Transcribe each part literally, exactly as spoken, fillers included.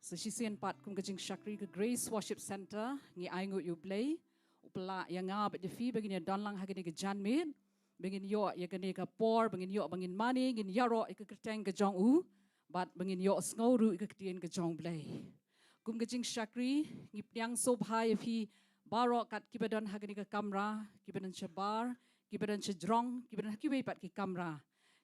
Sa shisien pat kum ka jingshakri ka Grace Worship Center, ngi ai nguh ïa U Blei u pynlah ïa nga bad ïa phi ba ngin ïa don lang ha kane ka janmiet, ba ngin ïoh ïa kane ka por, ba ngin ïoh, ba ngin mane, ngin ïaroh ïa ka kyrteng ka jong u, bad ba ngin ïoh sngew ruh ïa ka ktien ka jong U Blei. Kum ka jingshakri, ngi pdiang sngewbha ïa phi baroh kat kiba don ha kane ka kamra, kiba don shabar, kiba don shajrong, kiba don ha kiwei pat ki kamra.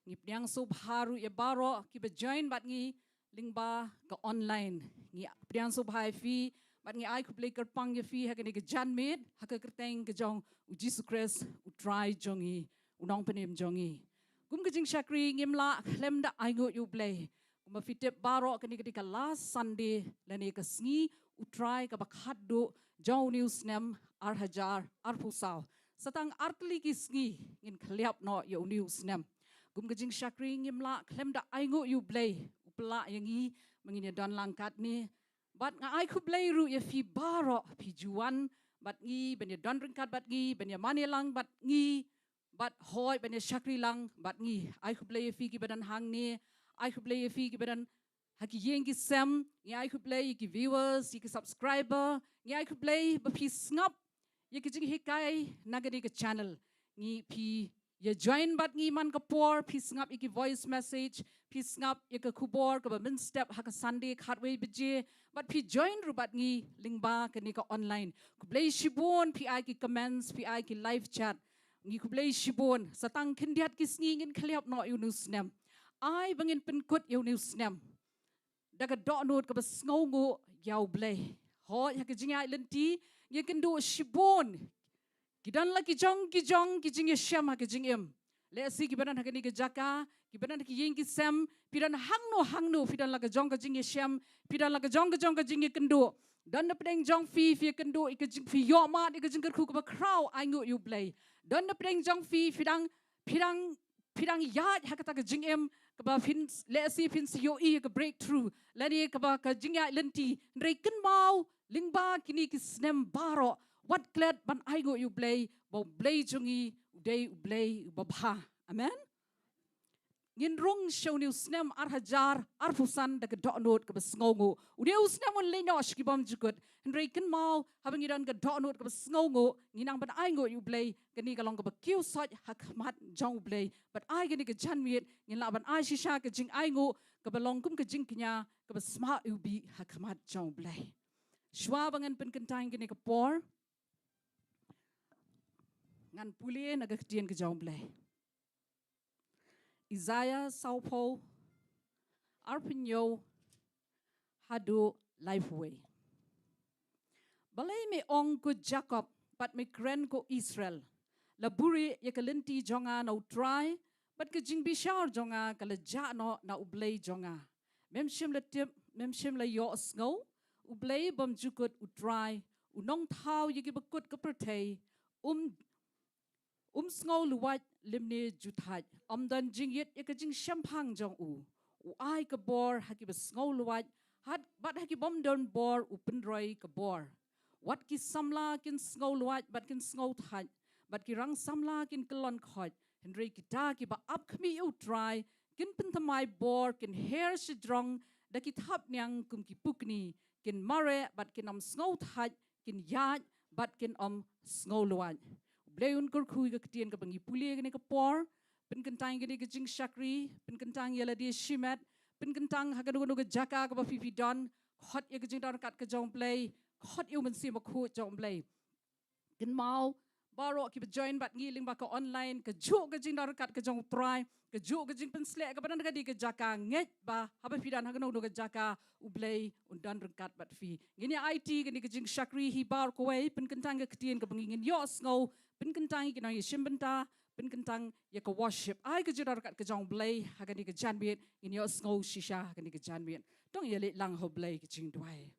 Ngi pdiang sngewbha ruh ïa baroh kiba join bad ngi lyngba ka online. Ngi pdiang sngewbha ïa phi bad ngi ai khublei kyrpang ïa phi ha kane ka janmiet, ha ka kyrteng ka jong U Jisu Khrist, U Trai jong ngi, U Nongpynim jong ngi. Kum ka jingshakri, ngim lah khlem da ai nguh ïa U Blei. Kumba phi tip baroh, kane ka dei ka last Sunday lane ka sngi U Trai kaba khatduh jong une u snem ar hajar arphew saw. Sa tang ar tylli ki sngi ngin khylliap noh ïa une u snem. Kum ka jingshakri, ngim lah khlem da ai nguh ïa U Blei u pynlah ïa ngi ba ngin ïa don lang katne. Bad nga ai khublei ruh ïa phi baroh phi ju wan bad ngi, ban ïa don ryngkat bad ngi, ban ïa mane lang bad ngi, bad hooid ban ïa shakri lang bad ngi. Ai khublei ïa phi kiba don hangne, ai khublei ïa phi kiba don ha ki ïing ki sem, ngi ai khublei ïa ki viewers, ïa ki subscriber, ngi ai khublei ba phi sngap ïa ki jinghikai na kane ka channel. Ngi, phi ïa join bad ngi man ka por, phi sngap ïa ki voice message, phi sngap ïa ka khubor kaba mynstep ha ka Sunday khatwei baje, bad phi join ruh bad ngi lyngba kane ka online. Khublei shibun, phi ai ki comments, phi ai ki live chat. Ngi khublei shibun. Sa tang khyndiat ki sngi ngin khylliap noh ïa une u snem. Ai ba ngin pynkut ïa une u snem da ka dohnud kaba sngewnguh ïa U Blei. Hooid, ha ka jingïaid lynti ngi ïakynduh shibun. Ki don la ki jong ki jong ki jingïashem ha ka jingim. Lehse kiba don ha kane ka jaka, kiba don ha ki ïing ki sem, phi don hangno hangno, phi don la ka jong ka jingïashem, phi don la ka jong ka jong ka jingïakynduh. Don na pdeng jong phi, phi ïakynduh ïa ka jing, phi ïohmad ïa ka jingkyrkhu kaba khraw, ai nguh ïa U Blei. Don na pdeng jong phi, phi dang, phi dang phi dang ïaid ha kata ka jingim kaba phin, lehse phin sa ïohi ïa ka breakthrough lane kaba ka jingïaid lynti. Hynrei kynmaw, lyngba kine ki snem baroh, wat klet ban ai nguh ïa U Blei, ba U Blei jong ngi u dei U Blei uba bha. Amen. Ngin rung sha une u snem ar hajar arphew san da ka dohnud kaba sngewnguh. Une u snem un leit noh sha ki bymjukut. Hynrei kynmaw, haba ngi don ka dohnud kaba sngewnguh, ngi nang ban ai nguh ïa U Blei. Kane ka long kaba kiew soit ha khmat jong U Blei. Bad ai kane ka janmiet ngin lah ban ai shisha ka jingainguh kaba long kum ka jingkñia kaba sma u bih ha khmat jong U Blei. Shuwa ba ngan pynkyntait kane ka por, ngan pule na ka ktien ka jong U Blei. Isaiah sawphew, arphew hynñiew haduh laiphew wei. Balei me ong, ko Jakob, bad me kren, ko Israel? La buhrieh ïa ka lynti jong nga na U Trai, bad ka jingbishar jong nga ka la jah noh na U Blei jong nga. Mem shym la tip, mem shym la ïohsngew, U Blei bymjukut, U Trai, U Nongthaw ïa kiba kut ka pyrthei, um um sngew luwait lymne juthait. Um don jingïit ïa ka jingshemphang jong u. U ai ka bor ha kiba sngew luwait, hat, bad ha ki bym don bor u pynroi ka bor. Wat ki samla kin sngew luwait bad kin sngew thait, bad ki rang samla kin kyllon khoit. Hynrei kita kiba ap khmih ïa U Trai kin pynthymmai bor, kin her shajrong da ki thapniang kum ki pukni, kin mareh bad kin ym sngew thait, kin ïaid bad kin ym sngew luwait. U Blei un kyrkhu ïa ka ktien kaba ngi pule kane ka por. Pynkyntang ïa kane ka jingshakri, pynkyntang ïa lade shimet, pynkyntang ha kano kano ka jaka kaba phi phi don. Khot ïa ka jingdon ryngkat ka jong U Blei, khot ïa U Mynsiem Bakhuid jong U Blei. Kynmaw, baroh kiba join bad ngi lyngba ka online, kajuh ka jingdon ryngkat ka jong U Trai, kajuh ka jingpynsleh kaba don ha kane ka jaka, ngeit ba haba phi don ha kano kano ka jaka, U Blei un don ryngkat bad phi. Ngin ïa aiti kane ka jingshakri hi baroh kawei, pynkyntang ka ktien kaba ngin ïohsngew, pynkyntang ïa ki nongïashim bynta, pynkyntang ïa ka worship. Ai ka jingdon ryngkat ka jong U Blei ha kane ka janmiet, ngin ïohsngew shisha ha kane ka janmiet. To ngin ïaleit lang ha U Blei ka jingduwai.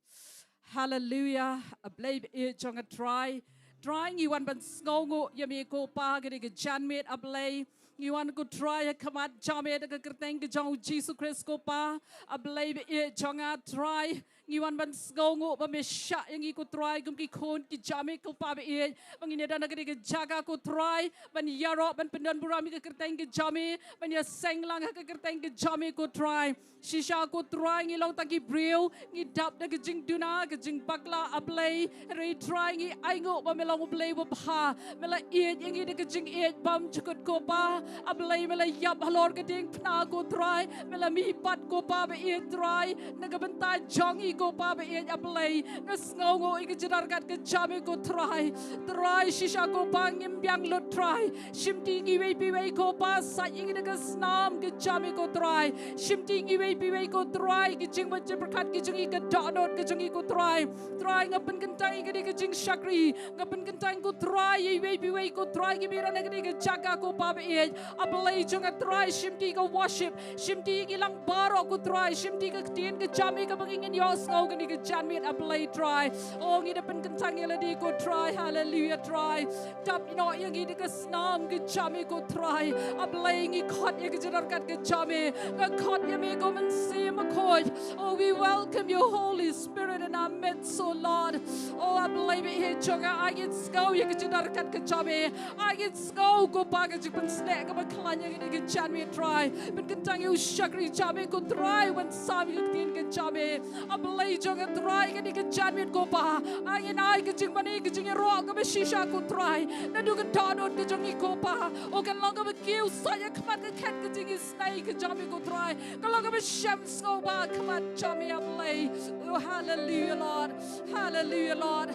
Haleluya, A Blei ba ïeit jong nga Trai. Trai, ngi wan ban sngewnguh ïa me ko Pa ha kane ka janmiet, A Blei. Ngi wan ko Trai ha khmat jong me da ka kyrteng ka jong U Jisu Khrist ko Pa. A Blei ba ïeit jong nga Trai, Ngi wan ban sngewnguh ba me shah ïa ngi ko Trai kum ki khun ki jam me ko Pa ba ïeit. Ba ngin ïadon ha kane ka jaka ko Trai ban ïaroh ban pyndonburom ïa ka kyrteng ka jam me, ban ïaseng lang ha ka kyrteng ka jam me ko Trai. Shisha ko Trai ngi long tang ki briew, ngi dap da ka jingduna, ka jingbakla, A Blei. Hynrei Trai ngi ainguh ba me long U Blei uba bha. Me la ïeit ïa ngi da ka jingïeit bymjukut ko Pa. A Blei me la ïap halor ka diengphna ko Trai. Me la mihpat ko Pa ba ïeit Trai. Na ka bynta jong ngi ko Pa ba ïeit A Blei. Nga sngewnguh ïa ka jingdyrkhat ka jam me ko Trai. Trai shisha ko Pa ngim biang lut Trai. Shimti ngi iwei pa iwei ko Pa, sait ïa ngi da ka snam ka jam me ko Trai. Shimti ngi iwei pa iwei ko Trai, ki jingmut jingpyrkhat ki jong ngi, ka dohnud ka jong ngi ko Trai. Trai nga pynkyntang ïa kane ka jingshakri, nga pynkyntang ko Trai ïa iwei pa iwei ko Trai, kiba ïadon ha kane ka jaka ko Pa ba ïeit. A Blei jong nga Trai, shimti ka worship, shimti ïa ngi lang baroh ko Trai, shimti ka ktien ka jam me kaba ngin ïohsngew kane ka janmiet A Blei Trai. Oh ngi da pynkyntang ïa lade ko Trai, haleluia Trai. Dap noh ïa ngi da ka snam ka jam me ko Trai. A Blei ngi khot ïa ka jingdyrkhat ka jam me. Nga khot ïa me ko Mynsiem Bakhuid. Oh, we welcome you, Holy Spirit, in our midst, oh Lord. Oh, A Blei ba ïeit jong nga, ai ngin sngew ïa ka jingdyrkhat ka jam me. Ai ngin sngew ko Pa ka jingpynshlur kaba khlaiñ ïa kane ka janmiet Trai. Pynkyntang ïa u shakri jam me ko Trai, ban sam ïa ka ktien ka jam me. A Blei jong nga Trai, kane ka janmiet ko Pa. Ai ngin ai ka jingmane ka jingïaroh kaba shisha ko Trai. Naduh ka dohnud ka jong ngi ko Pa. Oh kan long kaba kiew sait ha khmat ka khet ka jingisynei ka jong me ko Trai. Kan long kaba shem sngewbha ha khmat jong me A Blei. Oh, hallelujah Lord. Hallelujah Lord.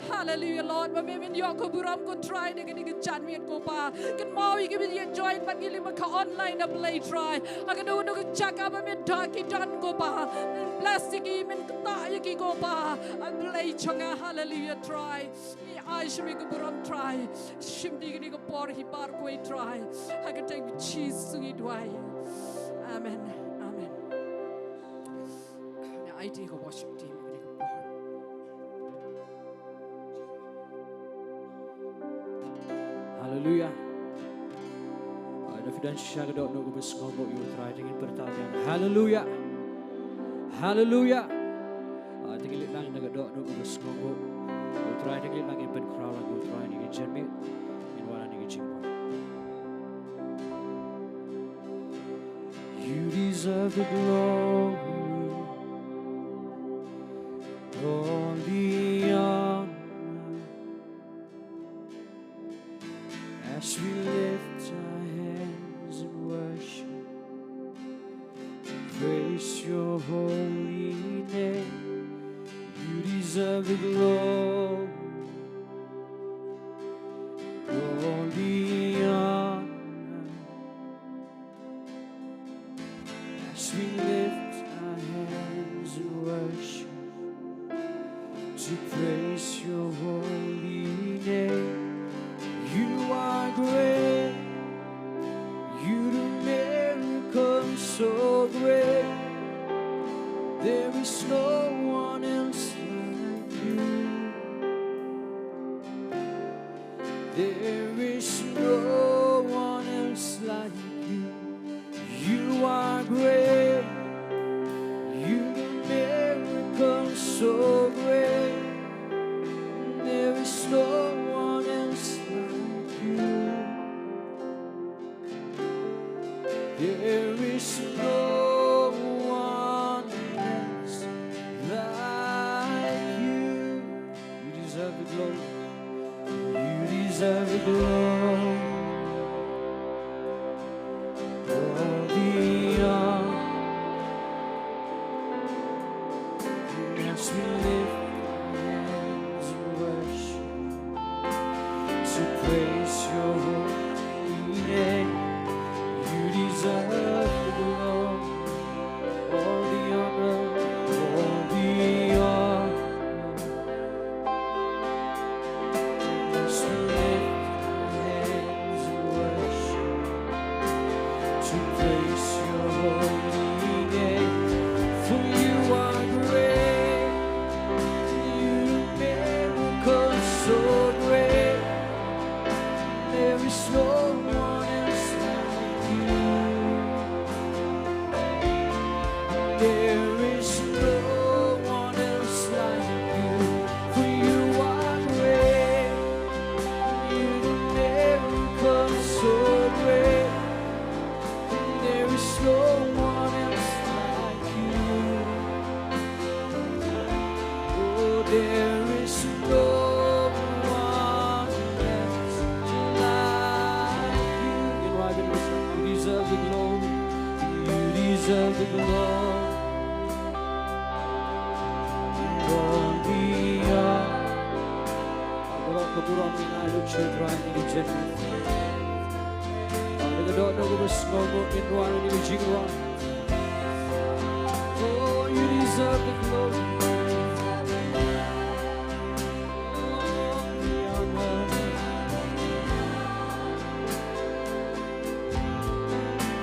Hallelujah Lord. Ba me men ïoh ka burom ko Trai da kane ka janmiet ko Pa. Kynmaw ïa kiba ïa join bad ngi lyngba ka online A Blei Trai. Ha kano kano ka jaka ba me da ki don ko Pa. Men bless ïa ki, men ktah ïa ki ko Pa. A Blei jong nga, hallelujah Trai. Ngi ai sha me ka burom Trai. Shim di kane ka por hi baroh ko Trai. Ha ka kyrteng Jisu ngi duwai. Amen. Amen. Ngi ai te ka worship team kane ka por. Haleluya. Ah, da phi don shisha ka dohnud kaba sngewnguh ïa u Trai, te ngin pyrta biang. Haleluya. Haleluya. Ah, te ngin leit lang da ka dohnud kaba sngewnguh ïa u Trai, te ngin leit lang, ngin pynkhraw lang ïa u Trai, ngin janmiet, ngin wan ha ka jingwan. You deserve the glory, all the honor. As we lift our hands in worship, praise your holy name. You deserve the glory, all the honor. As we lift our hands in worship to praise your holy name. You are great. You do miracles so great. There is no one else like you. There is no one else like you. You are great. You do miracles so great. There is no one else like you. There is no one else like you. You deserve the glory. You deserve the glory. All the honor. As we lift our hands in worship to praise your holy name, you deserve the glory. All the honor, all the honor. As we lift our hands in worship to praise your holy name, for you are great, you do miracles so great. There is no one else like you. You know, I can listen. You deserve the glory. You deserve the glory. All the honor. Ka burom ka burom ïa U Trai ha kane ka janmiet. Ka dohnud kaba sngewbha ïa U Trai ha kane ka jingrwai. Oh, you deserve the glory. Oh, the honor.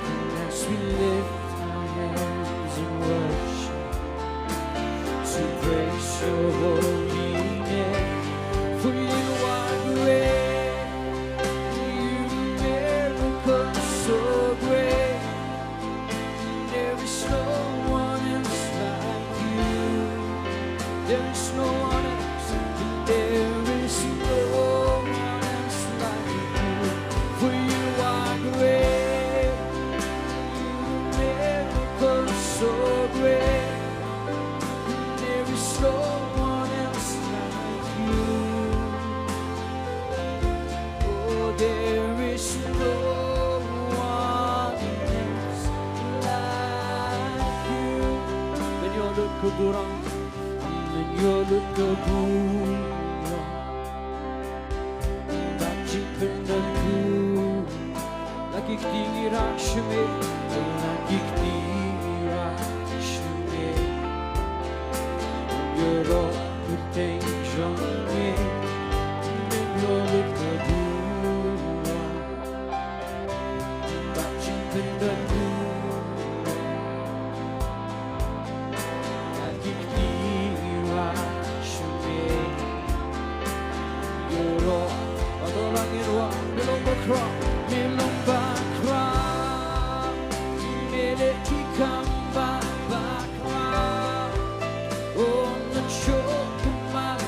And as we lift our hands in worship to praise your holy name, for you are great, you miracles so great. There is no one else like you. There is no one else. There is no one else like you. For you are great. You miracles so great. There is no one else like you. Oh, there is no one else like you. Men ïoh lut ka burom, men ïoh lut ka burom. Bad jingpyndonburom. La ki kti ngi rah sha me, la ki kti ngi rah sha me. Ïaroh kyrteng jong me, men ïoh lut ka burom. Bad jingpyndonburom. La ki kti ngi rah sha me. Ïaroh, hato la ngi ïaroh, me long bakhraw, me long bakhraw. Me leh ki kam ba bakhraw. Oh, ngin shu kynmaw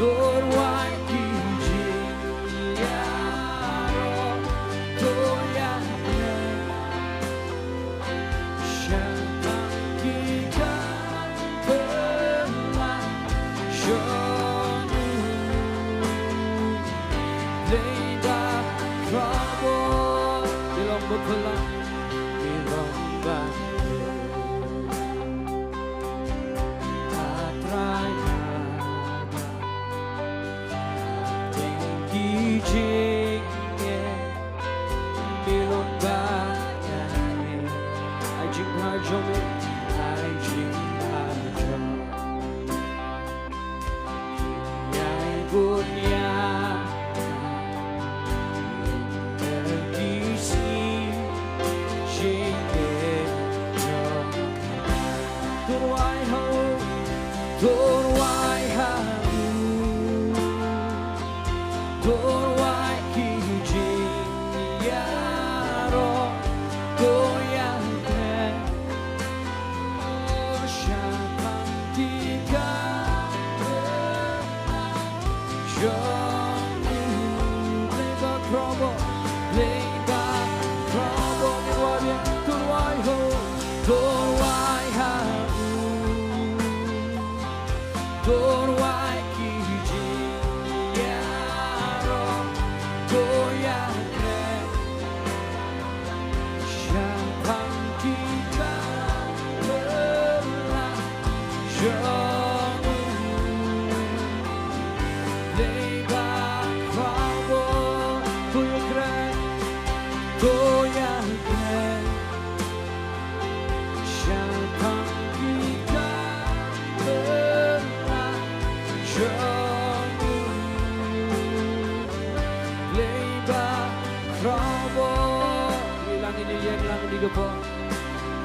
To rwai ki jingïaroh, to ïakren shaphang ki kam pynlait jong u. Dei ba khraw bor, ki long ba pynlait, ki long ba pynlait. A Trai, ha ki jingeh, me long ba ïa-i. Ai jingbha jong me, ai jingbha jong me. Ïai bun ïa ki sngi jingeh jong. To rwai ha u, to rwai ha u, to rwai ki jingïaroh, to ïakren shaphang ki kam pynlait jong u. Blei ba khraw bor, blei ba khraw bor, ngin rwai biang, to rwai ha u, to rwai ha u. To rwai ki jingïaroh, to ïakren shaphang ki kam pynlait jong u. Dei ba khraw bor, to ïakren, to ïakren shaphang ki kam pynlait jong u. Blei ba khraw bor. Ngi lang, ngi ïeng lang, ngi ka por.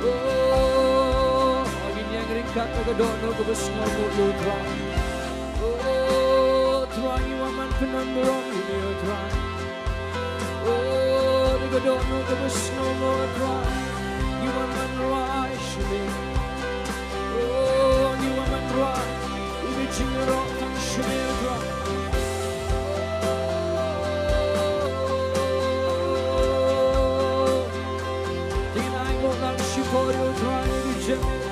Oh, ngi ïeng ryngkat na ka dohnud kaba sngewbha ïa u Trai. Oh Trai, ngi wan ban pyndonkam ïa u Trai. Oh, da ka dohnud kaba sngewbha ïa u Trai, ngi wan ban rwai sha me. Oh, ngi wan ban rwai ïa ka jingïaroh tang sha me, Trai. Te ngin ainguh lang shipor ïa u Trai, ïa ka jingïaroh.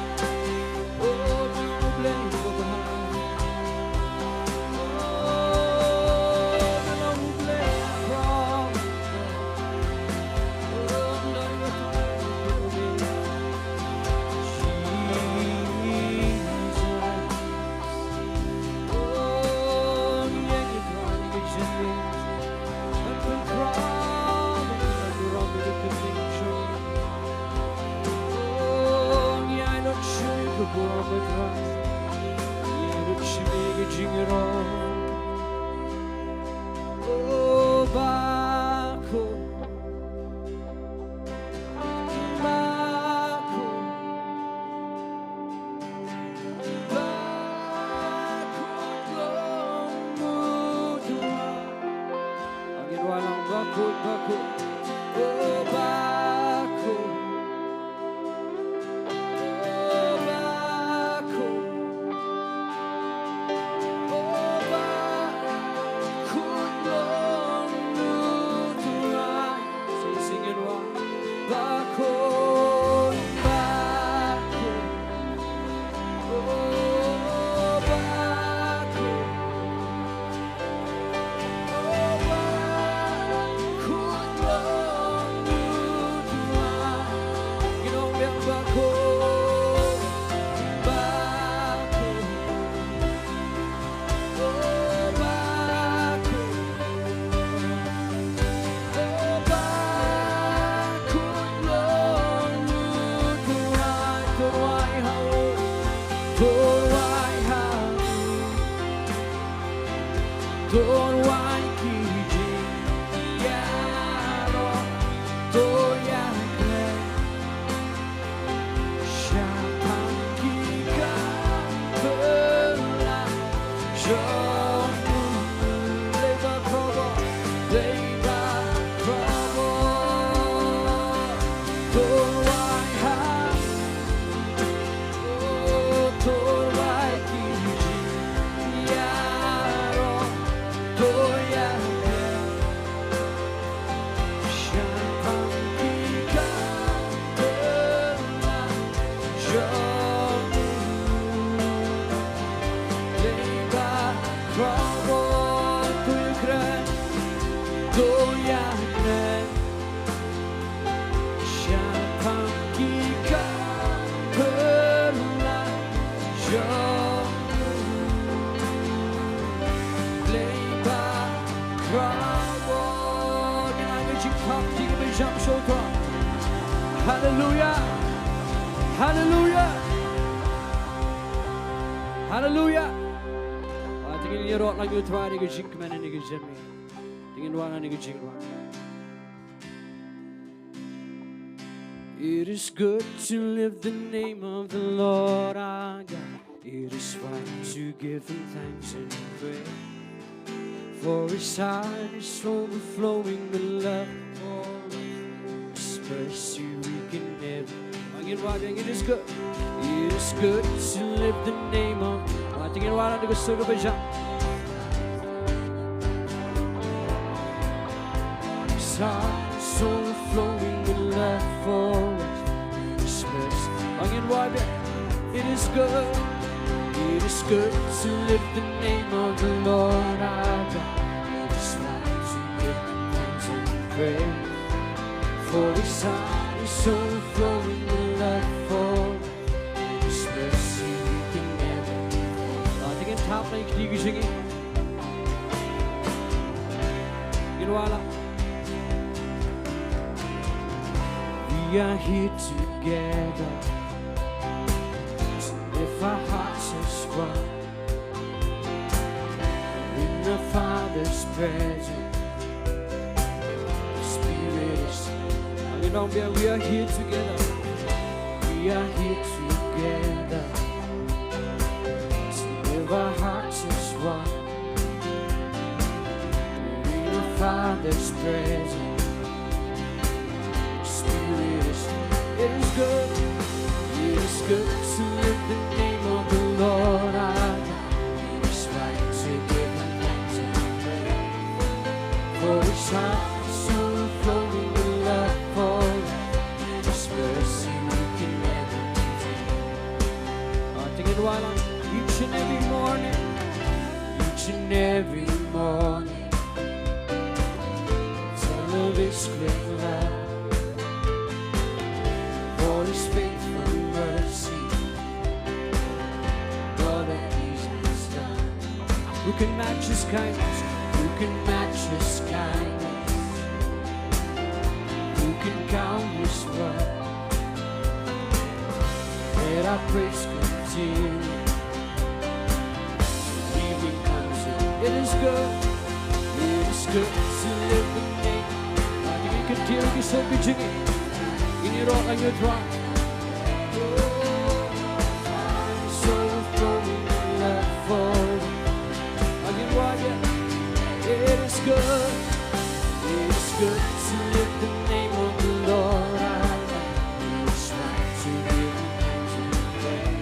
Ngin rwai lang, bakhuid, bakhuid. Oh, bakhuid. Oh, bakhuid. Oh, bakhuid long u Trai. Sing, sing it, one. Bakhuid, bakhuid. Oh, bakhuid. To rwai ha u, to rwai ha u, to rwai ki jingïaroh, to ïakren shaphang ki kam pynlait jong u. Dei ba khraw bor, dei ba khraw bor. To rwai ha u, to rwai ki jingïaroh. Khrong to ïakren, to ïakren shaphang ki kam pyrshah jong u Blei ba khraw. Ngin ai ka jingthap, jingpynjah sha u Trai. Haleluya. Haleluya. Haleluya. Ba te ngin ïaroh lang ïa u Trai da ka jingkmen, da ka jingkmen. Te ngin wan ha ka jingrwai. It is good to lift the name of the Lord our God. It is right to give him thanks and praise. For his heart is overflowing with love for us. His mercy we can never. Ba ngin wad, it is good. It is good to lift the name of. Ba te ngin wad da ka sur kaba jam. His heart is overflowing with love for us. His mercy. Ba ngin wad. It is good. It is good to lift the name of the Lord our God. It is right to give him thanks and praise. For his heart is overflowing with love for us. His mercy we can never. Ba te ngin thap lang ïa ki jingim. Ngin wad lang. We are here together to lift our hearts as one in the Father's presence. The Spirit is. You know, we are, we are here together. We are here together to lift our hearts as one. In the Father's presence, Spirit is, it is good, it is good to lift the name of the Lord our God. It is right to give him thanks and praise. For his heart is overflowing with love for us, and his mercy we can never contain. Ba te ngin wad lang. Each and every morning, each and every morning, tell of his great love, for his faithful mercy, all that he has done. Who can match his kindness? Who can match his kindness? Who can count his love? Let our praise continue. Evening comes in. It is good. It is good to live in name. Ba ngin continue ki song ki jingim. Ngin ïaroh lang ïa u Trai. So flowing in love for. Ba ngin wad ïa. It is good. It is good to lift the name of the Lord our God. It is right to give him thanks and praise.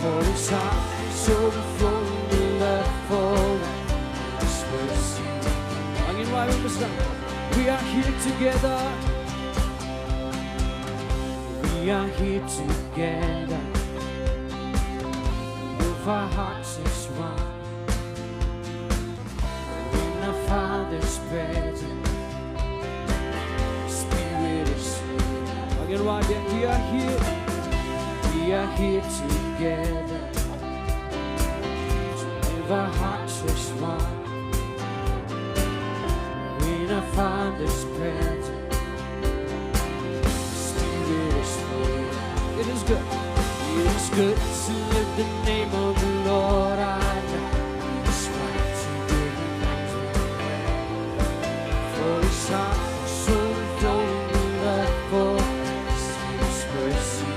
For his heart is overflowing with love for us. His mercy. Ba ngin wad ïa u Trai. We are here together. We are here together. With our hearts as one. In the Father's presence, Spirit is here. Again, right there. We are here. We are here together. With our hearts as one. In our Father's presence. Spirit is here. It is good. It is good to lift the name of the Lord our God. It is right to give him thanks and praise. For his heart is overflowing with love for us. His mercy.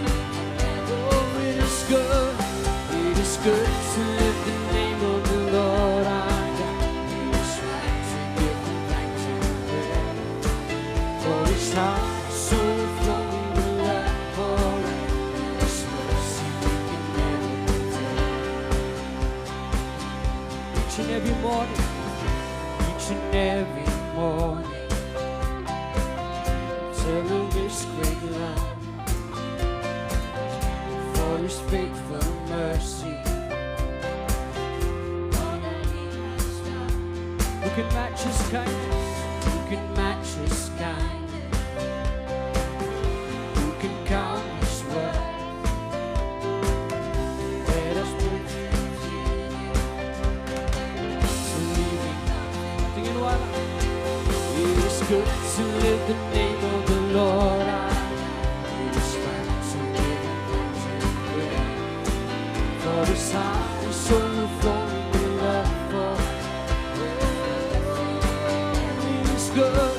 Oh, it is good. It is good to lift the name of the Lord our God. It is right to give him thanks and praise. For his heart is overflowing with love for us. His mercy we can never contain. Each and every morning, each and every morning, tell of his great love, for his faithful mercy. Who can match his kindness? Who can match his kindness? Who can count his worth? Let us believe in one. It is good to live the name of the Lord. It is right to give him praise and prayer. For his heart is overflowing with love for It is good.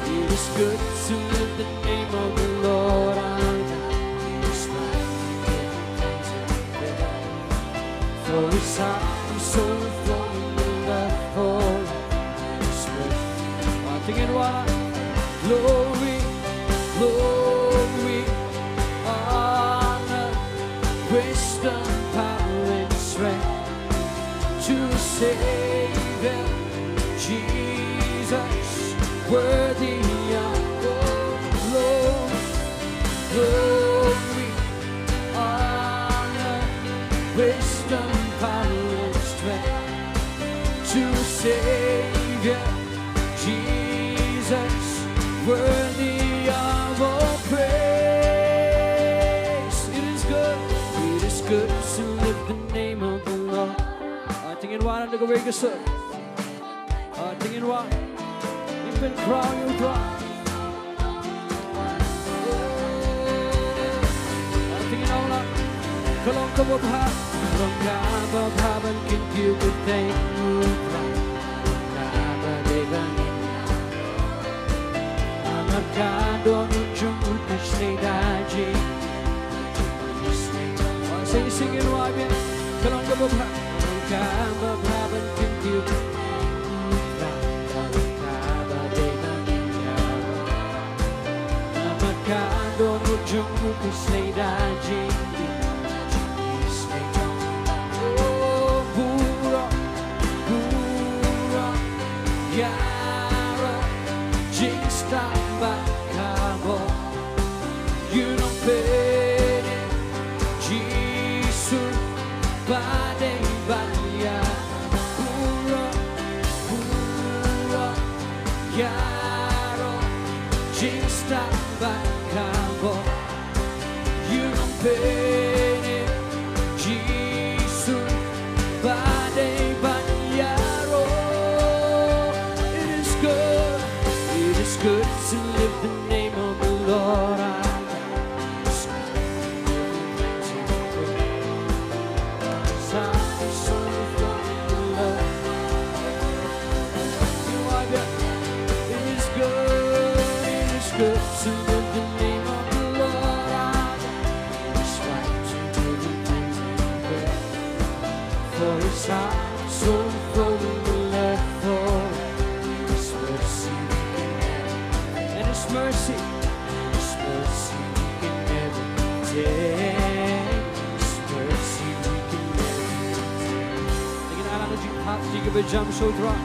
It is good to live the name of the Lord our God. It is right to give him praise and prayer. For his heart is overflowing with love for His word. Sing it, wala. Glory, glory, honor, wisdom, power, and strength to the Savior, Jesus, worthy of all glory, glory, honor, wisdom, power, and strength to the Savior, Jesus, worthy of all praise. It is good, it is good to lift the name of the Lord. Ating in wanan da kawei ka sur. Ating in wa. Ym pynkhraw ïa u Trai. Ating in wa. Ka long kaba bha. Ka long kaba bha ban kyntiew kyrteng u Trai. Ka long kaba dei ban ïa. Namar ka don u jong u ka shnei da jingim. Sing, sing it, why, yeah. Ka long kaba bha, ka long kaba bha ban kyntiew. Ka long kaba dei ban ïa. Namar ka don u jong u ka shnei da jingim. Oh, burom, burom, ïaroh, jingstad bad ka bor. Ïa u Nongpynim Jisu ba dei ban ïa. Burom, burom, ïaroh, jingstad bad ka bor. Ïa u Nongpynim Jisu ba dei ban ïaroh. It is good, it is good to lift the name of the Lord. It is good, it is good to lift the name of the Lord. It is right to give him praise and prayer. For his heart so flowing with love for his mercy we can never, and his mercy, and his mercy we can never contain. His mercy we can never contain. Ïa ngin ïalang da ka jingthap, jingkyrpad jam sha u Trai.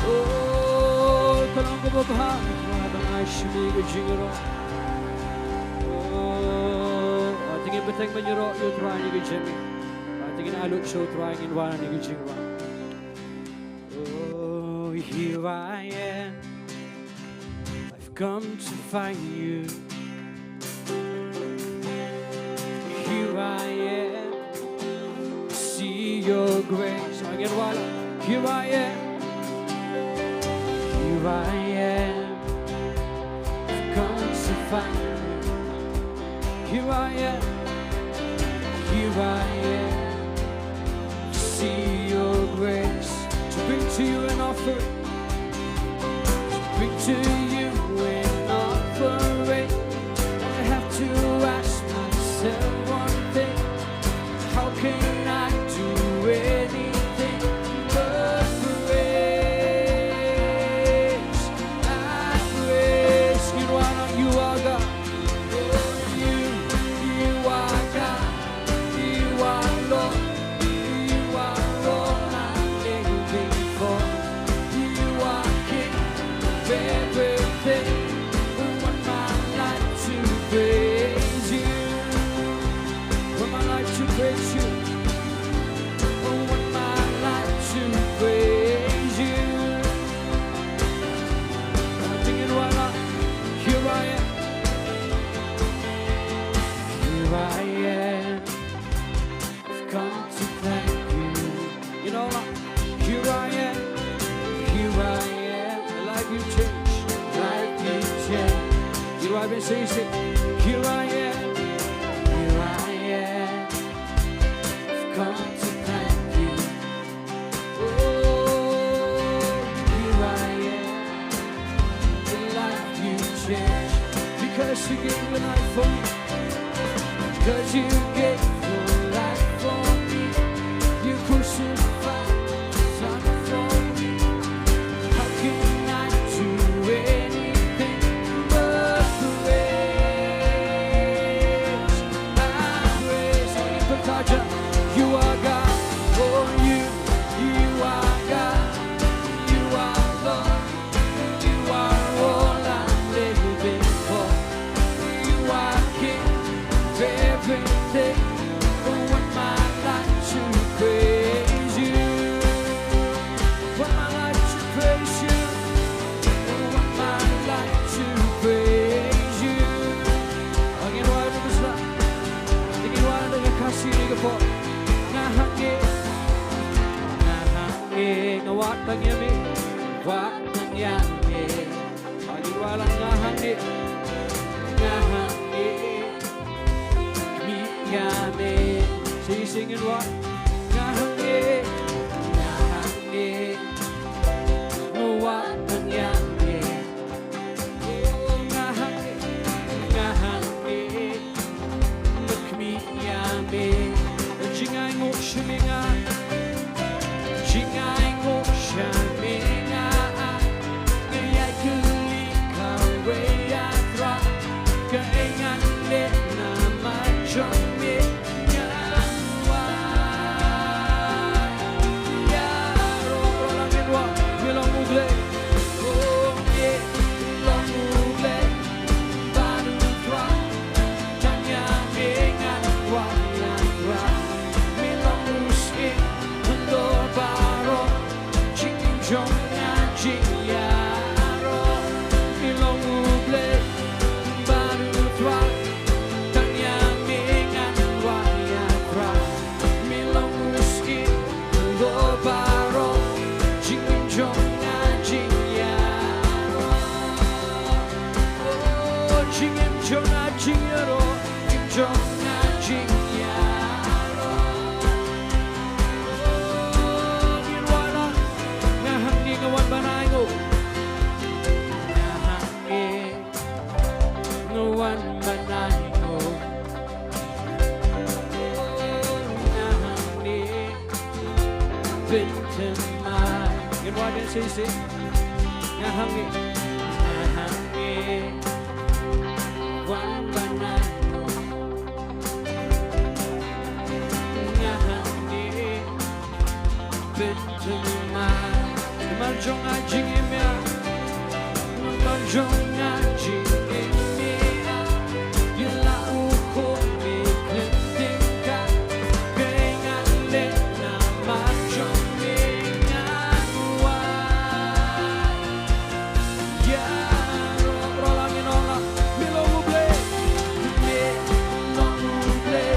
Oh, ka long kaba bha, kaba bha, shim ïa ka jingïaroh. Oh, ïa ngin bteng ban ïaroh ïa u Trai ïa ka jingim. Ïa ngin ai lut sha u Trai, ngin wan ïa ka jingïaroh. Oh, here I am. I've come to find you. Here I am. See your grace. Again, wala. Here I am. Here I am. I've come to find you. Here I am. Here I am. To see your grace. To bring to you an offering. To bring to you an offering. I have to ask myself one thing. How can I do anything but praise? I praise you, Lord, you are God. Oh, you, you are God. You are Lord. You are Lord. I'm living for you. You are King of every Here I am, here I am. A life you change, life you change. Here I am, say, say, here I am, here I am. I've come to thank you. Oh, here I am. The life you changed because you gave your life for me. Because you gave your life for me. You crucified the Son for me. How can I do anything but praise? I praise. Only Pataja, you are God. Oh, you, you are God. You are Lord. You are all I'm living for. You are King of everything. I want my life to praise you. Want my life to praise you. Want my life to praise you. Angin wa na bsa. Angin wa na ka Khasi ni ka po. Nga hangne. Nga hangne. Nga wad tang ïa me. Wad tang ïa me. Agi wa la nga hangne. Nga hangne. Khmih ïa me. Sing, sing in wa. Nga hangne. Nga hangne. Nga wad tang ïa me. Nga hangne. Nga hangne. Khmih ïa me. Jingainguh sha me nga. Jingainguh sha me nga. Nga ïai kylli kawei, ah Trai. Kaei ngan leh namar jong me. Ngan wad ïaroh. Ïaroh lang, ïaroh. Me long U Blei. Oh, me long U Blei. Bad U Trai. Tang ïa me ngan wad, ïa Trai. Me long u syiem halor baroh. Jingim jong nga jingïaroh. Me long U Blei bad U Trai. Tang ïa me ngan wad, ïa Trai. Me long u syiem halor baroh. Jingim jong nga jingïaroh. Oh, jingim jong nga jingïaroh. Jong nga jingïaroh. Ngin wan, nga hangne nga wan ban ainguh. Nga hangne nga wan ban ainguh. Nga hangne ban thymmai. Ngin wan ban shisha. Nga hangne. Nga hangne. Wan ban ainguh. Nga hangne ban thymmai. Namar jong nga jingim ïa. Namar jong nga jingim ïa. Ïa la u khun me khlem tyngka. Kaei ngan leh namar jong me ngan wad. Ïaroh, roh lang, ngin ong lang. Me long U Blei. Me long U Blei.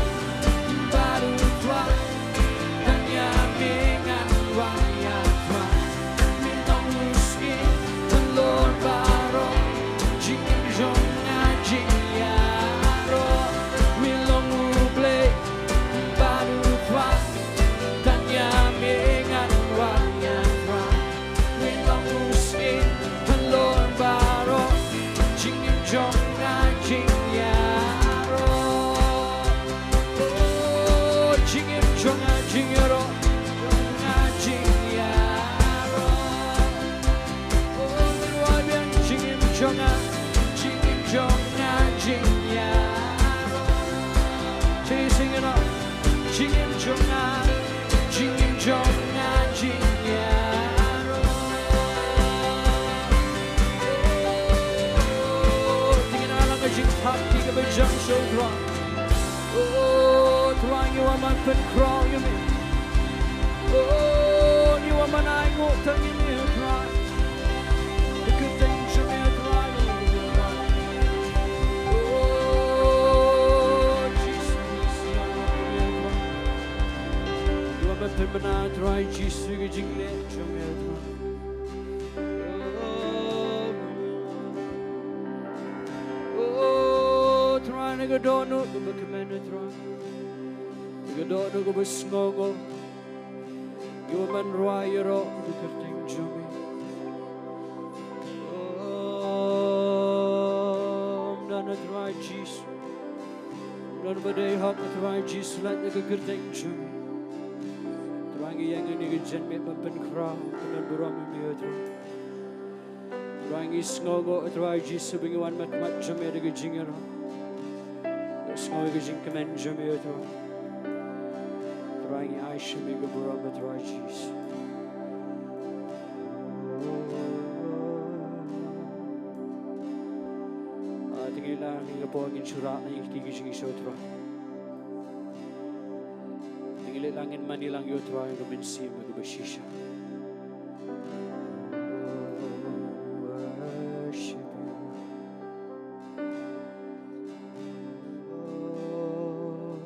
Bad U Trai. Tang ïa me ngan wad, ïa Trai. Me long u syiem halor baroh. Jingim jong nga jingïaroh. Me long U Blei. Bad U Trai. Tang ïa me ngan wad, ïa Trai. Me long u syiem halor baroh. Jingim jong nga jingïaroh. Oh, jingim jong nga jingïaroh. Jong nga jingïaroh. Oh, me wad biang jingim jong nga. Jingim jong nga jingïaroh. Say, sing it out. Jingim jong nga. Jingim jong nga jingïaroh. Dei na la ka jingthap kaba jam sha U Trai. Oh, Trai ngi wan ban pynkhraw ïa me. Oh, ngi wan ban ainguh tang ïa me, Trai. Ka kyrteng jong me, Trai. Oh, Jesus. Ngi wan ban pynbna Trai Jisu, ka jingleh jong me, Trai. Oh, Trai, na ka dohnud kaba kmen, Trai, na ka dohnud kaba sngewnguh, kaba man rwai ïaroh ïa ka kyrteng jong me. Oh, ngan, Trai Jisu, ngan ba dei hok, Trai Jisu, lait na ka kyrteng jong me. Trai, ngi ïeng ha kane ka janmiet ban pynkhraw, ban burom ïa me, Trai. Trai, ngi sngewnguh, Trai Jisu, ba ngi wan ha khmat jong me da ka jingïaroh. Ngi sngew ïa ka jingkmen jong me, Trai. Trai, ngi ai sha me ka burom, Trai Jisu. Ah, te ngi la, ngi ka por ngin shu rah na ïa kti ki jingshisha, Trai. Te ngi la, ngin mane lang ïa u Trai, ka mynsiem kaba shisha. Worship you. Oh,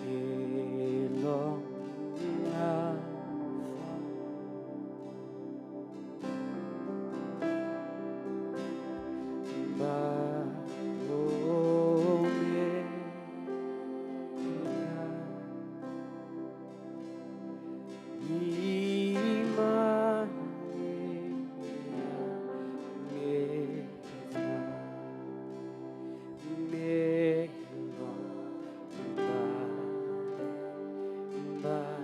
belong Alpha. Ba Omega. Immanuel, me Trai, me long ba dei ban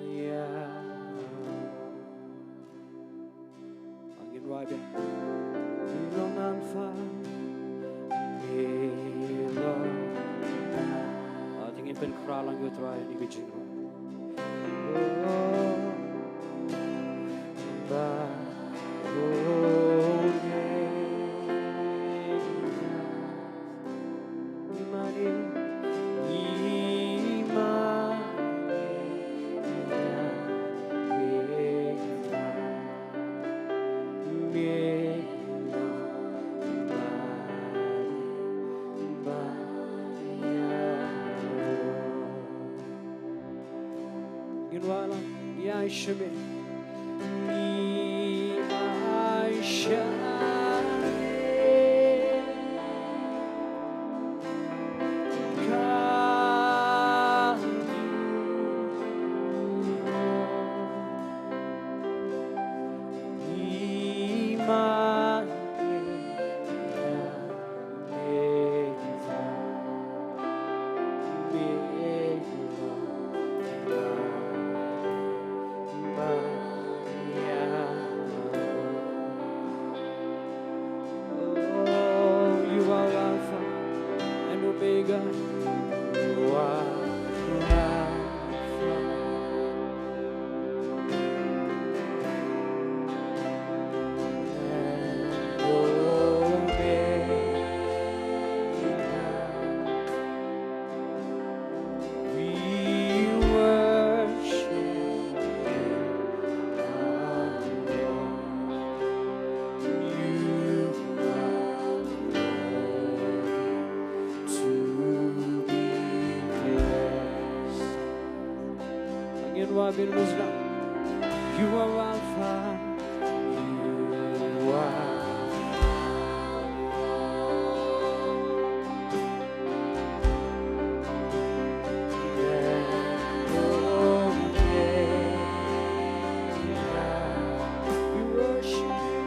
ïaroh. Ngin rwai biang. Me long Alpha, me long. Ah, te ngin pynkhraw lang ïa u Trai ha kane ka jingrwai. Oh, ba, oh, yeah. Immanuel, Immanuel, Immanuel, Immanuel. Ngin wallam, ngi ai sha me. Ngi ai sha me. Ka Immanuel. Oh, you are Alpha and Omega. You are Alpha. We worship you, our Lord. You are worthy to be praised. Ngin wallam biang. You are Alpha. You are Alpha. We worship you.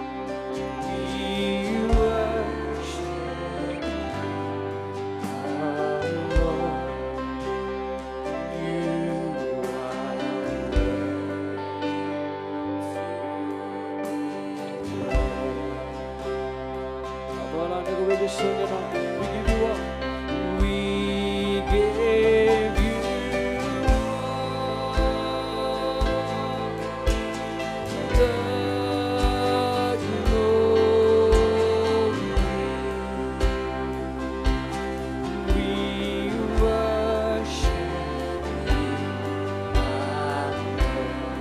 We worship you, our Lord. You are worthy to be praised. Come on, let the way to sing it out. We give you all. We give you all the glory. We worship you, our Lord.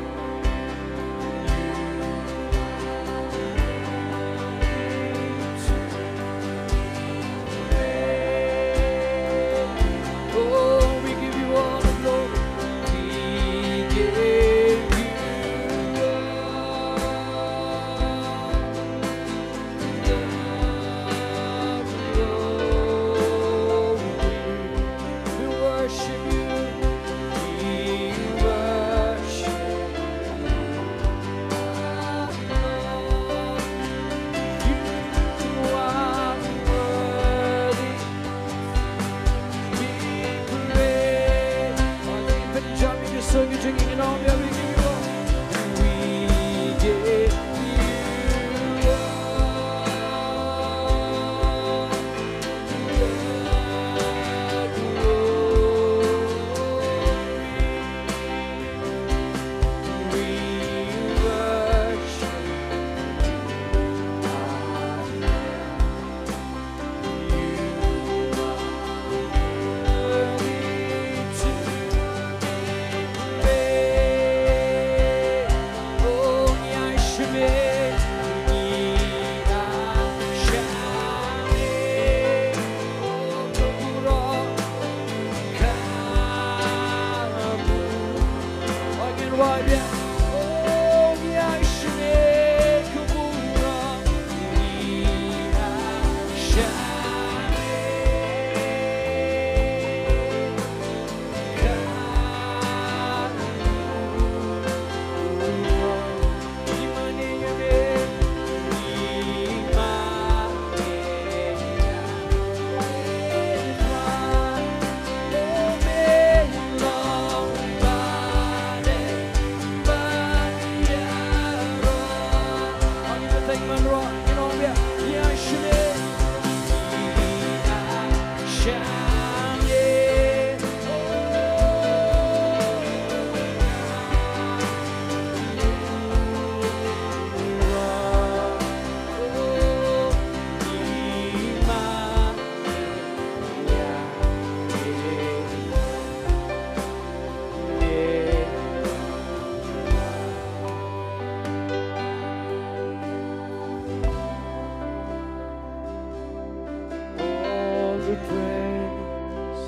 All the praise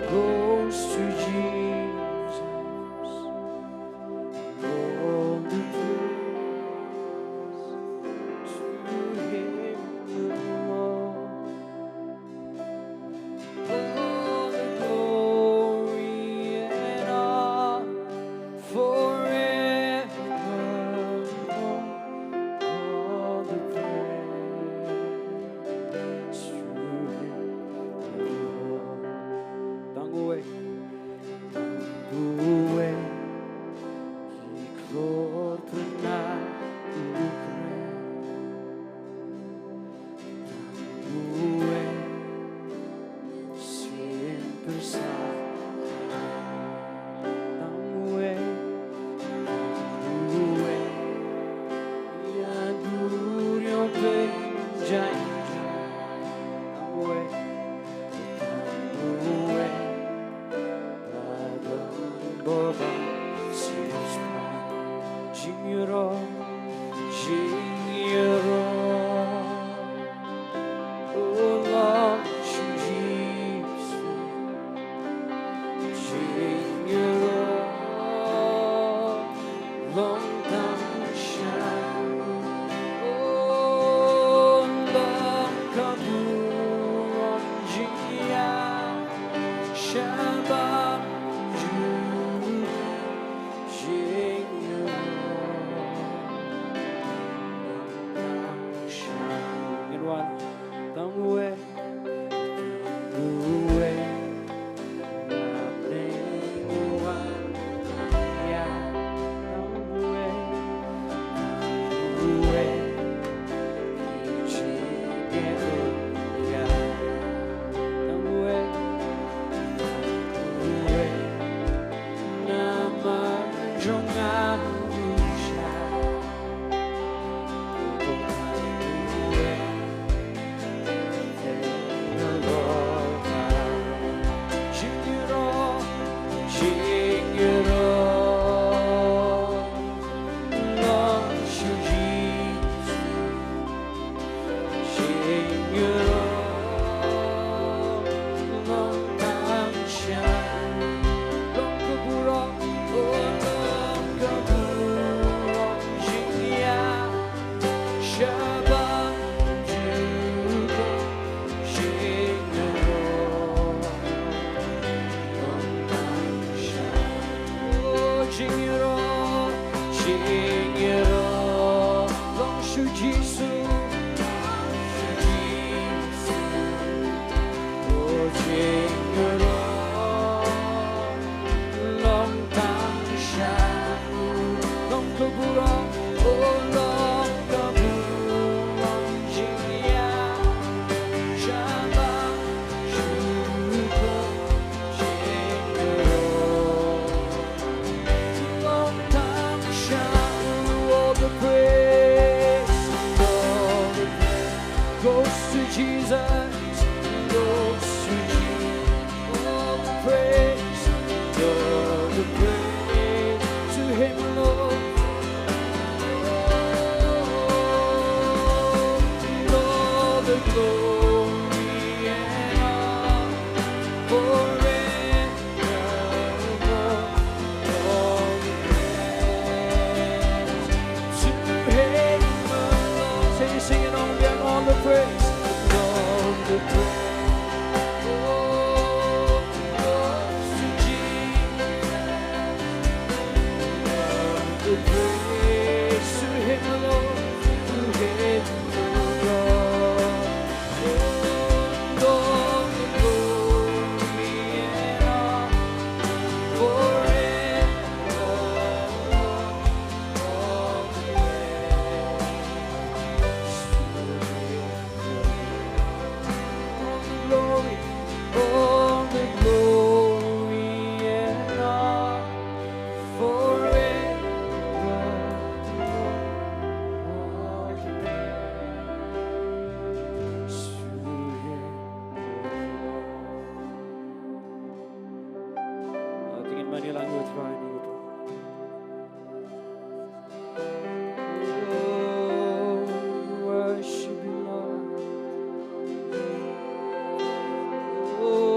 goes to Jesus. All the praise to Him alone. All the glory and honor forevermore. All the praise to Him alone. Tang uwei, tang uwei ki khlur tynrai u Khrist. Tang uwei, sien pyrsa. Tang uwei, tang uwei, ïa dur ïa u pynjah. Tang uwei, tang uwei. Jingïaroh, jingïaroh, oh Lord Jisu, jingïaroh, long tang sha u, oh long ka burom jingïaroh, sha ba Jingïaroh, jingïaroh, long sha u Jisu, long sha u Jisu. Oh, jingïaroh, long tang sha u, long ka burom, oh, long ka burom, jingïaroh, sha ba shu ko, jingïaroh. Praise to him alone, to him alone. All the glory and honor forever. All the praise to him. All the glory, all the glory and honor forever. All the praise to him. Ating in Manila, Trai ni ito. Oh, we worship you, Lord. Oh,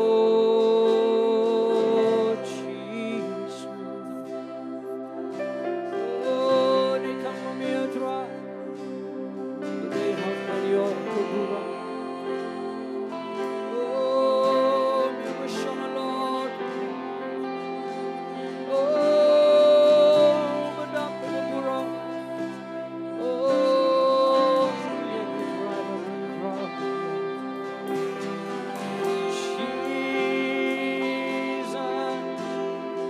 Jesus. Oh, ni kam mo mi, Trai. Ni kam mo mi, Trai. Oh, mi worship you, Lord. Oh, madam, madam, Oh, Jesus.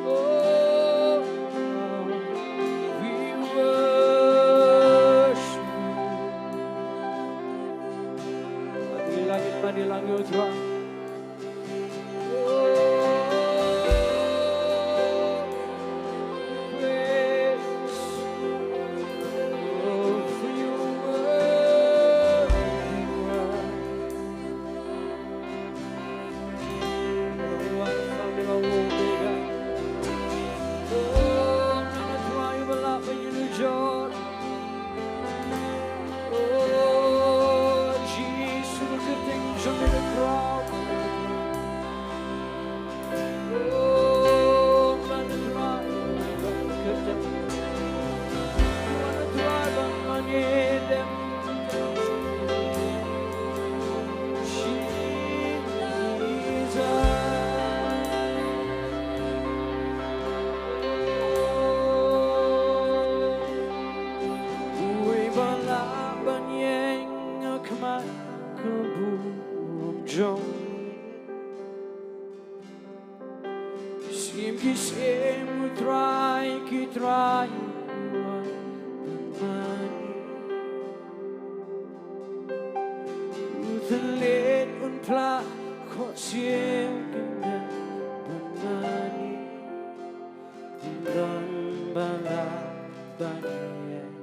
Oh, we worship you. Mari langit, mari langit, Tuhan. Oh, Jesus, kyrteng jong me ka khraw. Oh, man khraw, kyrteng. Wan khraw, ban man ïa dem. Jesus. Uei ba lah ban ïeng ha khmat ka burom jong me. Ki syiem ki syiem, u Trai ki trai, u wan ban mane. U thylliej un phla, khohsiew kin dei ban mane. Ym don ba lah ban ïeng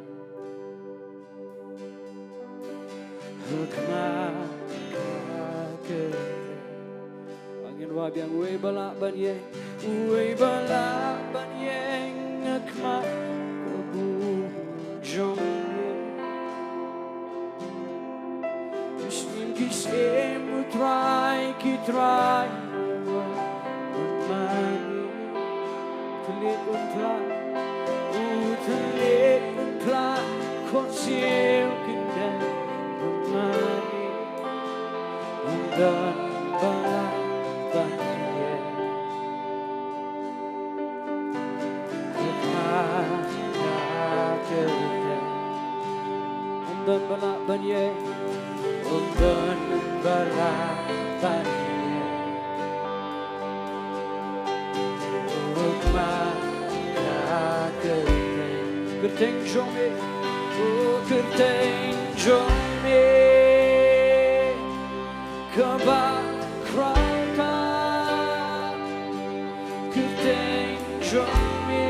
ha khmat ka kyrteng. Ngin wad biang. Uei ba lah ban ïeng, uei ba lah ban ïeng ha khmat ka burom jong me. Ki syiem ki syiem, u Trai ki trai, u wan ban mane. U thylliej un phla, u thylliej un phla, khohsiew kin dei ban mane. Ym don ba lah ban ïeng ha khmat ka kyrteng. Ym don ba lah ban ïeng, ym don ba lah ban ïeng ha khmat ka kyrteng. Kyrteng jong me, oh, kyrteng jong me kaba khraw tam. Kyrteng jong me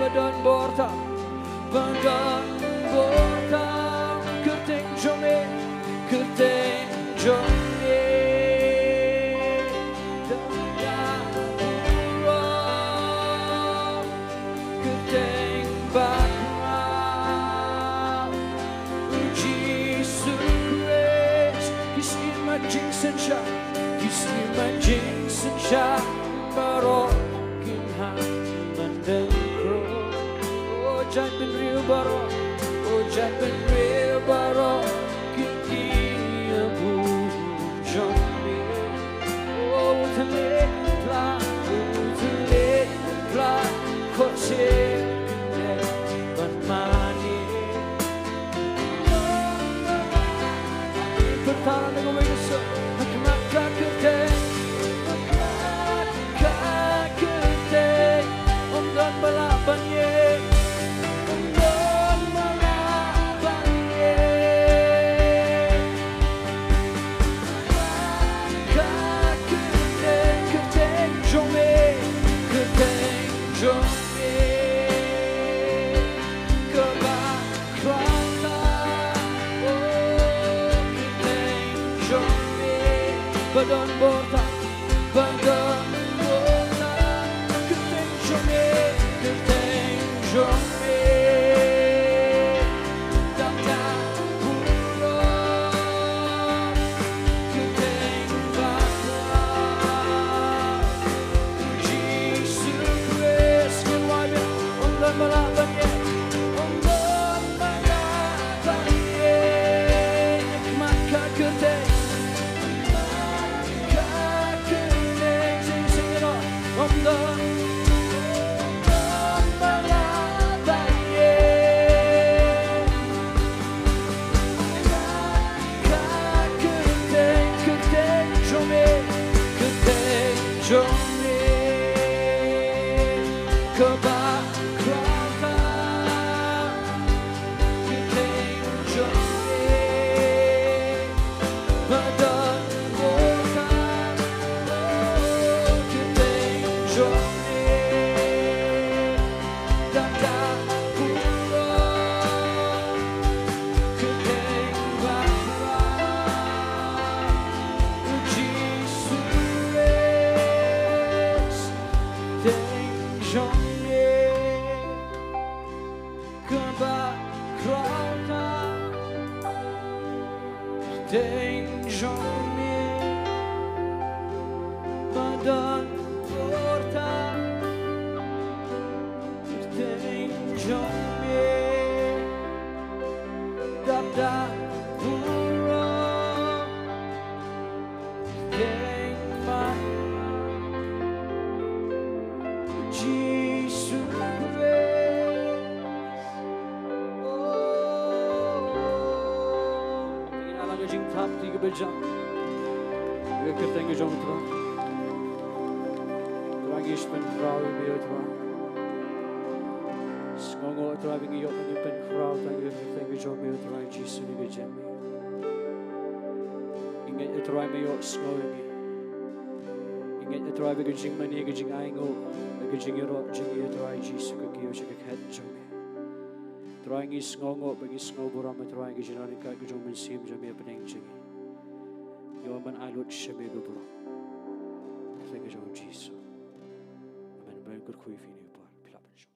ba don bor tam, ba don bor tam. Kyrteng jong me, kyrteng jong me, don da burom. Kyrteng ba khraw, u Jisu Khrist. Ki syiem bad jingsynshar, ki syiem bad jingsynshar, baroh kin hap ban deng khroh. O jaitbynriew baroh, o jaitbynriew baroh, kin ïa burom jong me. O u thylliej un phla, u thylliej un phla, khohsiew kin dei Don bor tam, ba don bor tam, kyrteng jong me, kyrteng jong me. Dang dang burom, kyrteng bakla, Jisu Khrist. Ngin wai biang, ym don ba lah ban ïeng, ym don ba lah ban ïeng. Khmat ka kyrteng, khmat ka kyrteng. Sing, sing it out. Ym don, ym don ba lah ban ïeng. Ka kyrteng, kyrteng jong me, kyrteng jong me. Kaba khraw tam, kyrteng jong me. Ba don bor tam, kyrteng jong me. Dang dang burom, kyrteng bakla, Jisu Khrist, kyrteng jong me. Kaba khraw tam, kyrteng jong me. Ba don bor tam, kyrteng jong me. Dang dang burom, kyrteng bakla, Jisu Khrist. Oh, oh, oh. Ngin ïalam ka jingthap kti kaba jam. Ïa ka kyrteng ka jong u Trai. Trai, ngi pynkhraw ïa me, O Trai. Sngewnguh, Trai, ba ngi ïoh ban pynkhraw tang ïa ka kyrteng ka jong me, O Trai Jisu, ha kane ka jingim. Ngi ngeit, O Trai, me ïohsngew ïa ngi. Ngi ngeit, O Trai, ba ka jingmane, ka jingainguh, ka jingïaroh jong ngi, O Trai Jisu, ka kiew sha ka khet jong me. Trai, ngi sngewnguh bad ngi sngew burom, Trai, ka jingïaroh ka jong u Mynsiem jong me hapdeng jong ngi. Ngi wan ban ai lut sha me ka burom. Thank you, jong u Jisu. Amen. Ba ngi kyrkhu ïa phi ha kane ka por. Phi lah ban shong.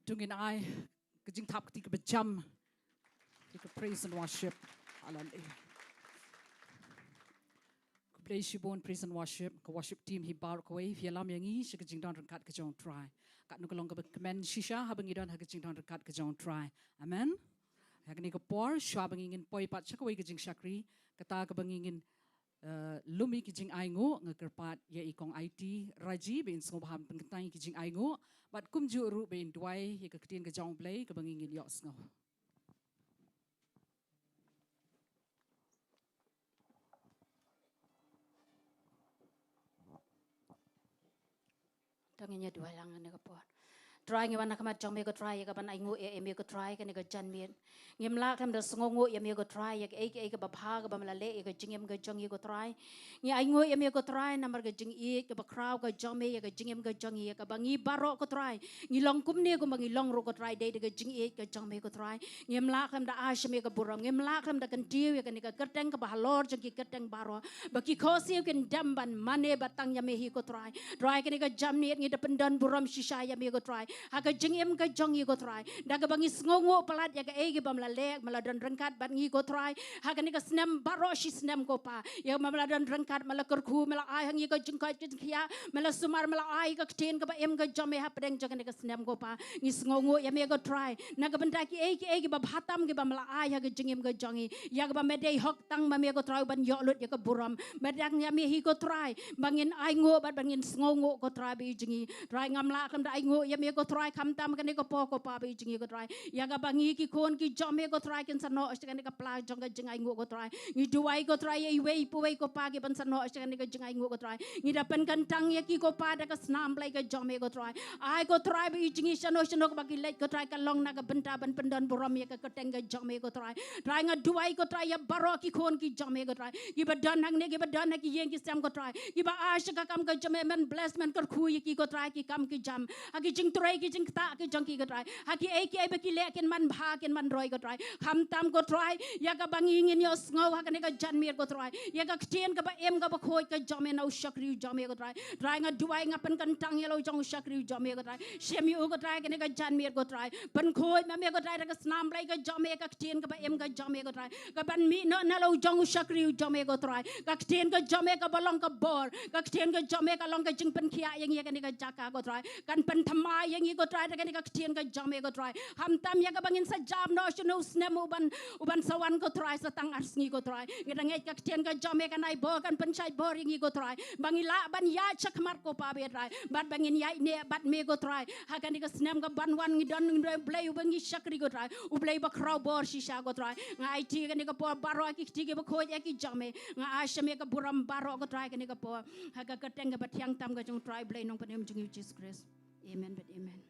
To ngin ai ka jingthap kti kaba jam ïa ka praise and worship. Hallelujah. Khublei shibun praise and worship, ka worship team hi baroh kawei, phi ïalam ïa ngi sha ka jingdon ryngkat ka jong u Trai. Katno ka long kaba kmen shisha haba ngi don ha ka jingdon ryngkat ka jong u Trai. Amen. Ha kane ka por, shuwa ba ngi ngin poi pat sha kawei ka jingshakri, kata kaba ngi ngin eh, lum ïa ki jingainguh, nga kyrpad ïa i Kong Aiti Raji ba in sngewbha ban pynkynthei ïa ki jingainguh, bad kumjuh ruh ba in duwai ïa ka ktien ka jong U Blei kaba ngi ngin ïohsngew. To ngin ïa duwai lang ha kane ka por. Trai, ngi wan ha khmat jong me ko Trai, ïa kaban ainguh ïa me ko Trai, ha kane ka janmiet. Ngim lah khlem da sngewnguh ïa me ko Trai, ïa kaei kaei kaba bha kaba me la leh ïa ka jingim ka jong ngi ko Trai. Ngi ainguh ïa me ko Trai, namar ka jingïeit kaba khraw ka jong me ïa ka jingim ka jong ngi, ïa kaba ngi baroh ko Trai. Ngi long kumne kumba ngi long ruh ko Trai, dei da ka jingïeit ka jong me ko Trai. Ngim lah khlem da ai sha me ka burom, ngim lah khlem da kyntiew ïa kane ka kyrteng kaba halor jong ki kyrteng baroh. Ba ki khohsiew kin dem ban mane bad tang ïa me hi ko Trai. Trai, kane ka janmiet ngi da pyndon burom shisha ïa me ko Trai. Ha ka jingim ka jong ngi ko Trai. Da kaba ngi sngewnguh palat ïa kaei kaba me la leh, me la don ryngkat bad ngi ko Trai. Ha kane ka snem baroh shi snem ko Pa. Ïa kaba me la don ryngkat, me la kyrkhu, me la ai ha ngi ka jingkoit ka jingkhiah, me la sumar, me la ai ka ktien kaba im ka jong me hapdeng jong kane ka snem ko Pa. Ngi sngewnguh ïa me ko Trai. Na ka bynta kiei kiei kiba bha tam kiba me la ai ha ka jingim ka jong ngi. Ïa kaba me dei hok tang ma me ko Trai ban ïoh lut ïa ka burom. Me dang ïa me hi ko Trai. Ba ngin ainguh bad ba ngin sngewnguh ko Trai ba ïeit jong ngi. Trai, ngam lah khlem da ainguh ïa me ko Trai khamtam kane ka por ko Pa ba ïeit jong ngi ko Trai. Ïa kaba ngi ki khun ki jong me ko Trai kin sa noh sha kane ka pla jong ka jingainguh ko Trai. Ngi duwai ko Trai ïa iwei pa iwei ko Pa kiban sa noh sha kane ka jingainguh ko Trai. Ngi da pynkyntang ïa ki ko Pa da ka snam Blei ka jong me ko Trai. Ai ko Trai ba ïeit jong ngi shano shano kaba ki leit ko Trai ka long na ka bynta ban pyndon burom ïa ka kyrteng ka jong me ko Trai. Trai, nga duwai ko Trai ïa baroh ki khun ki jong me ko Trai. Kiba don hangne, kiba don ha ki ïing ki sem ko Trai. Kiba ai sha ka kam ka jong me, men bless, men kyrkhu ïa ki ko Trai, ki kam ki jam. Ha ki jingtrei ki jingktah ki jong ki, ko Trai. Ha kiei kiei ba ki leh kin man bha, kin man roi, ko Trai. Khamtam, ko Trai, ïa kaba ngi ngin ïohsngew ha kane ka janmiet, ko Trai, ïa ka ktien kaba im kaba khuid ka jong me na u shakri u jong me, ko Trai. Trai, nga duwai, nga pynkyntang ïa la u jong u shakri u jong me, ko Trai. Shim ïa u, ko Trai, kane ka janmiet, ko Trai. Pynkhuid ma me, ko Trai, da ka snam Blei ka jong me, ka ktien kaba im ka jong me, ko Trai, kaban mih noh na la u jong u shakri u jong me, ko Trai. Ka ktien ka jong me kaba long ka bor, ka ktien ka jong me ka long ka jingpynkhiah ïa ngi ha kane ka jaka, ko Trai. Kan pynthymmai ïa ngi, ko Trai, da kane ka ktien ka jong me, ko Trai. Khamtam ïa kaba ngin sa jam noh shano u snem uban, uban sa wan, ko Trai, sa tang ar sngi, ko Trai. Ngi da ngeit ka ktien ka jong me kan ai bor, kan pynshai bor ïa ngi, ko Trai, ba ngin lah ban ïaid shakhmat, ko Pa, ko Trai, bad ba ngin ïaid ne bad me, ko Trai. Ha kane ka snem kaban wan, ngi don, ngi don Blei uba ngi shakri, ko Trai, u Blei ba khraw bor shisha, ko Trai. Nga aiti kane ka por baroh ha ki kti kiba khuid ïa ki jong me. Nga ai sha me ka burom baroh, ko Trai, kane ka por, ha ka kyrteng kaba thiang tam ka jong u Trai Blei Nongpynim jong ngi u Jisu Khrist. Amen bad amen.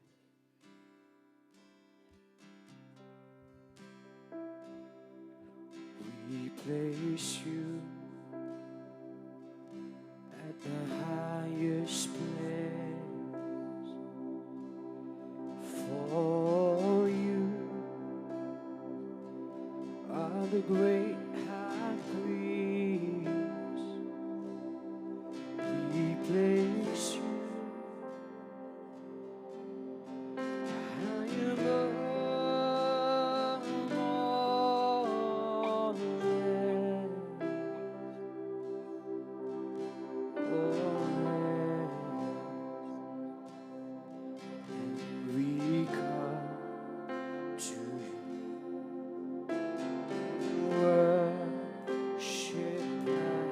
We place you at the highest place. For you are the great high priest. We place you high above all else. All else. And we come to you and worship at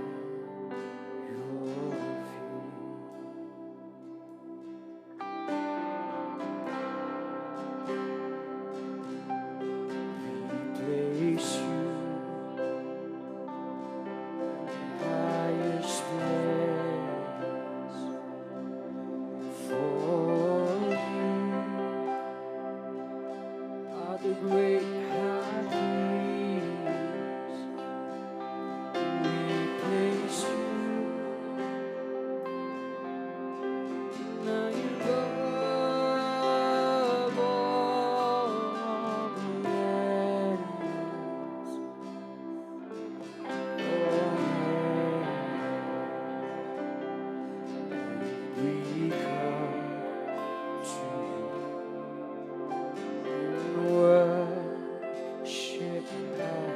your feet. We place you in the highest place, for you are the great high priest. We place you now above all else. Oh, we come to you and worship at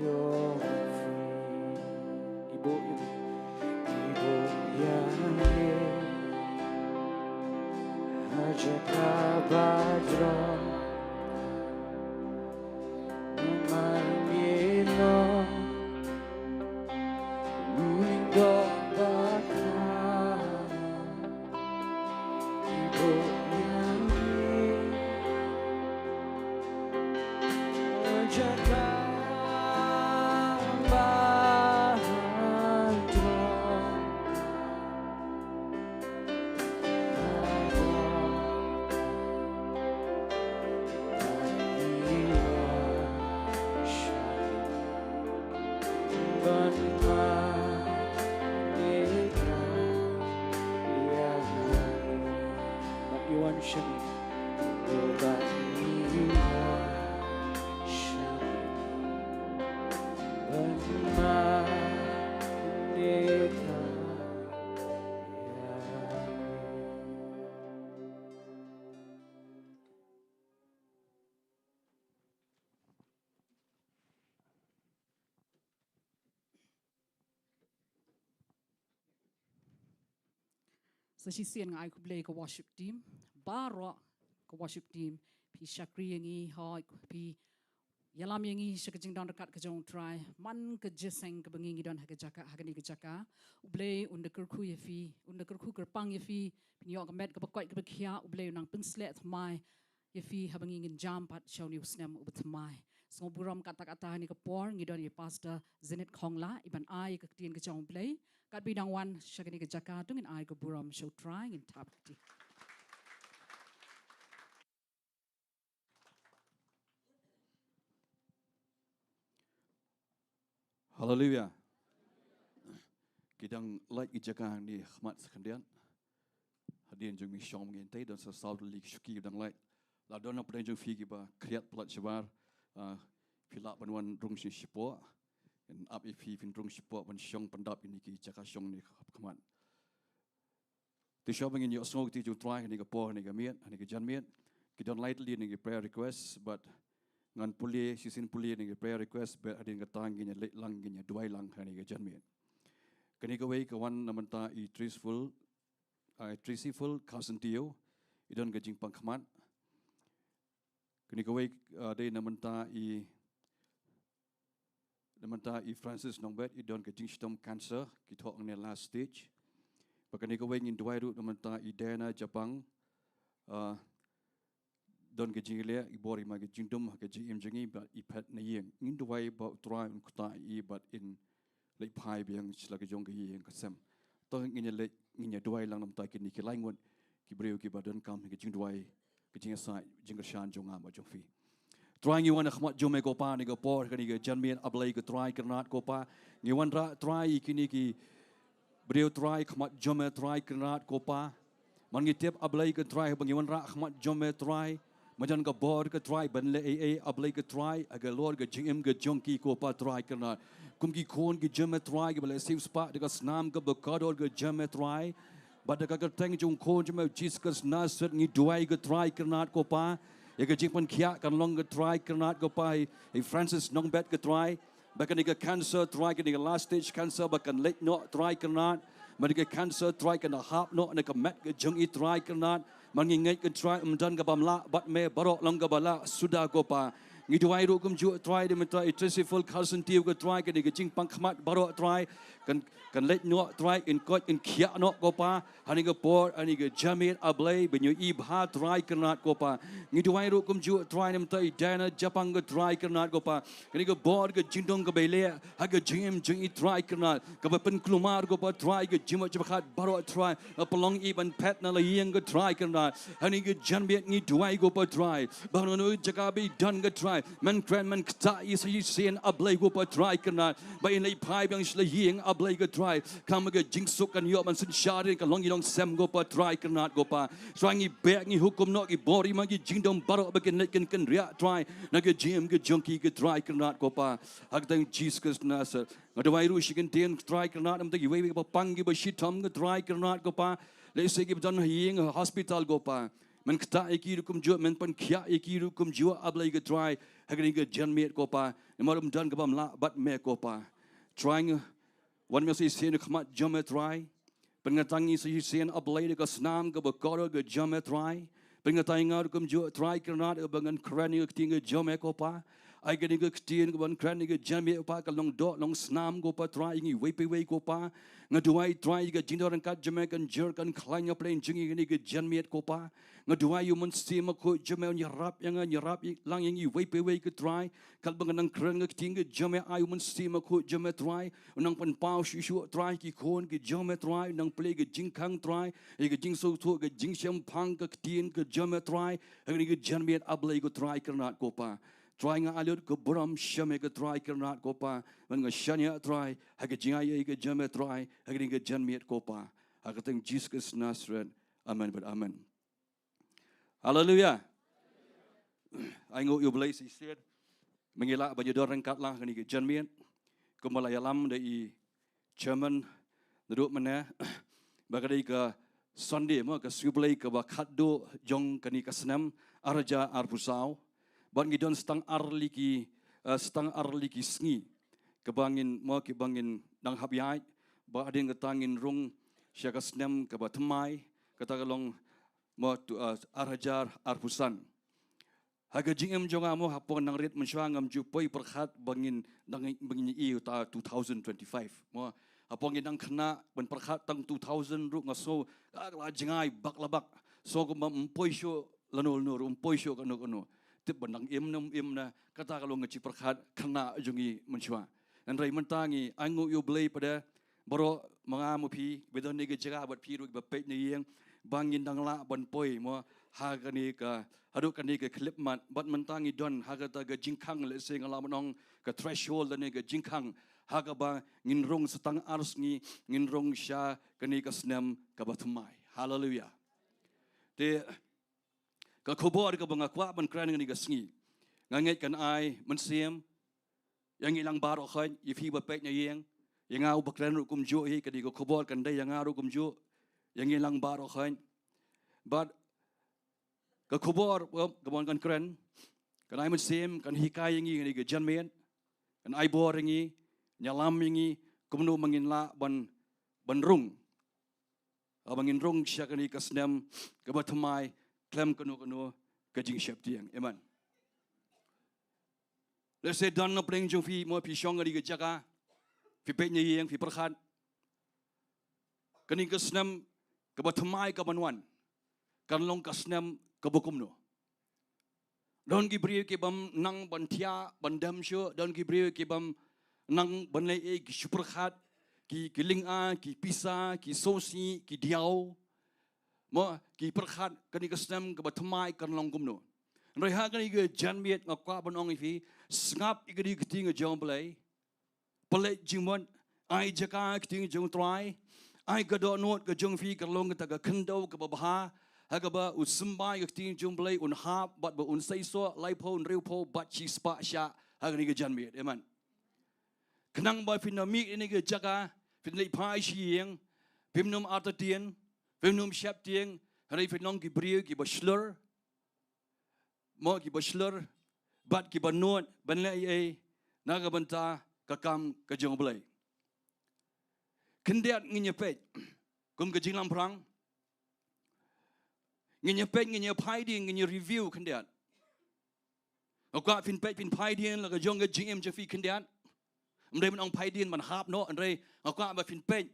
your feet. Ibu, ibu. Ibu yang aja kabadro. Sa shisien nga ai khublei ka worship team baroh, ka worship team, phi shakri ïa ngi, hooid, phi ïalam ïa ngi sha ka jingdon ryngkat ka jong U Trai man ka jingïaseng kaba ngi ngi don ha ka jaka, ha kane ka jaka. U Blei un da kyrkhu ïa phi, un da kyrkhu kyrpang ïa phi, phin ïoh ka met kaba koit kaba khiah, U Blei un nang pynsleh thymmai ïa phi haba ngi ngin jam pat sha une u snem uba thymmai. Sngewburom, katta katta ha kane ka por ngi don ïa Pastor Zenith Khongla, i ban ai ïa ka ktien ka jong U Blei. Katba i dang wan sha kane ka jaka, to ngin ai ka burom sha U Trai, ngin thap ka kti. Haleluia. Ki dang lait ki jaka hangne khmat sa khyndiat. Hadien jong mi shong ngi te don sa saw tylli ki shuki dang lait. La don na pdeng jong phi kiba khriat palat shabar. Ah, phi lah ban wan rung shi shapoh. Ngan ap ïa phi phin rung shapoh ban shong pyndap ïa kine ki jaka shong ne khmat. Te shuwa ba ngin ïohsngew ïa ka ktien jong U Trai ha kane ka por, ha kane ka miet, ha kane ka janmiet. Ki don lai tylli ki prayer request, bad ngan pule, shisien pule ïa ki prayer request, bad hadien kata ngin ïa leit lang, ngin ïa duwai lang ha kane ka janmiet. Kane kawei ka wan na bynta i Trisful, ah, Trisiful Carson Teo, i don ka jingpang khmat. Kane kawei, ah, dei na bynta i, na bynta i Francis Nongbet, i don ka jingshitom cancer, ki thoh hangne last stage. Bad kane kawei ngin duwai ruh na bynta i Diana Japang, ah, don ka jingïaleh, i bor i ma ka jingdum ha ka jingim jong i, bad i phet na ïing. Ngin duwai ba U Trai un ktah ïa i bad in leit phai biang sha la ka jong ka ïing ka sem. To ngin ïa leit, ngin ïa duwai lang na bynta kine ki lai ngut ki briew kiba donkam ha ka jingduwai, ka jingïasaid, jingkyrshan jong nga bad jong phi. Trai, ngi wan ha khmat jong me ko Pa ha kane ka por, ha kane ka janmiet, A Blei ko Trai kyrnat ko Pa. Ngi wanrah Trai ïa kine ki briew Trai ha khmat jong me Trai kyrnat ko Pa. Bad ngi tip A Blei ko Trai ba ngi wanrah ha khmat jong me Trai, ym don ka bor ko Trai ban leh ei ei, A Blei ko Trai, ha ka lor ka jingim ka jong ki ko Pa Trai kyrnat. Kum ki khun ki jong me Trai, kiba la siewspah da ka snam kaba kordor ka jong me Trai, bad da ka kyrteng jong u Khun jong me Jisu Khrist Nasaret, ngi duwai ko Trai kyrnat ko Pa, ïa ka jingpynkhiah kan long ko Trai kyrnat ko Pa, ïa i Francis Nongbet ko Trai. Bad kane ka cancer Trai, kane ka last stage cancer ba kan leit noh Trai kyrnat. Bad kane ka cancer Trai kan da hap noh na ka met ka jong i Trai kyrnat. Bad ngi ngeit ko Trai, ym don kaba ym lah bad me, baroh long kaba lah suda ko Pa. Ngi duwai ruh kumjuh Trai na bynta i Trisiful Carson Teo ko Trai, kane ka jingpang khmat baroh Trai kan, kan leit noh Trai, yn koit yn khiah noh ko Pa. Ha kane ka por, ha kane ka janmiet A Blei, ba ngi ïohi bha Trai kyrnat ko Pa. Ngi duwai ruh kumjuh Trai na bynta i Diana Japang ko Trai kyrnat ko Pa. Kane ka bor ka jingdum kaba i leh ha ka jingim jong i Trai kyrnat, kaba pynkulmar ko Pa Trai ka jingmut jingpyrkhat baroh Trai, ba pynlong i ban phet na la ïing ko Trai kyrnat. Ha kane ka janmiet ngi duwai ko Pa Trai, ba ha kano kano ka jaka ba i don ko Trai, men kren men ktah ïa i sa shisien A Blei ko Pa Trai kyrnat, ba in leit phai biang sha la ïing A Blei ko Trai. Khnang ba ka jingsuk kan ïoh ban synshar ïa i, kan long i nongsem ko Pa Trai kyrnat ko Pa. Trai, ngi beh ngi hukum noh ki bor i ma ki jingdum baroh ba kin leit kin kynriah Trai na ka jingim ka jong ki ko Trai kyrnat ko Pa. Ha ka kyrteng Jisu Khrist Nasaret. Nga duwai ruh shi kyntien Trai kyrnat na bynta kiwei kiba pang kiba shitom ko Trai kyrnat ko Pa. Lehse kiba don ha ïing ha hospital ko Pa. Men ktah ïa ki ruh kumjuh, men pynkhiah ïa ki ruh kumjuh A Blei ko Trai. Ha kane ka janmiet ko Pa, namar ym don kaba ym lah bad me ko Pa. Trai, ngi wan ma shisien ha khmat jong me Trai. Pynngeit ïa ngi sa shisien A Blei da ka snam kaba kordor ka jong me Trai. Pynngeit ïa nga ruh kumjuh Trai kyrnat, ba ngan kren ïa ka ktien ka jong me ko Pa. Ai kane ka ktien kaba ngan kren ïa ka jong me Pa, kan long doh long snam ko Pa Trai, ïa ngi iwei pa iwei ko Pa. Nga duwai Trai ïa ka jingdon ryngkat jong me kan jur kan khlaiñ ha pdeng jong ngi ha kane ka janmiet ko Pa. Nga duwai ïa u Mynsiem Bakhuid jong me un ïarap ïa nga, un ïarap ïa lang ïa ngi iwei pa iwei ko Trai. Katba ngan nang kren ka ktien ka jong me, ai u Mynsiem Bakhuid jong me Trai un nang pynpaw shuh shuh Trai ki khun ki jong me Trai, un nang plie ka jingkhang Trai, ïa ka jingsngewthuh, ka jingshemphang ka ktien ka jong me Trai. Ha kane ka janmiet A Blei ko Trai kyrnat ko Pa. Trai, nga ai lut ka burom sha me ko Trai kyrnat ko Pa. Bad nga shaniah Trai ha ka jingai ei ka jong me Trai, ha kane ka janmiet ko Pa. Ha ka kyrteng Jisu Khrist Nasaret. Amen bad amen. Haleluia. Ai nguh ïa U Blei shisien ba ngi lah ban ïadon ryngkat lang ha kane ka janmiet. Kumba la ïalam da i chairman naduh mynne, ba ka dei ka Sunday mo, ka Sngi U Blei kaba khatduh jong kane ka snem ar hajar arphew saw. Bad ngi don sa tang ar liki, eh, sa tang ar liki sngi kaba ngin mo, kiba ngin nang hap ïaid, bad hadien kata ngin rung sha ka snem kaba thymmai, kata ka long mo tu, eh, ar hajar arphew san. Ha ka jingim jong nga mo, hapoh nang rit mynshuwa ngam ju poi pyrkhat ba ngin nang, ba ngin ïohi uta two thousand twenty-five mo. Hapoh ngin nang khynnah ban pyrkhat tang two thousand ruh nga sngew ka la jngai bak la bak. Sngew kumba ym poi shuh lano lano ruh, ym poi shuh kano kano. Tip ba nang im ne ym im ne, kata ka long ka jingpyrkhat khynnah jong ngi mynshuwa. Hynrei mynta ngi ai nguh ïa U Blei pat de, baroh ma nga ma phi ba don ha kane ka jaka bad phi ruh ba peit na ïing, ba ngin dang lah ban poi mo ha kane ka, haduh kane ka khyllipmat. Bad mynta ngi don ha kata ka jingkhang, lehse nga lah ban ong ka threshold lane ka jingkhang, ha kaba ngin rung sa tang ar sngi, ngin rung sha kane ka snem kaba thymmai. Haleluia. Te ka khubor kaba nga kwah ban kren kane ka sngi, nga ngeit kan ai mynsiem ïa ngi lang baroh khoit, ïa phi ba peit na ïing, ïa nga uba kren ruh kumjuh hi, kane ka khubor kan dei ïa nga ruh kumjuh, ïa ngi lang baroh khoit. Bad ka khubor, well, kaba ngan kren, kan ai mynsiem, kan hikai ïa ngi kane ka janmiet, kan ai bor ïa ngi, ïalam ïa ngi kumno ba ngin lah ban, ban rung, haba ngin rung sha kane ka snem kaba thymmai khlem kano kano ka jingsheptieng. Amen. Lehse don na pdeng jong phi, mo, phi shong ha kane ka jaka, phi peit na ïing, phi pyrkhat, kane ka snem kaba thymmai kaban wan kan long ka snem kaba kumno. Don ki briew ki bym nang ban thiah, ban dem shuh, don ki briew ki bym nang ban leh ei, ki shu pyrkhat, ki, ki lynga, ki pisa, ki sngewsih, ki diaw. Mo, ki pyrkhat kane ka snem kaba thymmai kan long kumno. Hynrei ha kane ka janmiet nga kwah ban ong ïa phi, sngap ïa kane ka ktien ka jong U Blei. Pynleit jingmut, ai jaka ha ka ktien jong U Trai. Ai ka dohnud ka jong phi kan long kata ka khyndew kaba bha, ha kaba u symbai ka ktien jong U Blei un hap bad ba un seisoh laiphew hynriewphew bad shispah shah ha kane ka janmiet. Amen. Khnang ba phin ym mih na kane ka jaka, phin leit phai sha ïing, phim nym artatien, phim nym sheptieng, hynrei phin long ki briew kiba shlur, mo, kiba shlur bad kiba nud ban leh ei ei na ka bynta ka kam ka jong U Blei. Khyndiat ngin ïa peit kum ka jinglamphrang, ngin ïa peit, ngin ïa phai dien, ngin ïa review khyndiat. Nga kwah phin peit, phin phai dien la ka jong ka jingim jong phi khyndiat. Ym dei ban ong phai dien ban hap noh, hynrei nga kwah ba phin peit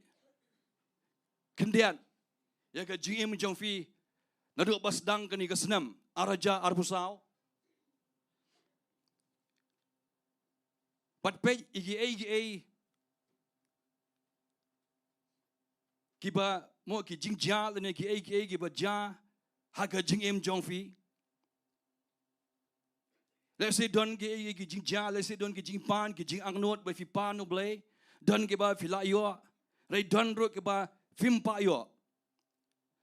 khyndiat ïa ka jingim jong phi naduh ba sdang kane ka snem ar hajar arphew saw. Bad peit ïa kiei kiei kiba, mo, ki jingjia lane kiei kiei kiba jia ha ka jingim jong phi. Lehse don kiei kiei ki jingjia, lehse don ki jingpan, ki jingangnud ba phi pan U Blei. Don kiba phi la ïoh, hynrei don ruh kiba phim pat ïoh.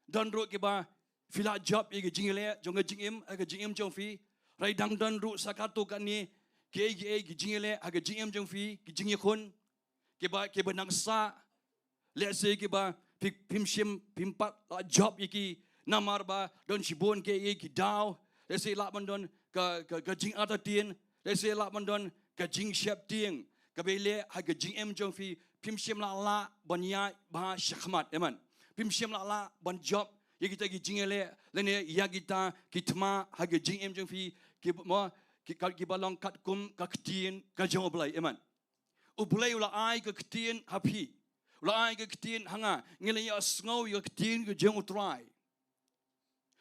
Don ruh kiba phi la jop ïa ki jingïaleh jong ka jingim, ha ka jingim jong phi. Hynrei dang don ruh sa katto katne kiei kiei ki jingïaleh ha ka jingim jong phi, ki jingïakhun kiba, kiba nang sah. Lehse kiba phi, phim shym, phim pat la jop ïa ki namar ba don shibun kiei kiei ki daw. Lehse lah ban don ka, ka, ka jingartatien. Lehse lah ban don ka jingsheptieng kaba ïaleh ha ka jingim jong phi, phim shym la lah ban ïaid bha shakhmat. Amen. Phim shym la lah ban jop ïa kita ki jingïaleh lane ïa kita ki thma ha ka jingim jong phi, ki, mo, ki, ka, kiba long katkum ka ktien ka jong U Blei. Amen. U Blei u la ai ka ktien ha phi, u la ai ka ktien ha nga, ngi la ïohsngew ïa ka ktien ka jong U Trai.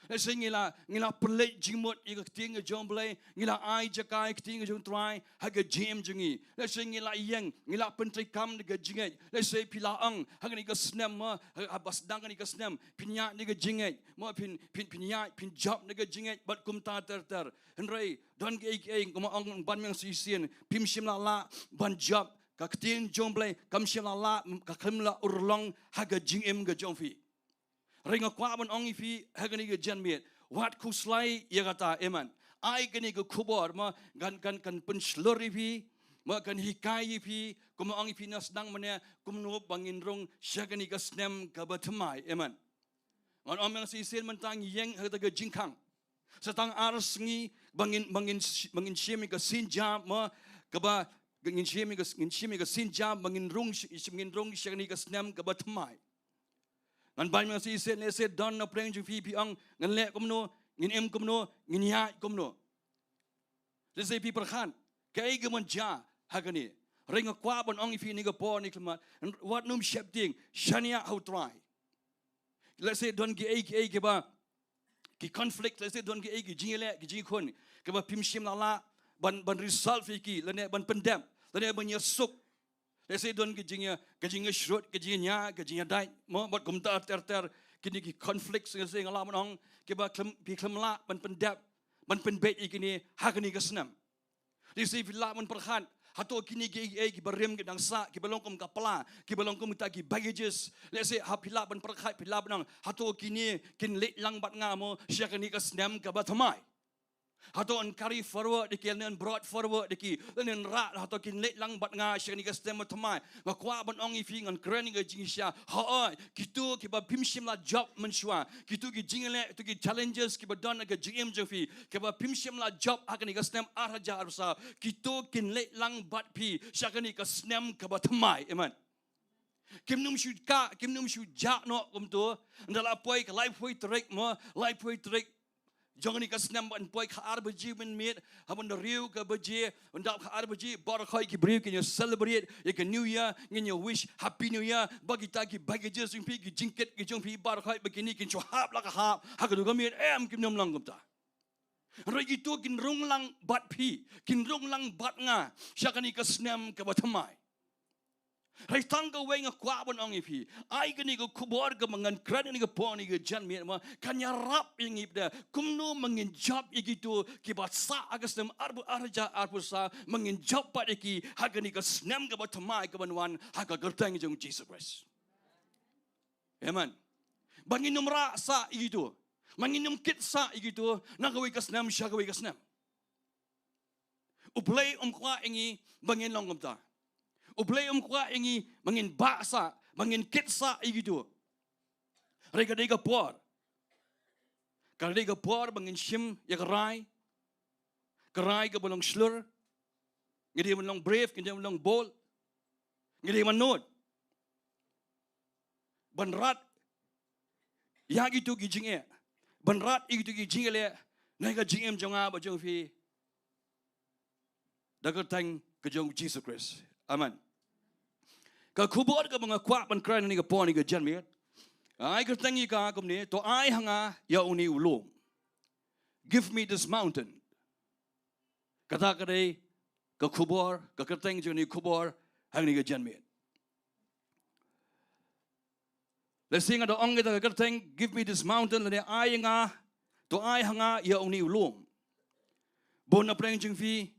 Lehse ngi la, ngi la pynleit jingmut ïa ka ktien ka jong U Blei, ngi la ai jaka ïa ka ktien ka jong U Trai ha ka jingim jong ngi. Lehse ngi la ïeng, ngi la pyntreikam da ka jingngeit. Lehse phi la ong ha kane ka snem, mo, ha, haba sdang kane ka snem, phin ïaid da ka jingngeit, mo, phin, phin, phin ïaid, phin jop da ka jingngeit bad kumta ter ter. Hynrei don kiei kiei, kumba ong Ban Myang Shisien, phim shym la lah ban jop, ka ktien jong U Blei kam shym la lah, ka khlem la urlong ha ka jingim ka jong phi. Hynrei nga kwah ban ong ïa phi ha kane ka janmiet, wat khuslai ïa kata. Amen. Ai kane ka khubor, mo, kan, kan, kan pynshlur ïa phi, mo, kan hikai ïa phi, kumba ong ïa phi na sdang mynne, kumno ba ngin rung sha kane ka snem kaba thymmai. Amen. Ngan ym ïa shisien mynta ngi ïeng ha kata ka jingkhang. Sa tang ar sngi ba ngin, ba ngin, ba ngin shim ïa ka sienjam, mo, kaba ngin shim ïa ka, ngin shim ïa ka sienjam ba ngin rung sh-, ngin rung sha kane ka snem kaba thymmai. Ngan Ban Myang Shisien, lehse don na pdeng jong phi, phi ong, ngan leh kumno, ngin im kumno, ngin ïaid kumno. Lehse phi pyrkhat kaei kaban jia ha kane. Hynrei nga kwah ban ong ïa phi ha kane ka por, ha kane ka khmat, wat nym sheptieng, shaniah ha U Trai. Lehse don kiei kiei kiba, ki conflict, lehse don kiei ki jingïaleh, ki jingïakhun kiba phim shym la lah ban, ban resolve ïa ki, lane ban pyndep, lane ban ïasuk. Lehse don ki jingïa, ki jingïashrut, ki jingïania, ki jingïadait, mo, bad kumta ter ter, kine ki conflicts, lehse nga lah ban ong, kiba khlem, phi khlem lah ban pyndep, ban pynbeit ïa kine ha kane ka snem. Lehse phi lah ban pyrkhat Hato kine ki ei ei kiba rim ki dang sah, kiba long kum ka pla, kiba long kum kita ki baggages. Lehse haba phi lah ban pyrkhat, phi lah ban ong, hato kine kin leit lang bad nga mo sha kane ka snem kaba thymmai? Hato yn carry forward ïa ki, lane yn brought forward ïa ki, lane yn rah, hato kin leit lang bad nga sha kane ka snem ba thymmai? Nga kwah ban ong ïa phi, ngan kren ïa ka jingshisha. Hooid, kito kiba phim shym la jop mynshuwa, kito ki jingïaleh, kito ki challenges kiba don ha ka jingim jong phi, kiba phim shym la jop ha kane ka snem ar hajar arphew saw, kito kin leit lang bad phi sha kane ka snem kaba thymmai. Amen. Kim nym shu ka, kim nym shu jah noh kumto. Ynda la poi ka laiphew tarik mo, laiphew tarik jong kane ka snem, ban poi ka ar baje mynmiet, haba ynda hynriew ka baje, ynda ka ar baje, baroh khoit ki briew kin ïa celebrate ïa ka New Year, ngin ïa wish Happy New Year, ba kita ki baggages jong phi, ki jingkit ki jong phi, baroh khoit ba kine kin shu hap la ka hap ha kato ka miet. Em, kim nym long kumta. Hynrei kito kin rung lang bad phi, kin rung lang bad nga sha kane ka snem kaba thymmai. Hynrei tang kawei nga kwah ban ong ïa phi, ai kane ka khubor kaba ngan kren ha kane ka por, ha kane ka janmiet mo, kan ïarap ïa ngi pat kumno ma ngin jop ïa kito kiba sah ha ka snem arphew, ar hajar arphew saw, ma ngin jop pat ïa ki ha kane ka snem kaba thymmai kaban wan ha ka kyrteng jong u Jisu Khrist. Amen. Ba ngin nym rah sah ïa kito, ba ngin nym kit sah ïa kito na kawei ka snem sha kawei ka snem. U Blei um kwah ïa ngi ba ngin long kumta. U Blei um kwah ïa ngi ba ngin bah sah, ba ngin kit sah ïa kito. Hynrei ka dei ka por, ka dei ka por ba ngin shim ïa ka rai, ka rai kaba long shlur. Ngi dei ban long brave, ngi dei ban long bold, ngi dei ban nud ban rat ïa kito ki jingeh, ban rat ïa kito ki jingeh leh na ka jingim jong nga bad jong phi, da ka kyrteng ka jong u Jisu Khrist. Amen. Ka khubor kaba nga kwah ban kren ha kane ka por, ha kane ka janmiet, ai kyrteng ïa ka kumne: To ai ha nga ïa une u lum. Give me this mountain. Kata ka dei ka khubor, ka kyrteng jong kane ka khubor ha kane ka janmiet. Lehse nga da ong kata ka kyrteng, Give me this mountain, lane ai nga, to ai ha nga ïa une u lum. Bun na pdeng jong phi,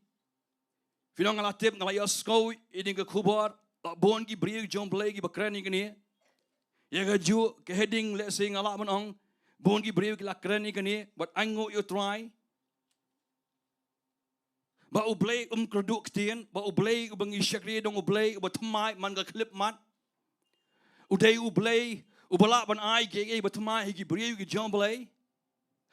phin ong, nga la tip, nga la ïohsngew ïa kane ka khubor, la bun ki briew jong u Blei kiba kren ïa kane. Ïa kajuh ka heading, lehse nga lah ban ong, bun ki briew ki la kren ïa kane, bad ainguh ïa u Trai. Ba u Blei um kyrduh ktien, ba u Blei uba ngi shakri u dei u Blei uba thymmai man ka khyllipmat. U dei u Blei uba lah ban ai kiei kiei ba thymmai ha ki briew ki jong u Blei.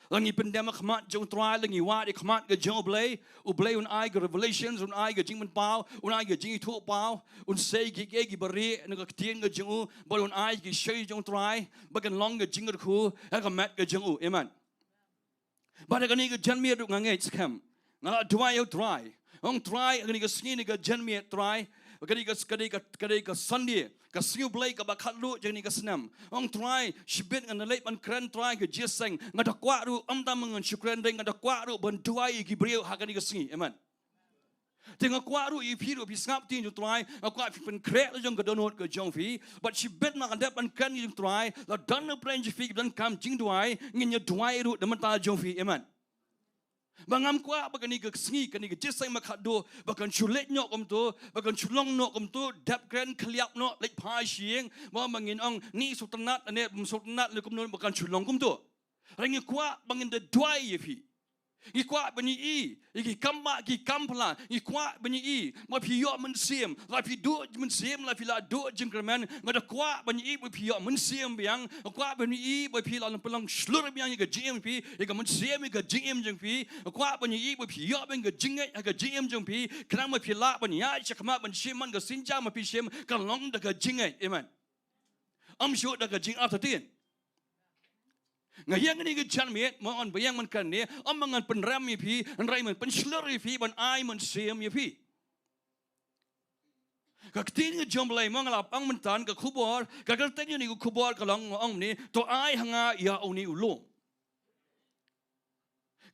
La ngi pyndem ha khmat jong u Trai, la ngi wad ha khmat ka jong u Blei, u Blei un ai ka revelations, un ai ka jingpynpaw, un ai ka jingithuhpaw, un sei kiei kiei kiba rieh na ka ktien ka jong u, bad un ai ki shei jong u Trai ba kan long ka jingkyrkhu ha ka met ka jong u. Amen. Bad ha kane ka janmiet ruh nga ngeit skhem, nga la duwai ïa u Trai, ong Trai, ha kane ka sngi, ha kane ka janmiet Trai, ka dei ka, ka dei ka, ka dei ka Sunday, ka sngi u Blei kaba khatduh jong kane ka snem. Ong Trai, shibit ngan da leit ban kren Trai ka jingïaseng. Nga da kwah ruh, ym tang ba ngan shu kren, nga da kwah ruh ban duwai ïa ki briew ha kane ka sngi. Amen. Te nga kwah ruh ïa phi ruh, phi sngap ktien jong u Trai, nga kwah phi pynkhreh la jong ka dohnud ka jong phi. Bad shibit ma nga dep ban kren ïa u Trai, la don na pdeng jong phi kiba donkam jingduwai, ngin ïa duwai ruh na ka bynta jong phi. Amen. Ba ngam kwah ba kane ka sngi, kane ka jingïaseng ba khatduh, ba kan shu leit noh kumto, ba kan shu long noh kumto, dep kren khylliap noh, leit phai sha ïing, ba ma ngin ong ni sngewtynnat ne bym sngewtynnat ne kumno, ba kan shu long kumto. Hynrei ngi kwah ba ngin da duwai ïa phi. Ngi kwah ban ïohi ïa ki kam bah, ki kam pla. Ngi kwah ban ïohi ba phi ïoh mynsiem, la phi duh mynsiem, la phi la duh jingkyrmen. Nga da kwah ban ïohi ba phi ïoh mynsiem biang. Nga kwah ban ïohi ba phi la pynlong shlur biang ïa ka jingim phi, ïa ka mynsiem, ïa ka jingim jong phi. Nga kwah ban ïohi ba phi ïoh biang ka jingngeit ha ka jingim jong phi. Khnang ba phi lah ban ïaid shakhmat ban shim, man ka sienjam ba phi shim kan long da ka jingngeit. Amen. Ym shuh da ka jingartatien. Nga ïeng ha kane ka janmiet, ma ong ba ïeng man kane, ym ba ngan pynrem ïa phi, hynrei ban pynshlur ïa phi, ban ai mynsiem ïa phi. Ka ktien ka jong u Blei, ma nga la ong mynta, ka khubor, ka kyrteng ïa kane ka khubor ka long, nga ong ne, to ai ha nga ïa une u lum.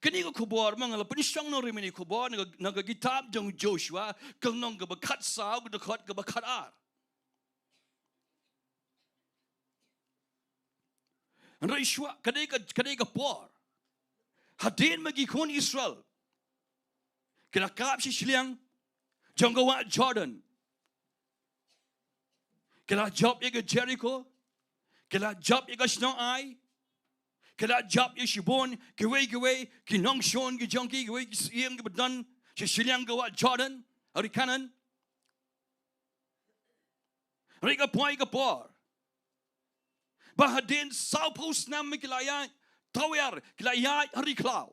Kane ka khubor, ma nga la pynshong noh rim ïa kane ka khubor na ka, na ka kitab jong u Joshua, ka lynnong kaba khatsaw, ka dkhot kaba khatar. Hynrei shuwa, ka dei ka, ka dei ka por, hadien ba ki khun Israel ki la kap sha shiliang, jong ka wah Jordan. Ki la jop ïa ka Jeriko. Ki la jop ïa ka shnong Ai. Ki la jop ïa shibun kiwei kiwei ki nongshun ki jong ki, kiwei ki syiem kiba don sha shiliang ka wah Jordan, ha ri Kanaan. Hynrei ka poi ka por ba hadien sawphew snem ki la ïaid tawiar, ki la ïaid ha ri khlaw,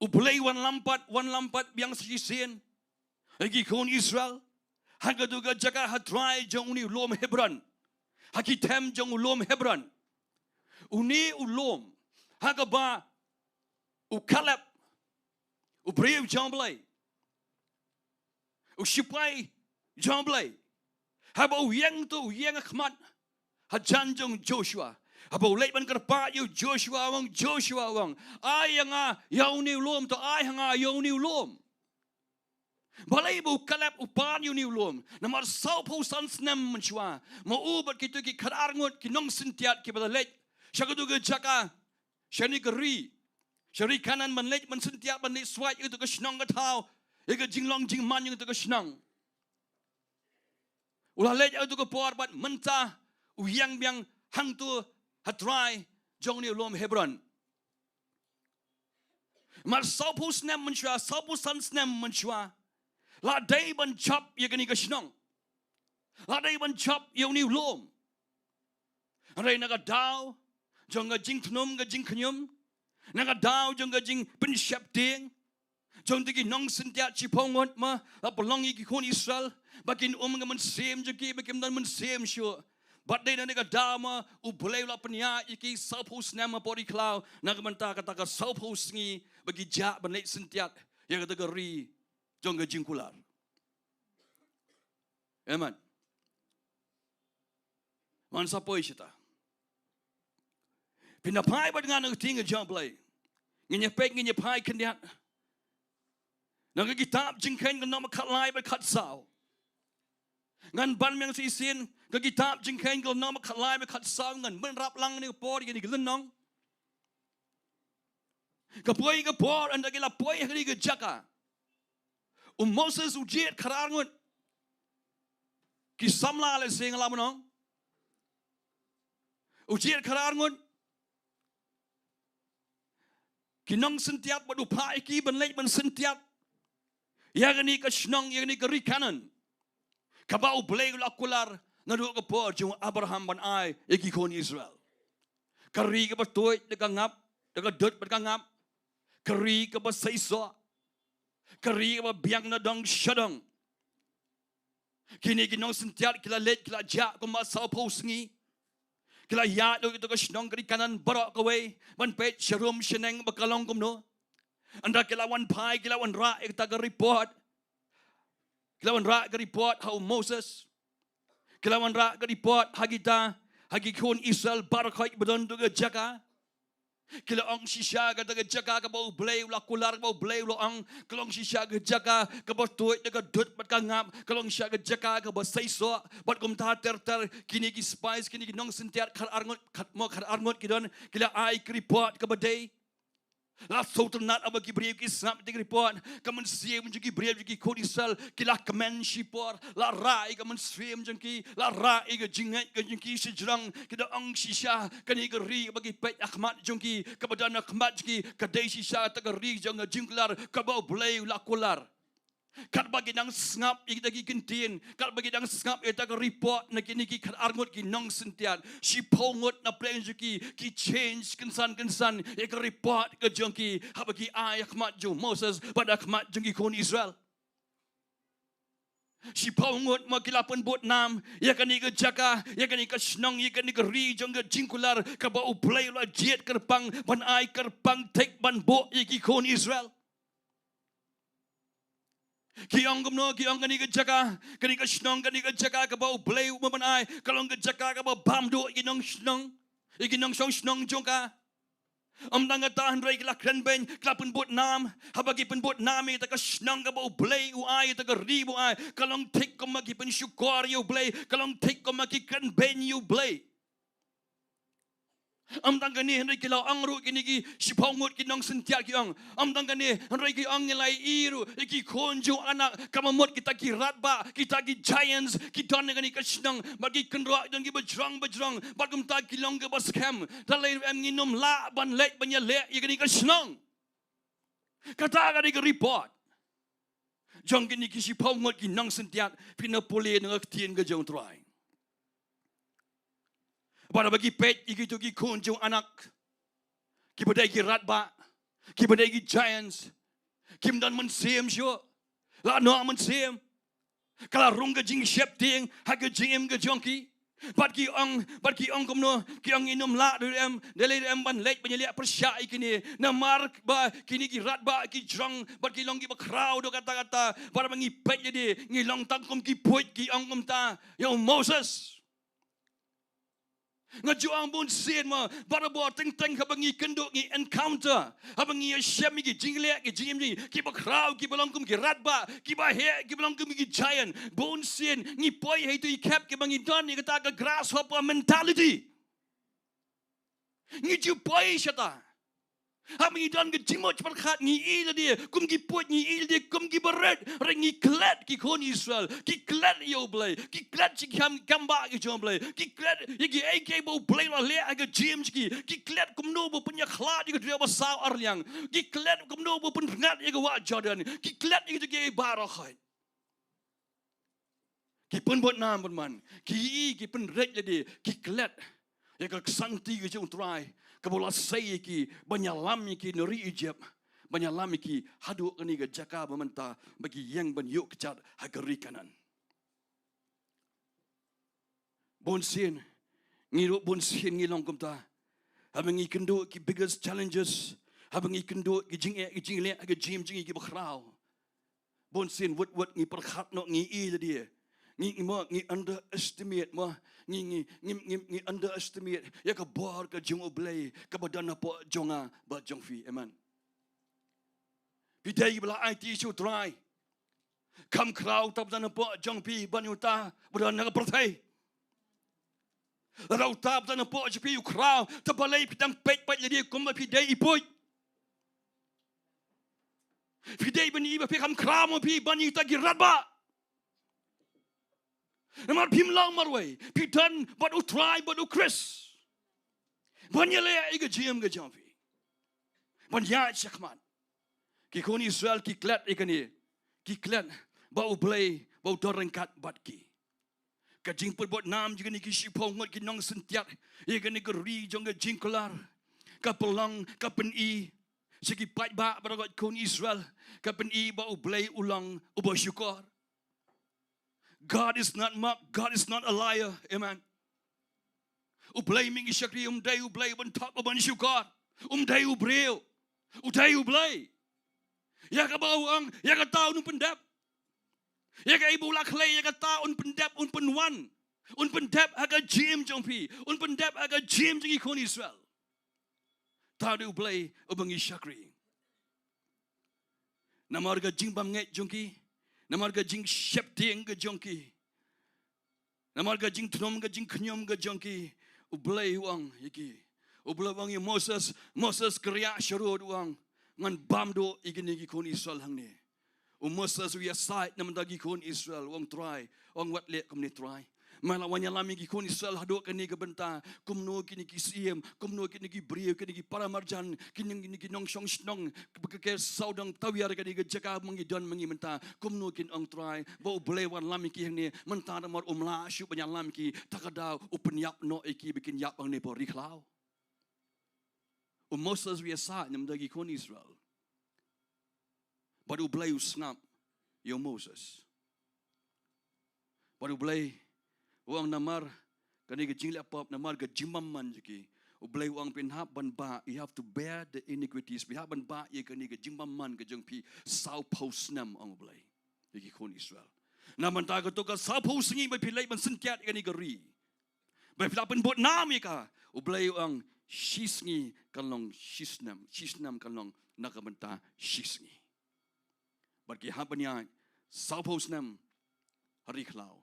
U Blei u wan lam pat, wan lam pat biang sa shisien ïa ki khun Israel ha katu ka jaka, ha trai jong une u lum Hebron, ha ki them jong u lum Hebron. Une u lum ha kaba u Kaleb, u briew jong U Blei, u sipai jong U Blei, haba u ïeng, to u ïeng ha khmat, hajan jong Joshua. Haba u leit ban kyrpad ïa u Joshua, u ong, Joshua, u ong, ai ha nga ïa une u lum, to ai ha nga ïa une u lum. Balei ba u Kaleb u pan ïa une u lum? Namar sawphew san snem mynshuwa, ma u bad kito ki khatar ngut ki nongsyntiat kiba la leit sha katu ka jaka, sha kane ka ri, sha ri Kanaan, ban leit ban syntiat, ban leit swait ïa katu ka shnong ka thaw, ïa ka jinglong jingman ïa katu ka shnong. U la leit ïa katu ka por bad mynta u ïeng biang hangtu ha trai jong une u lum Hebron. Mar sawphew snem mynshuwa, sawphew san snem mynshuwa, la dei ban jop ïa kane ka shnong, la dei ban jop ïa une u lum. Hynrei na ka daw jong ka jingthnum ka jingkhñium, na ka daw jong ka jingpynsheptieng jong kito ki nongsyntiat shiphew ngut, ma la pynlong ïa ki khun Israel ba kin um ka mynsiem jong ki, ba kim don mynsiem shuh. Bad dei na kane ka daw ma U Blei u la pynïaid ïa ki sawphew snem hapoh ri khlaw, na ka bynta kata ka sawphew sngi ba ki jah ban leit syntiat ïa kata ka ri jong ka jingkular. Amen. Wan sa poi shata. Phin ïa phai bad nga na ka ktien ka jong U Blei. Ngin ïa peit, ngin ïa phai khyndiat na ka kitab Jingkheiñ ka lynnong khatlai bad khatsaw. Ngan ban biang sa shisien ka kitab Jingkheiñ ka lynnong khatlai bad khatsaw, ngan bynrap lang kane ka por ïa kane ka lynnong. Ka poi ka por ynda ki la poi ha kane ka jaka, u Moses u jied khatar ngut ki samla, lehse nga lah ban ong, u jied khatar ngut ki nongsyntiat bad u phah ïa ki ban leit ban syntiat ïa kane ka shnong, ïa kane ka ri Kanaan, kaba U Blei u la kular naduh ka por jong u Abraham ban ai ïa ki khun Israel. Ka ri kaba tuid da ka ngap, da ka dud bad ka ngap. Ka ri kaba seisoh. Ka ri kaba biang na dong sha dong. Kine ki nongsyntiat ki la leit, ki la jah kumba sawphew sngi. Ki la ïaid lut ïa kata ka shnong ka ri Kanaan baroh kawei, ban peit sharum shaneng ba ka long kumno. Ynda ki la wan phai, ki la wanrah ïa kata ka report. Ki la wanrah ka report ha u Moses. Ki la wanrah ka report ha kita, ha ki khun Israel baroh kawei ba don ha kata ka jaka. Ki la ong shisha kata ka jaka kaba U Blei u la kular, kaba U Blei u la ong, ka long shisha ka jaka kaba tuid da ka dud bad ka ngap, ka long shisha ka jaka kaba seisoh. Bad kumta ter ter, kine ki spies, kine ki nongsyntiat khatar ngut, khat mo khatar ngut ki don, ki la ai ka report kaba dei. La sngewtynnat haba ki briew ki sngap ïa ka report. Ka mynsiem jong ki briew jong ki khun Israel ki la kmen shipor. La rah ïa ka mynsiem jong ki, la rah ïa ka jingngeit ka jong ki shajrong. Ki da ong shisha, kane ka ri kaba ki peit ha khmat jong ki, kaba don ha khmat jong ki, ka dei shisha kata ka ri jong ka jingkular kaba U Blei u la kular. Katba ki dang sngap ïa kita ki kyntien, katba ki dang sngap ïa kata ka report na kine ki khatar ngut ki nongsyntiat, shiphew ngut na pdeng jong ki ki change kynsan kynsan ïa ka report ka jong ki, haba ki ai ha khmat jong u Moses bad ha khmat jong ki khun Israel. Shiphew ngut ma ki la pynbud nam ïa kane ka jaka, ïa kane ka shnong, ïa kane ka ri jong ka jingkular kaba U Blei u la jied kyrpang ban ai kyrpang thik ban buh ïa ki khun Israel. Ki ong kumno, ki ong kane ka jaka, kane ka shnong, kane ka jaka kaba U Blei u ban ai, ka long ka jaka kaba bam duh ïa ki nongshnong, ïa ki nongshong shnong jong ka. Ym tang kata hynrei ki la kren beiñ, ki la pynbud nam, haba ki pynbud nam ïa kata ka shnong kaba U Blei u ai, ïa kata ka ri ba u ai, ka long thik kumba ki pynshukor ïa U Blei, ka long thik kumba ki kren beiñ ïa U Blei. Ym tang kane, hynrei ki la ong ruh kine ki shiphew ngut ki nongsyntiat, ki ong, ym tang kane, hynrei ki ong, ngi la ïohi ruh ïa ki khun jong u Anak, ka mut kita ki radbah, kita ki giants, ki don ha kane ka shnong, bad ki kynroh don kiba jrong bajrong, bad kumta ki long kiba skhem. Da lei ruh em, ngim lah ban leit ban ïaleh ïa kane ka shnong. Kata ka dei ka report jong kine ki shiphew ngut ki nongsyntiat, phi na pule na ka ktien ka jong u Trai. Bad haba ngi peit ïa kito ki khun jong u Anak, kiba dei ki radbah, kiba dei ki giants, kim don mynsiem shuh. La noh mynsiem. Ka la rung ka jingsheptieng ha ka jingim ka jong ki. Bad ki ong, bad ki ong kumno, ki ong, ngim lah ruh em, da lei ruh em ban leit ban ïaleh pyrshah ïa kine. Namar ba kine ki radbah ki jrong, bad ki long kiba khraw da kata kata. Bad haba ngi peit lade, ngi long tang kum ki puit, ki ong kumta ïa u Moses. Nga ju ong bunsien mo, barabor teng teng haba ngi kynduh, ngi encounter, haba ngi ïashem ïa ki jingleh, ki jingim jong ngi, kiba khraw, kiba long kum ki radbah, kiba heh, kiba long kum ki giant, bunsien ngi poi ha kito ki khep kiba ngi don ïa kata ka grasshopper mentality. Ngi ju poi shata. Haba ngi don ka jingmut jingpyrkhat, ngi ïohi lade kum ki puit, ngi ïohi lade kum kiba rit. Hynrei ngi klet, ki khun Israel ki klet ïa u Blei, ki klet sha ki kam, kam bah ki jong u Blei, ki klet ïa kiei kiei ba u Blei u la leh ha ka jingim jong ki. Ki klet kumno ba u pynïakhlad ïa ka duriaw basaw arliang. Ki klet kumno ba u pynrngat ïa ka wah Jordan. Ki klet ïa kito kiei baroh khoit. Ki pynbud nam pynman, ki ïohi, ki pynreit lade, ki klet ïa ka ksangti ka jong u Trai, kaba u la sei ïa ki ban ïalam ïa ki na ri Ijipt, ban ïalam ïa ki haduh kane ka jaka ba mynta ba ki ïeng ban ïuh kjat ha ka ri Kanaan. Bunsien, ngi ruh bunsien ngi long kumta. Haba ngi kynduh ki biggest challenges, haba ngi kynduh ki jingeh, ki jingleh ha ka jingim jong ngi kiba khraw, bunsien wut wut ngi pyrkhat noh, ngi ïohi lade. Ngi, ngi mo, ngi underestimate mo. Ngi, ngi, ngi, ngi, ngi underestimate ïa ka bor ka jong u Blei kaba don hapoh jong nga bad jong phi. Amen. Phi dei ba la aiti sha u Trai. Kam khraw uta ba don hapoh jong phi ban ïa uta ba don ha ka pyrthei. Lada uta ba don hapoh jong phi u khraw, te balei phi dang peit peit lade kumba phi dei i puit? Phi dei ban ïohi ba phi kam khraw mo phi ban ïa kita ki radbah. Namar phim long marwei, phi don bad u Trai, bad u Khrist ban ïaleh ïa ka jingim ka jong phi, ban ïaid shakhmat. Ki khun Israel ki klet ïa kane, ki klet ba u Blei ba u don ryngkat bad ki. Ka jingpynbud nam jong kine ki shiphew ngut ki nongsyntiat ïa kane ka ri jong ka jingkular ka pynlong, ka pyni sha ki paidbah baroh ki khun Israel, ka pyni ba u Blei u long uba shukor. God is not mocked, God is not a liar. Amen. U Blei ba ngi shakri um dei u Blei ban thok, ban shukor. Um dei u briew. U dei u Blei. Ïa kaba u ong, ïa kata un pyndep. Ïa kaei ba u la khlei, ïa kata un pyndep, un pynwan. Un pyndep ha ka jingim jong phi, un pyndep ha ka jingim jong ki khun Israel. Uta u dei u Blei uba ngi shakri. Namar ka jingbymngeit jong ki, namar ka jingsheptieng ka jong ki, namar ka jingthnum ka jingkhñium ka jong ki, u Blei u ong ïa ki. U Blei u ong ïa u Moses, Moses, kyrïah sharud, u ong, ngan bam duh ïa kine ki khun Israel hangne. U Moses u ïasaid na bynta ki khun Israel, u ong Trai, u ong wat leh kumne Trai. Me la wan ïalam ïa ki khun Israel haduh kane ka bynta, kumno kine ki siem, kumno kine ki briew, kine ki para marjan, kine, kine ki nongshong shnong, kiba kyrkieh sawdong tawiar kane ka jaka ba ngi don ma ngi mynta, kumno kin ong Trai, ba u Blei wan lam ïa ki hangne, mynta namar um lah shuh ban ïalam ïa ki, ta ka daw u pynïap noh ïa ki ba kin ïap hangne hapoh ri khlaw. U Moses u ïasaid na bynta ki khun Israel. Bad u Blei u sngap ïa u Moses. Bad u Blei u ong namar kane ka jingleh pop, namar ka jingbymman jong ki, u Blei u ong phin hap ban bah, you have to bear the iniquities. Phi hap ban bah ïa kane ka jingbymman ka jong phi sawphew snem, ong u Blei ïa ki khun Israel. Na bynta kato ka sawphew sngi ba phi leit ban syntiat ïa kane ka ri, ba phi la pynbud nam ïa ka, u Blei u ong shisngi kan long shisnem, shisnem kan long na ka bynta shisngi. Bad ki hap ban ïaid sawphew snem ha ri khlaw.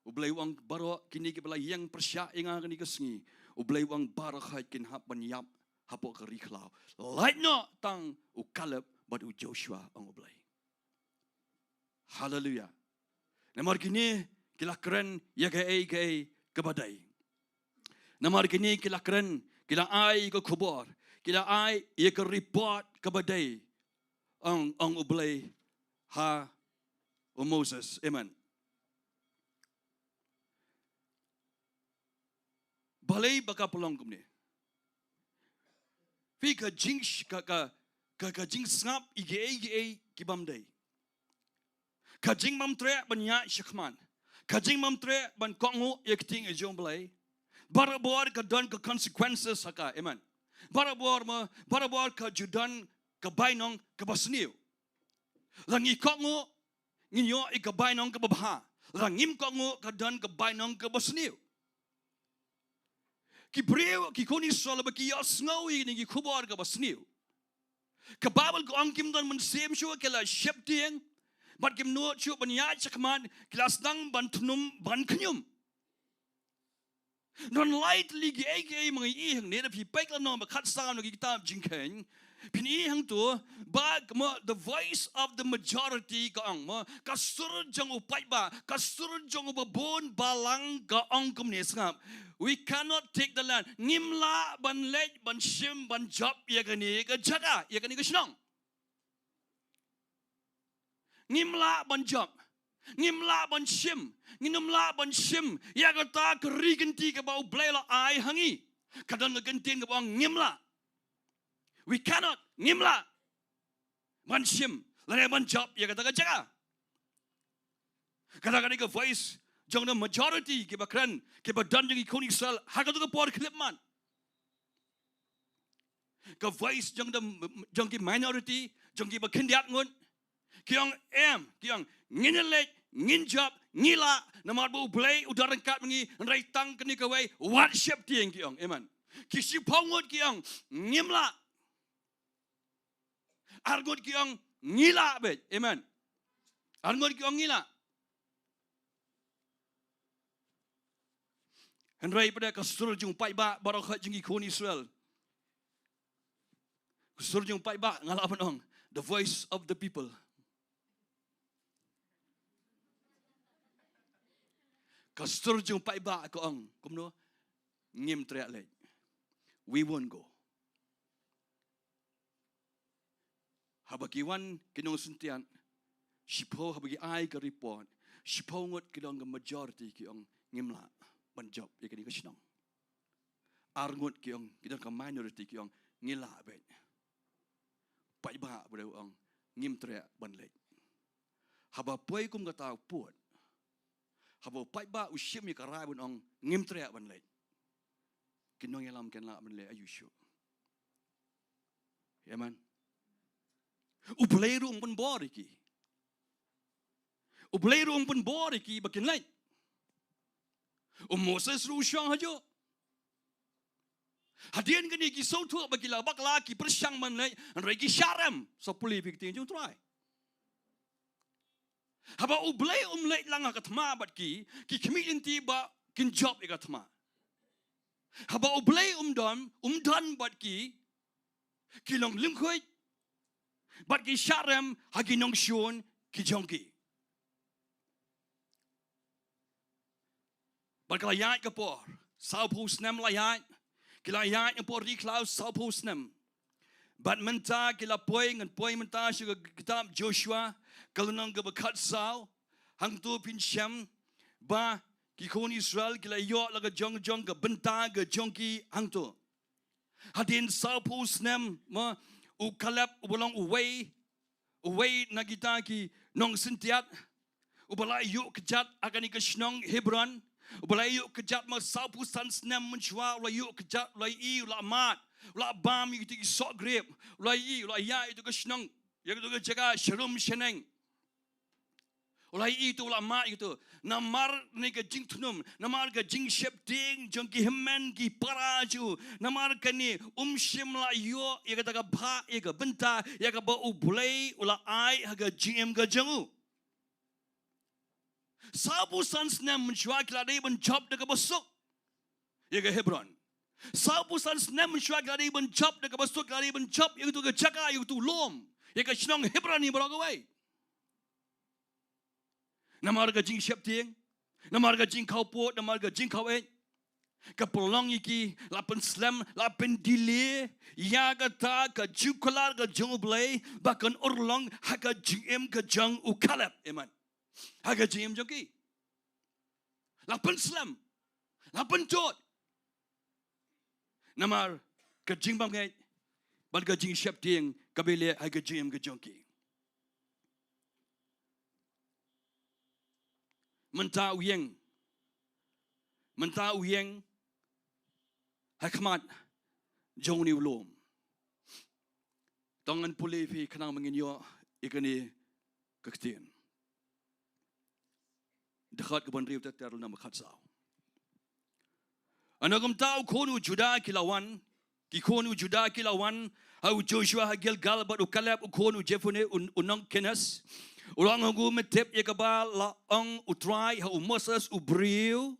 U Blei u ong baroh kine kiba la ïeng pyrshah ïa nga kane ka sngi, U Blei u ong baroh kin hap ban ïap hapoh ka ri khlaw. Lait noh tang u Kaleb bad u Joshua, ong U Blei. Haleluia. Namar kine ki la kren ïa kaei kaei kaba dei. Namar kine ki la kren, ki la ai ka khubor, ki la ai ïa ka report kaba dei. Ong, ong U Blei ha u Moses. Amen. Balei ba ka pynlong kumne? Phi, ka jing, ka, ka, ka, ka jingsngap ïa kiei kiei ki bym dei. Ka jingbymtreh ban ïaid shakhmat. Ka jingbymtreh ban kohnguh ïa ka ktien jong U Blei. Barabor ka don ka consequences ha ka, amen. Barabor ma, barabor ka ju don ka bainong kaba sniew. Lada ngi kohnguh, ngin ïoh ïa ka bainong kaba bha. Lada ngim kohnguh, ka don ka bainong kaba sniew. Ki briew, ki khun Israel ba ki ïohsngew ïa kine ki khubor kaba sniew. Ka Baibl ka ong kim don mynsiem shuh, ki la sheptieng, bad kim nud shuh ban ïaid shakhmat, ki la sdang ban tnum ban khñium. Don lai tylli kiei kiei ma ngi i hangne, lada phi peit la nong ba khatsaw na ki kitab jingkheiñ. Phin i hangto, ba mo, the voice of the majority ka ong mo, ka sur jong u paidbah, ka sur jong uba bun balang ka ong kumne, sngap. We cannot take the land. Ngim lah ban leit ban shim ban jop ïa kane ka jaka, ïa kane ka shnong. Ngim lah ban jop. Ngim lah ban shim. Ngim lah ban shim ïa kata ka ri kynti kaba U Blei u la ai ha ngi. Ka don ka kyntien kaba ong ngim lah. We cannot. Ngim lah ban shim lane ban jop ïa kata ka jaka. Kata kane ka voice jong the majority, kiba kren, kiba don jong ki khun Israel ha kato ka por khyllipmat. Ka voice jong the, jong ki minority, jong kiba khyndiat ngut, ki ong em, ki ong ngin leit, ngin jop, ngi lah, namar ba U Blei u don ryngkat bad ngi, hynrei tang kane kawei, wat sheptieng, ki ong, amen. Ki shiphew ngut ki ong ngim lah. Ar ngut ki ong ngi lah beit, amen. Ar ngut ki ong ngi lah. Hynrei pat ka sur jong u paidbah baroh jong ki khun Israel. Ka sur jong u paidbah, nga lah ban ong, the voice of the people. Ka sur jong u paidbah ka ong kumno? Ngim treh leit. We won't go. Haba ki wan ki nongsyntiat, shiphew, haba ki ai ka report, shiphew ngut ki long ka majority, ki ong ngim lah ban jop ïa kane ka shnong. Ar ngut ki ong, ki don ka minority, ki ong ngi lah beit. Paidbah u briew u ong ngim treh ban leit. Haba poi kum kata u pud, haba u paidbah u shim ïa ka rai ban ong ngim treh ban leit, ki nongïalam kin lah ban leh aïu shuh? Amen. U Blei ruh um pynbor ïa ki. U Blei ruh um pynbor ïa ki ba kin leit. U Moses ruh u shong hajuh. Hadien kine ki sngewthuh ba ki la bakla, ki pyrshang ban leit, hynrei ki shah rem. Sa pule phi ka ktien jong U Trai. Haba U Blei um leit lang ha ka thma bad ki, ki khmih lynti ba kin jop ïa ka thma. Haba U Blei um don, um don bad ki, ki long lyngkhuid bad ki shah rem ha ki nongshun ki jong ki. Bad ka la ïaid ka por, sawphew snem la ïaid, ki la ïaid ha por ri khlaw sawphew snem. Bad mynta ki la poi, ngan poi mynta sha ka kitab Joshua, ka lynnong kaba khatsaw. Hangto phin shem ba ki khun Israel ki la ïoh la ka jong jong ka bynta ka jong ki hangto. Hadien sawphew snem, ma, u Kaleb uba long uwei, uwei na kita ki nongsyntiat, uba la ïuh kjat ha kane ka shnong Hebron, uba la ïuh kjat ma sawphew san snem mynshuwa, u la ïuh kjat, u la ïohi, u la mad, u la bam ïa kita ki soh grep, u la ïohi, u la ïaid ïa kata ka shnong, ïa kata ka jaka sharum shaneng. U la ïohi to, u la mad ïa to. Namar kane ka jingtnum, namar ka jingsheptieng jong ki hynmen ki para jong u, namar kane um shym la ïoh ïa kata ka bhah, ïa ka bynta, ïa kaba U Blei u la ai ha ka jingim ka jong u. Sawphew san snem mynshuwa ki la dei ban jop da kaba suk ïa ka Hebron. Sawphew san snem shuwa ki la dei ban jop, da kaba suk ki la dei ban jop ïa katu ka jaka, ïa katu u lum, ïa ka shnong Hebron hi baroh kawei. Namar ka jingsheptieng, namar ka jingkhawpud, namar ka jingkhaweit, ka pynlong ïa ki, la pynslem, la pyndelay ïa kata ka jingkular ka jong U Blei ba kan urlong ha ka jingim ka jong u Kaleb. Amen. Ha ka jingim jong ki la pynslem, la pynjot. Namar ka jingbymngeit bad ka jingsheptieng kaba ïaleh ha ka jingim ka jong ki. Mynta u ïeng, mynta u ïeng ha khmat jong une u lum. To ngan pule ïa phi khnang ba ngin ïoh ïa kane ka ktien. Dkhot kaba hynriew ter ter lynnong ba khatsaw. Hynda kumta u khun u Juda ki la wan, ki khun u Juda ki la wan ha u Joshua ha Gilgal bad u Kaleb u khun u Jephunne u, u nong Kenas. U la ong ha u, me tip ïa kaba la ong U Trai ha u Moses u briew,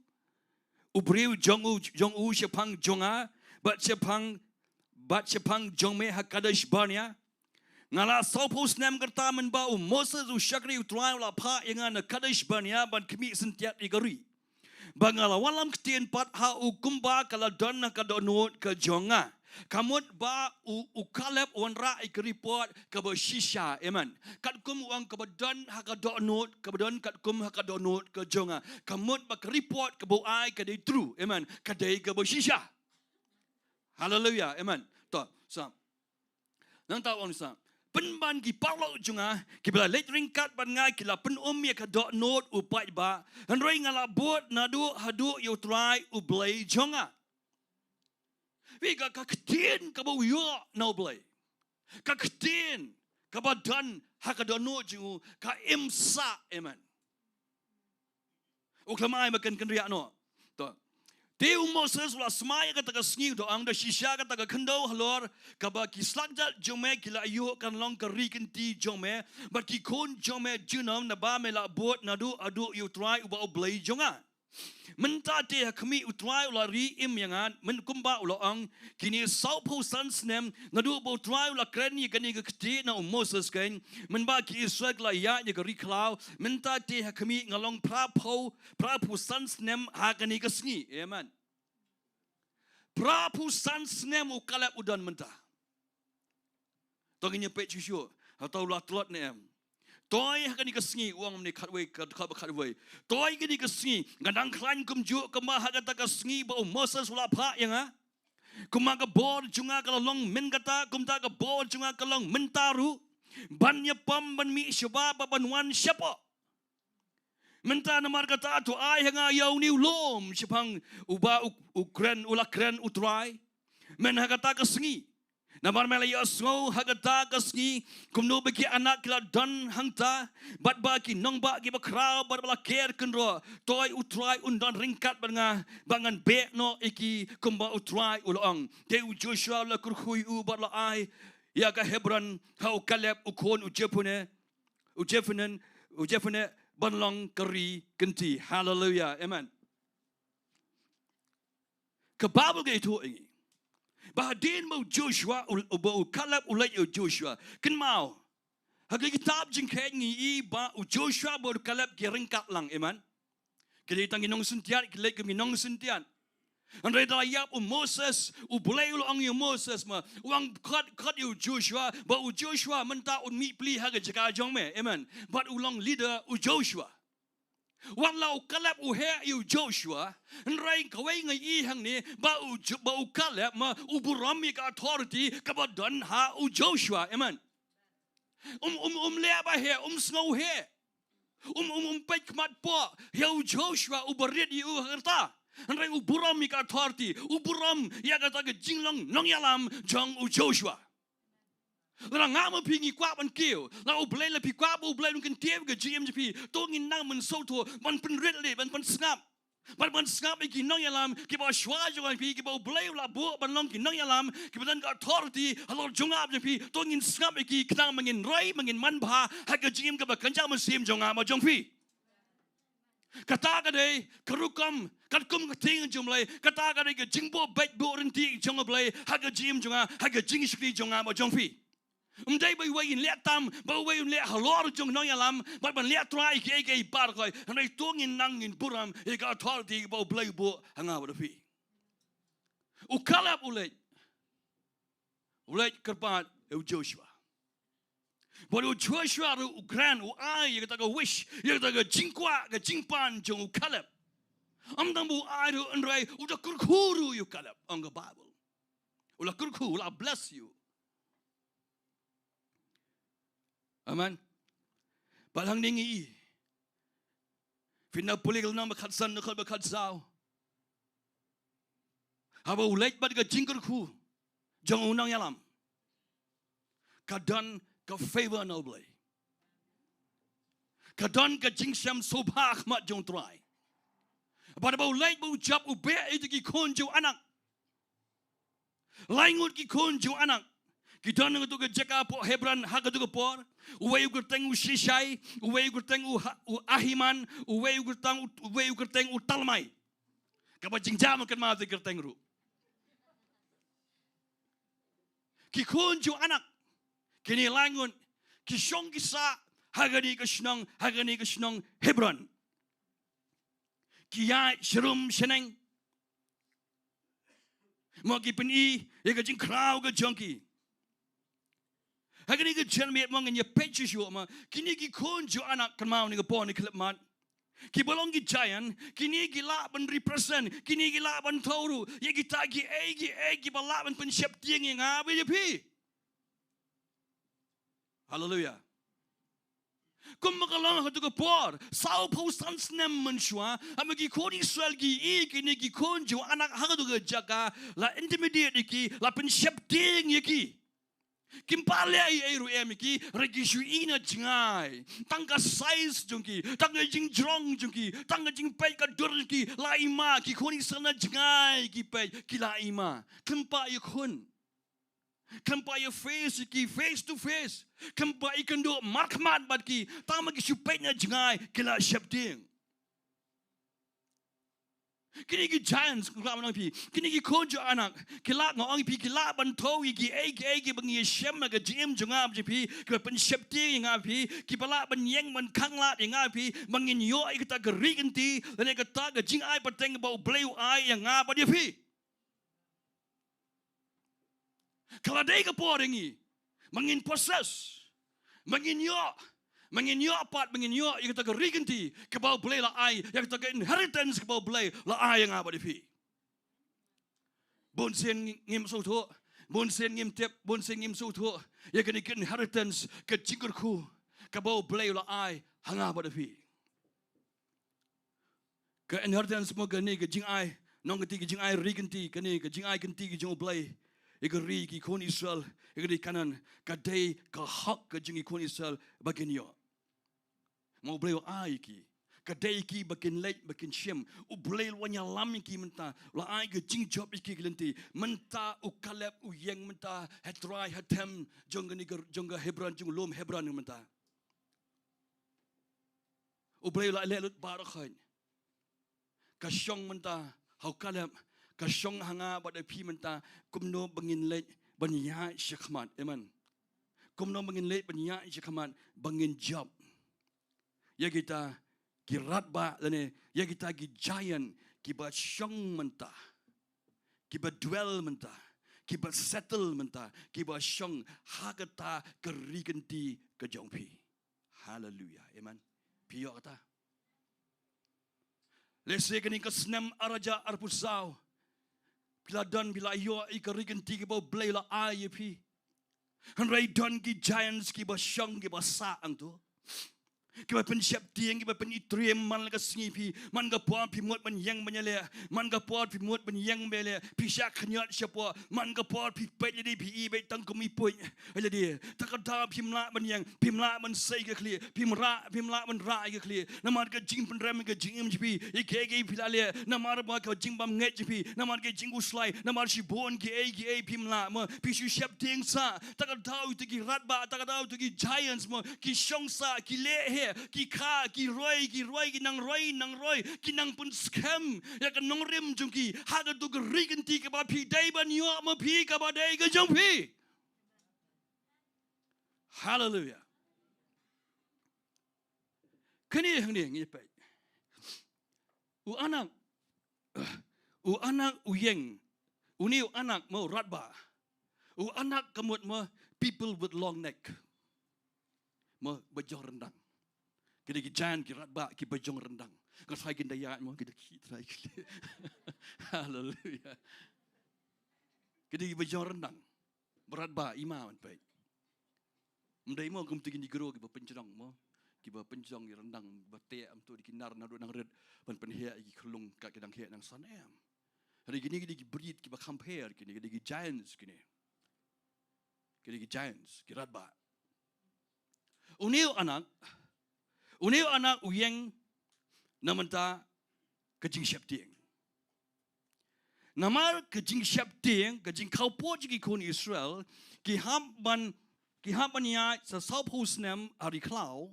u briew jong u, jong u shaphang jong nga bad shaphang, bad shaphang jong me ha Kadesh Barnea? Nga la sawphew snem ka rta mynba u Moses u shakri U Trai u la phah ïa nga na Kadesh Barnea ban khmih syntiat ïa ka ri. Ba nga la wallam ktien pat ha u kumba ka la don ha ka dohnud ka jong nga. Ka mut ba u, u Kaleb u wanrah ïa ka report kaba shisha. Amen. Katkum u ong kaba don ha ka dohnud, kaba don katkum ha ka dohnud ka jong nga. Ka mut ba ka report kaba u ai ka dei true. Amen. Ka dei kaba shisha. Haleluia. Amen. To, sa. Nangta u ong sa, pynban ki paralok jong nga kiba la leit ryngkat bad nga ki la pyn-um ïa ka dohnud u paidbah, hynrei nga la bud naduh haduh ïa U Trai U Blei jong nga. Phi, ka, ka ktien kaba u ïoh na U Blei, ka ktien kaba don ha ka dohnud jong u ka im sah. Amen. U khlem ai ma kan kynriah noh. To. Te u Moses u la smai ïa kata ka sngi, u da ong, da shisha kata ka khyndew halor kaba ki slajat jong me ki la ïuh kan long ka ri kynti jong me bad ki khun jong me junom, naba me la bud naduh haduh ïa U Trai uba U Blei jong nga. Mynta te ha khmih, U Trai u la ri im ïa nga mynta kumba u la ong. Kine sawphew san snem naduh ba U Trai u la kren ïa kane ka kti na u Moses kein, mynba ki Israel ki la ïaid ïa ka ri khlaw. Mynta te ha khmih nga long phraphew, phraphew san snem ha kane ka sngi. Amen. Phraphew san snem u Kaleb u don mynta. To ngin ïa peit shuh shuh hato u la tlot ne em. Toi ha kane ka sngi, u ong mynne khatwei, ka, ka, khatwei. Toi kane ka sngi nga dang khlaiñ kumjuh kumba ha kata ka sngi ba u Moses u la phah ïa nga. Kumba ka bor jong nga ka la long mynta, kumta ka bor jong nga ka long mynta ruh, ban ïa pom, ban mih sha ba, ba ban wan shapoh. Mynta namar kata to ai ha nga ïa une u lum shaphang uba u, u kren, u la kren U Trai. Men ha kata ka sngi, namar me la ïohsngew ha kata ka sngi kumno ba ki anak ki la don hangta bad ba ki nongbah kiba khraw bad ba la ker kynroh, toi U Trai un don ryngkat bad nga ba ngan beh noh ïa ki kumba U Trai u la ong. Te u Joshua u la kyrkhu ïa u bad la ai ïa ka Hebron ha u Kaleb u khun u Jephunne, u Jephunne, u Jephunne ban long ka ri kynti. Haleluia. Amen. Ka Baibl ka ïathuh ïa ngi ba hadien ba u Joshua, u, ba u Kaleb u leit ïa u Joshua, kynmaw, ha ka kitab Jingkheiñ ngi i ba u Joshua bad u Kaleb ki ryngkat lang. Amen. Ki dei tang ki nongsyntiat, ki leit kum ki nongsyntiat. Hynrei da la ïap u Moses, U Blei u la ong ïa u Moses, ma, u ong khot, khot ïa u Joshua, ba u Joshua mynta un mih pli ha ka jaka jong me. Amen. Bad u long leader u Joshua. Wat la u Kaleb u heh ïa u Joshua, hynrei kawei nga i hangne ba u Jo-, ba u Kaleb, ma, u burom ïa ka authority kaba don ha u Joshua. Amen. Um, um, um leh ba heh, um sngew heh. Um, um, um peit khmat poh ïa u Joshua uba rit ïa u ha ka rta. Hynrei u burom ïa ka authority, u burom ïa kata ka jinglong nongïalam jong u Joshua. Lada nga ma phi ngi kwah ban kiew, la U Blei, la phi kwah ba U Blei un kyntiew ka jingim jong phi, to ngin nang mynsiem to ban pynrit leh, ban pynsngap. Ban, ban sngap ïa ki nongïalam kiba shuwa jong phi, kiba U Blei u la buh ban long ki nongïalam kiba don ka authority halor jong nga bad jong phi. To ngin sngap ïa ki khnang ba ngin roi, ba ngin manbha ha ka jingim kaba kynja mynsiem jong nga bad jong phi. Kata ka dei ka rukom katkum ka ktien jong U Blei. Kata ka dei ka jingbuh beit buh rynti jong U Blei ha ka jingim jong nga, ha ka jingshakri jong nga bad jong phi. Ym dei ba uwei un leh tam, ba uwei un leh halor jong u nongïalam, bad ban leh trai kiei kiei baroh. Hynrei to ngin nang ngin burom ïa ka authority ba U Blei u buh ha nga bad phi. U Kaleb u leit, u leit kyrpad ïa u Joshua. Bad u Joshua ruh u kren, u ai ïa kata ka wish, ïa kata ka jingkwah, ka jingpan jong u Kaleb. Ym tang ba u ai ruh, hynrei u da kyrkhu ruh ïa u Kaleb, ong ka Bible. U la kyrkhu, u la bless ïa u. Amen. Bad hangne ngi i, phin da pule ka lynnong ba khatsan, dkhot ba khatsaw. Haba u leit bad ka jingkyrkhu jong u nongïalam, ka don ka favor na U Blei. Ka don ka jingshem sngewbha ha khmat jong U Trai. Bad haba u leit bad u jop, u beh ïa ki khun jong u Anak. Lai ngut ki khun jong u Anak ki don ha katu ka jaka hapoh Hebron ha katu ka por. Uwei u kyrteng u Sheshai, uwei u kyrteng u Ha-, u Ahiman, uwei u kyrteng u, uwei u kyrteng u Talmai. Kaba jingjam kynmaw ïa ki kyrteng ruh. Ki khun jong u Anak kine lai ngut ki shong ki sah ha kane ka shnong, ha kane ka shnong Hebron. Ki ïaid sharum shaneng. Mo, ki pyni ïa ka jingkhraw ka jong ki. Ha kane ka janmiet mo, ngin ïa peit shuh shuh mo, kine ki khun jong u Anak, kynmaw, ha kane ka por, ha kane ka khyllipmat, kiba long ki giant, kine ki lah ban represent, kine ki lah ban thew ruh ïa kita kiei kiei kiba lah ban pynsheptieng ïa nga bad ïa phi. Haleluia. Kumba ka long ha katu ka por, sawphew san snem mynshuwa, haba ki khun Israel ki i kine ki khun jong u Anak ha katu ka jaka, la intimidate ïa ki, la pynsheptieng ïa ki. Kim pat leh ei ei ruh em ïa ki, hynrei ki shu i na jngai. Tang ka size jong ki, tang ka jingjrong jong ki, tang ka jingpeit ka dur jong ki, la i ma, ki khun Israel na jngai ki peit, ki la i ma. Khlem pat ïakhun. Khlem pat ïa face ïa ki face to face. Khlem pat ïakynduh markhmat bad ki. Tang ba ki shu peit na jngai, ki la sheptieng. Kine ki giants, nga ong ïa phi, kine ki khun jong u Anak, ki lah, nga ong ïa phi, ki lah ban thew ïa kiei kiei kiba ngi ïashem ha ka jingim jong nga bad jong phi, kiba pynsheptieng ïa nga bad phi, kiba lah ban ïeng ban khanglad ïa nga bad phi, ba ngin ïoh ïa kata ka ri kynti lane kata ka jingai pateng ba U Blei u ai ïa nga bad ïa phi. Ka la dei ka por ïa ngi ba ngin possess, ba ngin ïoh, ba ngin ïoh pat, ba ngin ïoh ïa kata ka ri kynti kaba U Blei la ai, ïa kata ka inheritance kaba U Blei la ai ïa nga bad ïa phi. Bun sien ngim sngewthuh, bun sien ngim tip, bun sien ngim sngewthuh ïa kane ka inheritance, ka jingkyrkhu kaba U Blei la ai ha nga bad ïa phi. Ka inheritance mo, kane ka jingai nongkynti, ka jingai ri kynti, kane ka jingai kynti ka jong U Blei ïa ka ri ki khun Israel, ïa ka ri Kanaan, ka dei ka hok ka jong ki khun Israel ba kin ïoh. Mo, U Blei u ai ïa ki, ka dei ïa ki ba kin leit ba kin shim. U Blei u la wan ïalam ïa ki mynta, u la ai ka jingjop ïa ki ki lynti. Mynta u Kaleb u ïeng mynta ha trai ha them jong kane ka, jong ka Hebron, jong u lum Hebron mynta. U Blei u la leh lut baroh khoit. Ka shong mynta ha u Kaleb, ka shong ha nga bad ïa phi mynta, kumno ba ngin leit ban ïaid shakhmat. Amen. Kumno ba ngin leit ban ïaid shakhmat, ba ngin jop ïa kita ki radbah lane ïa kita ki giant kiba shong mynta, kiba dwell mynta, kiba settle mynta, kiba shong ha kata ka ri kynti ka jong phi. Haleluia. Amen. Phi ïoh kata? Lehse kane ka snem ar hajar arphew saw phi la don, phi la ïoh ïa ka ri kynti kaba U Blei u la ai ïa phi. Hynrei don ki giants kiba shong, kiba sah hangto, kiba pynsheptieng, kiba pynitriem man la ka sngi phi. Man ka por phi mut ban ïeng ban ïaleh, man ka por phi mut ban ïeng ban ïaleh, phi shah khynñiot shapoh. Man ka por phi peit lade, phi i beit tang kum i puit lade. Ta ka daw phim lah ban ïeng, phim lah ban sei ka khlieh, phim rah, phim lah ban rah ka khlieh. Namar ka jingpynrem ka jingim jong phi, ïa kaei kaei phi la leh, namar ba ka jingbymngeit jong phi, namar ka jingkhuslai, namar shibun kiei kiei phim lah mo, phi shu sheptieng sah. Ta ka daw ïa kita ki radbah, ta ka daw ïa kita ki giants mo, ki shong sah, ki leh hi. ki kha, ki roi, ki roi, ki nang roi, nang roi, ki nang pynskhem ïa ka nongrim jong ki ha kato ka ri kynti kaba phi dei ban ïoh ma phi kaba dei ka jong phi. Haleluia. Kane hangne ngi peit. U anak, u anak u ïeng, une u anak mo u radbah. U anak ka mut mo people with long neck. Mo ba jong ryndang. Ki dei ki giant, ki radbah kiba jong ryndang. Nga tharai kin da ïaid mo, ki da khie trai ki. Haleluia. Ki dei kiba jong ryndang. Ba radbah i ma, wan peit. Ym dei mo kum kine ki groo kiba pynjrong mo, kiba pynjrong ïa ryndang, ba teh, ym tip de ki nar naduh nang rit ban pynheh ïa ki khyllung kat ki dang heh nang san, em. Hynrei kine ki dei ki breed kiba kham pher, kine ki dei ki giants kine. Ki dei ki giants, ki radbah. Une u anak, une u anak u ïeng na bynta ka jingsheptieng. Namar ka jingsheptieng, ka jingkhawpud jong ki khun Israel, ki hap ban, ki hap ban ïaid sa sawphew snem ha ri khlaw.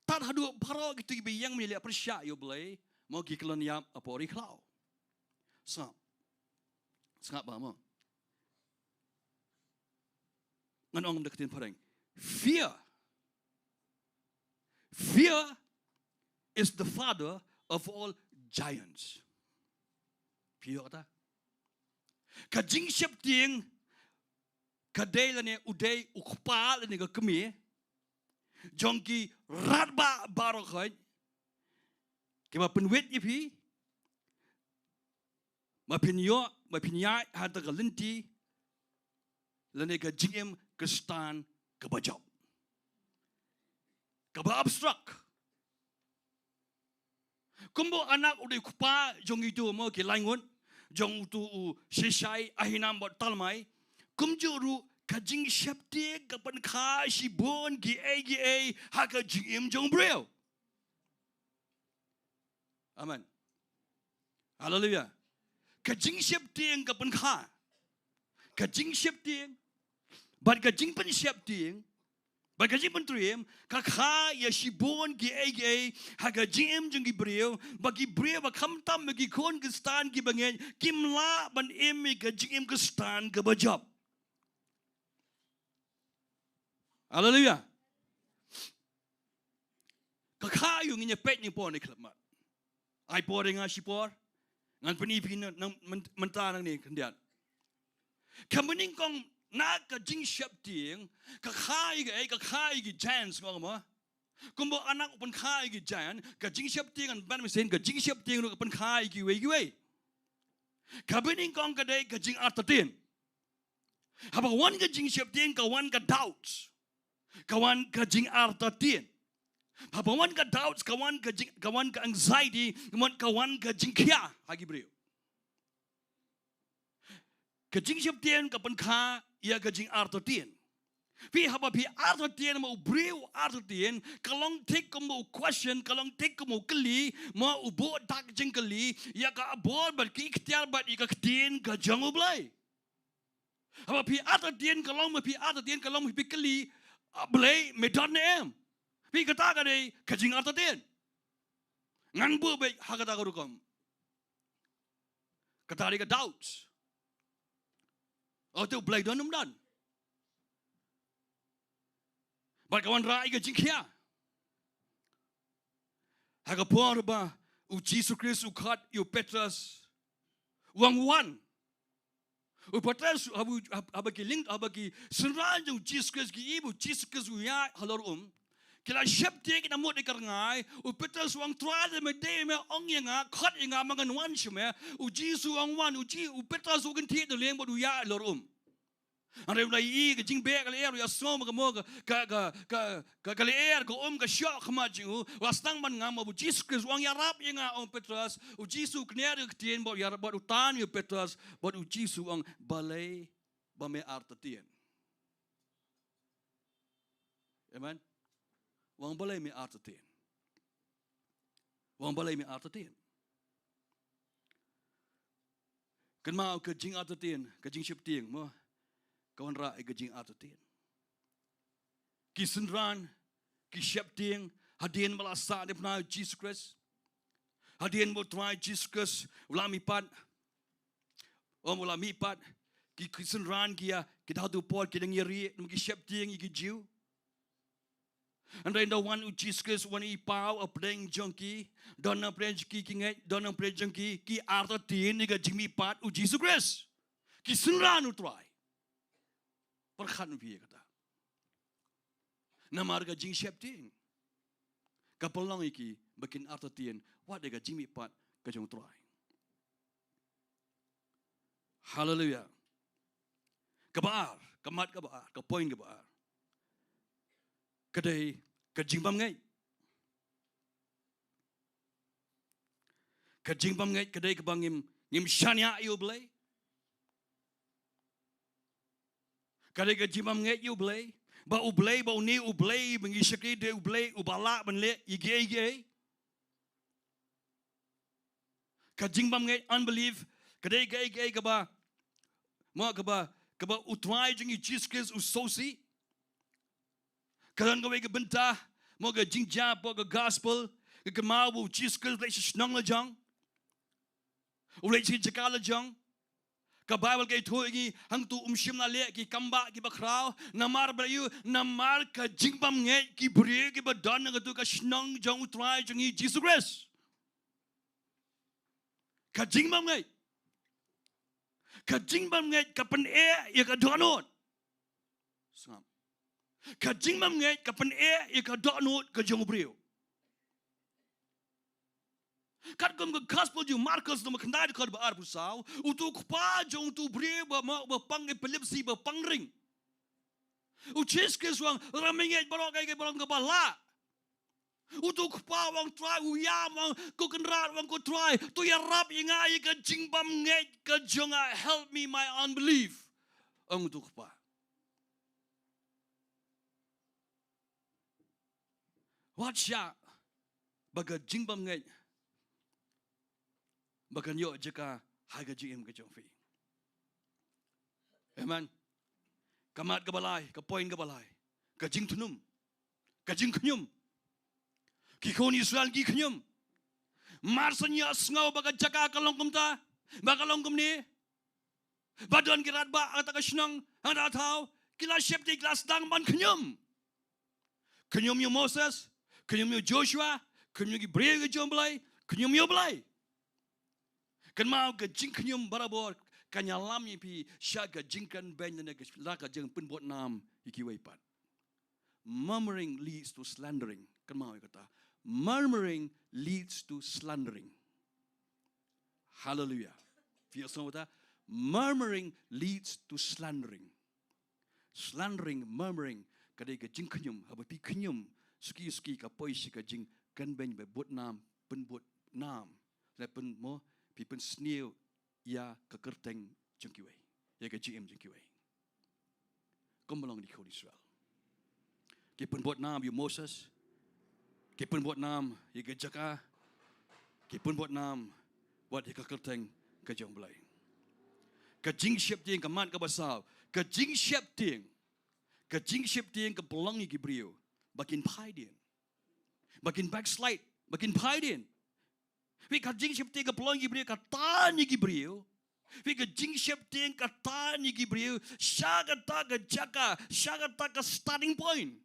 Tad haduh baroh kito kiba ïeng ban ïaleh pyrshah ïa U Blei, mo ki kyllon ïap hapoh ri khlaw. Sngap. Sngap bha mo. Ngan ong da ka ktien phareng. Fear. Fear is the father of all giants. Phi ïoh kata? Ka jingsheptieng ka dei lane u dei u kpa lane ka kmie jong ki radbah baroh khoit kiba pynwit ïa phi, ba phin ïoh, ba phin ïaid ha kata ka lynti lane ka jingim Khristan kaba jop, kaba abstrak. Kumba u anak u dei u kpa jong kito mo ki laingut, jong uto u Sheshai, Ahinam bad Talmai. Kumjuh ruh ka jingsheptieng ka pynkha shibun kiei kiei ha ka jingim jong u briew. Amen. Haleluia. Ka jingsheptieng ka pynkha. Ka jingsheptieng bad ka jingpynsheptieng bad ka jingpyntriem ka kha ïa shibun kiei kiei ha ka jingim jong ki briew, ba ki briew ba khamtam ba ki khun Khristan kiba ngeit kim lah ban im ïa ka jingim Khristan kaba jop. Haleluia. Ka kha ïa u, ngin ïa peit nangpor ne khlem mat. Ai por ïa nga shipor. Ngan pyni phi nang, nang myn-, mynta nangne khyndiat. Ka mynnyngkong na ka jingsheptieng ka kha ïa ka, eh, ka kha ïa ki giants, nga ong mo. Kumba u anak u pynkha ïa ki giant, ka jingsheptieng ngan ban mynsiem, ka jingsheptieng ruh ka pynkha ïa kiwei kiwei. Ka mynnyngkong ka dei ka jingartatien. Haba wan ka jingsheptieng ka wan ka doubts. Ka wan ka jingartatien. Haba wan ka doubts ka wan ka jing, ka wan ka anxiety, ka wan, ka wan ka jingkhia ha ki briew. Ka jingsheptieng ka pynkha ïa ka jingartatien. Phi haba phi artatien ma u briew u artatien, ka long thik kum u question, ka long thik kum u kylli, ma u buh dak jingkylli ïa ka bor bad ki ikhtiar bad ïa ka ktien ka jong U Blei. Haba phi artatien ka long, ma phi artatien ka long phi kylli, ah, Blei me don ne em? Phi kata ka dei ka jingartatien. Ngan buh beit ha kata ka rukom. Kata dei ka doubts. Oh, te U Blei don um don. Bad ka wanrah ïa ka jingkhia. Ha ka por ba u Jisu Khrist u khot ïa u Petros, u ong wan. U Petros, haba, haba ki lyngdoh, haba ki synran jong u Jisu Khrist ki ïohi ba u Jisu Khrist u ïaid halor um, ki la sheptieng, ki la mut ïa ka rngai. U Petros u ong, Trai, lada me dei me ong ïa nga, khot ïa nga, ma ngan wan sha me. U Jisu u ong wan. U Ji-, u Petros u kynthiah da lieng bad u ïaid halor um. Hynrei u la ïohi ka jingbeh ka lyer, u ïasngew ma ka mo ka, ka, ka, ka, ka, ka lyer, ka um ka shoh khmat jong u, u la sdang ban ngam. Bad u Jisu Khrist u ong, ïarap ïa nga, ong Petros. U Jisu u knieh da ka ktien bad u ïarap, bad u tan ïa u Petros, bad u Jisu u ong, balei ba me artatien? Amen. U ong balei me artatien? U ong balei me artatien? Kynmaw ka jingartatien, ka jingsheptieng mo, ka wanrah ïa ka jingartatien. Ki synran ki sheptieng, hadien ba la sah na pynai u Jisu Khrist. Hadien ba u Trai Jisu Khrist u la mihpat, um, u la mihpat, ki, ki synran ki ïa, ki dang haduh por ki dang ïa rieh, namar ki sheptieng ïa ki Jiw. Hynrei ynda wan u Jisu Khrist, wan i paw hapdeng jong ki, don hapdeng jong ki ki ngeit, don hapdeng jong ki ki artatien ïa ka jingmihpat u Jisu Khrist. Ki synran u Trai. Pyrkhat phi ïa kata. Namar ka jingsheptieng ka pynlong ïa ki ba kin artatien wat ïa ka jingmihpat ka jong u Trai. Haleluia. Kaba ar, ka mat kaba ar, ka point kaba ar, ka dei ka jingbymngeit. Ka jingbymngeit ka dei kaba ngim, ngim shaniah ïa U Blei. Ka dei ka jingbymngeit ïa U Blei, ba U Blei, ba une U Blei ba ngi shakri dei U Blei uba lah ban leh ïa kiei kiei. Ka jingbymngeit, unbelief, ka dei kaei kaei kaba, mo, kaba, kaba u Trai jong ngi Jisu Khrist u sngewsih. Ka don kawei ka bynta, mo, ka jingjia hapoh ka gospel, ka kynmaw ba u Jisu Khrist u leit sha shnong lajong, u leit sha jaka lajong. Ka Baibl ka ïathuh ïa ngi, hangto um shym la leh ki kam bah kiba khraw. Namar balei? Namar ka jingbymngeit ki briew kiba don ha kato ka shnong jong u Trai jong ngi Jisu Khrist. Ka jingbymngeit, ka jingbymngeit ka pyneh ïa ka dohnud. Sngap. Ka jingbymngeit ka pyneh ïa ka dohnud ka jong u briew. Katkum ka gospel jong u Markos lynnong ba khyndai dkhot ba arphew saw, uto u kpa jong uto u briew ba, ba pang epilepsy, ba pang ring. U Jisu Khrist u ong, lada me ngeit baroh kaei kaei baroh kaba lah. Uto u kpa u ong, Trai, u ïam, u ong, ko Kynrad, u ong, ko Trai, to ïarap ïa nga ïa ka jingbymngeit ka jong nga, help me my unbelief. Ong uto u kpa. Wat shah ba ka jingbymngeit ba kan ïoh jaka ha ka jingim ka jong phi. Amen. Ka mat kaba lai, ka point kaba lai, ka jingkhñium. Ka jingkhñium. Ki khun Israel ki khñium. Mar shen ïohsngew ba ka jaka ka long kumta, ba ka long kumne, ba don ki radbah ha kata ka shnong, ha kata ka thaw, ki la sheptieng, ki la sdang ban khñium. Khñium ïa u Moses, khñium ïa u Joshua, khñium ïa ki briew ki jong u Blei, khñium ïa u Blei. Kynmaw, ka jingkhñium barabor kan ïalam ïa phi sha ka jingkren beiñ lane ka, la ka jingpynbud nam ïa kiwei pat. Murmuring leads to slandering. Kynmaw ïa kata. Murmuring leads to slandering. Hallelujah. Phi ïohsngew kata? Murmuring leads to slandering. Slandering, murmuring, ka dei ka jingkhñium, haba phi khñium, suki suki ka poi sha ka jingkren beiñ ba bud nam, pynbud nam, lane pyn mo, phi pynsniew ïa ka kyrteng jong kiwei, ïa ka jingim jong kiwei. Kumba long ki khun Israel. Ki pynbud nam ïa u Moses. Ki pynbud nam ïa ka jaka. Ki pynbud nam wat ïa ka kyrteng ka jong u Blei. Ka jingsheptieng, ka mat kaba saw. Ka jingsheptieng. Ka jingsheptieng ka pynlong ïa ki briew ba kin phai dien. Ba kin backslide. Ba kin phai dien. Phi, ka jingsheptieng ka pynlong ïa ki briew, ka tan ïa ki briew. Phi, ka jingsheptieng ka tan ïa ki briew sha kata ka jaka, sha kata ka starting point.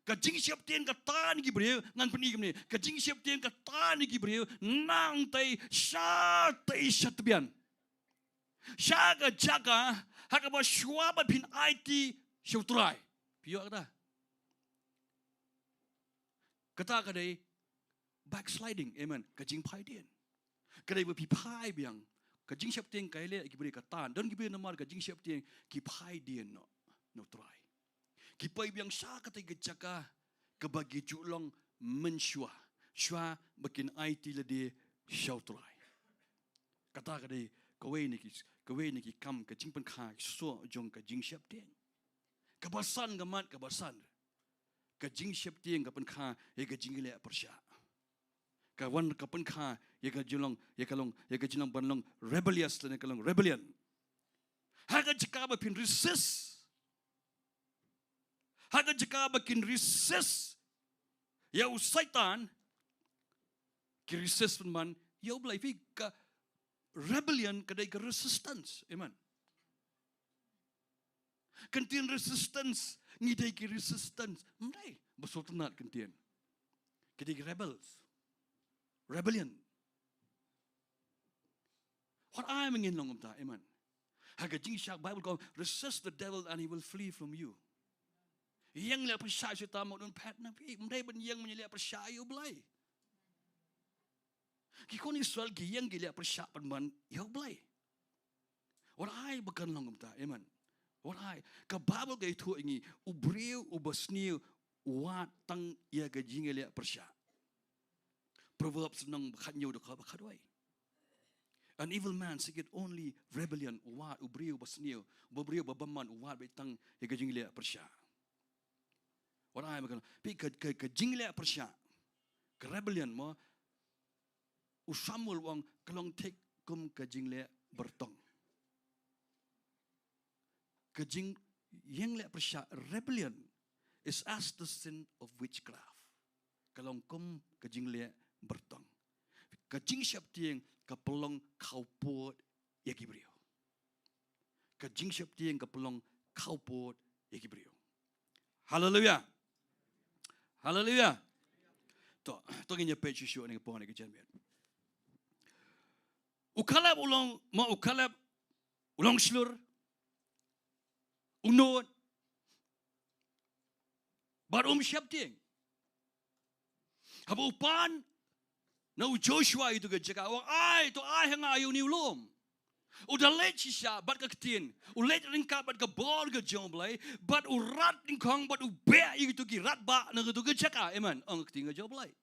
Ka jingsheptieng ka tan ïa ki briew, ngan pyni kumne. Ka jingsheptieng ka tan ïa ki briew nangtei shatei sha tbian, sha ka jaka ha kaba shuwa ba phin aiti sha u Trai. Phi ïoh kata? Kata ka dei backsliding, amen, ka jingphai dien. Ka dei ba phi phai biang. Ka jingsheptieng ka ïaleh ïa ki briew, ka tan. Don ki briew namar ka jingsheptieng ki phai dien noh na u Trai. Ki poi biang sha katei ka jaka kaba ki ju long mynshuwa, shuwa ba kin aiti lade sha u Trai. Kata ka dei kawei na ki, kawei na ki kam, ka jingpynkha soh jong ka jingsheptieng. Kaba san, ka mat kaba san. Ka jingsheptieng ka pynkha ïa ka jingïaleh pyrshah. Ka wan ka pynkha ïa ka jinglong, ïa ka long, ïa ka jinglong ban long rebellious lane ka long rebellion. Ha ka jaka ba phin resist, Ha ka jaka ba kin resist ïa u Satan, ki resist pynban ïa u Blei. Phi, ka rebellion ka dei ka resistance. Amen. Ka ktien resistance, ngi dei ki resistance. Ym dei ba sngewtynnat ka ktien. Ki dei ki rebels. Rebellion. Wat ai ma ngin long kumta, amen. Ha ka jingshah Bible ka ong, "Resist the devil and he will flee from you." Ïeng leh pyrshah ïa u Soitan ma un phet na phi. Ym dei ban ïeng ban leh pyrshah ïa u Blei. Ki khun Israel ki ïeng ki leh pyrshah pynban ïa u Blei. Wat ai ba kan long kumta, amen. Wat ai. Ka Bible ka ïathuh ïa ngi, u briew uba sniew u wad tang ïa ka jingïaleh pyrshah. Proverbs lynnong ba khathynñiew dkhot ba khatwei. "An evil man seeketh only rebellion," u wad, u briew ba sniew, u briew ba bymman, u wad beit tang ïa ka jingleh pyrshah. Wat ai ma ka, phi, ka, ka, ka jingleh pyrshah, ka rebellion mo, u Samuel u ong ka long thik kum ka jingleh byrtong. Ka jingïeng leh pyrshah, rebellion, is as the sin of witchcraft. Ka long kum ka jingleh byrtong. Ka jingsheptieng ka pynlong khawpud ïa ki briew. Ka jingsheptieng ka pynlong khawpud ïa ki briew. Haleluya. Haleluya. To, to ngin ïa peit shuh shuh ne ka por ne ka janmiet. U Kaleb u long, ma u Kaleb u long shlur, u nud, bad um sheptieng. Haba u pan na u Joshua ïa katu ka jaka, u ong, "Ai, to ai ha nga ïa une u lum." U da leit shisha bad ka ktien, u leit ryngkat bad ka bor ka jong u Blei, bad u rat nyngkong, bad u beh ïa kito ki rat bah na katu ka jaka. Amen. Ong ka ktien ka jong u Blei.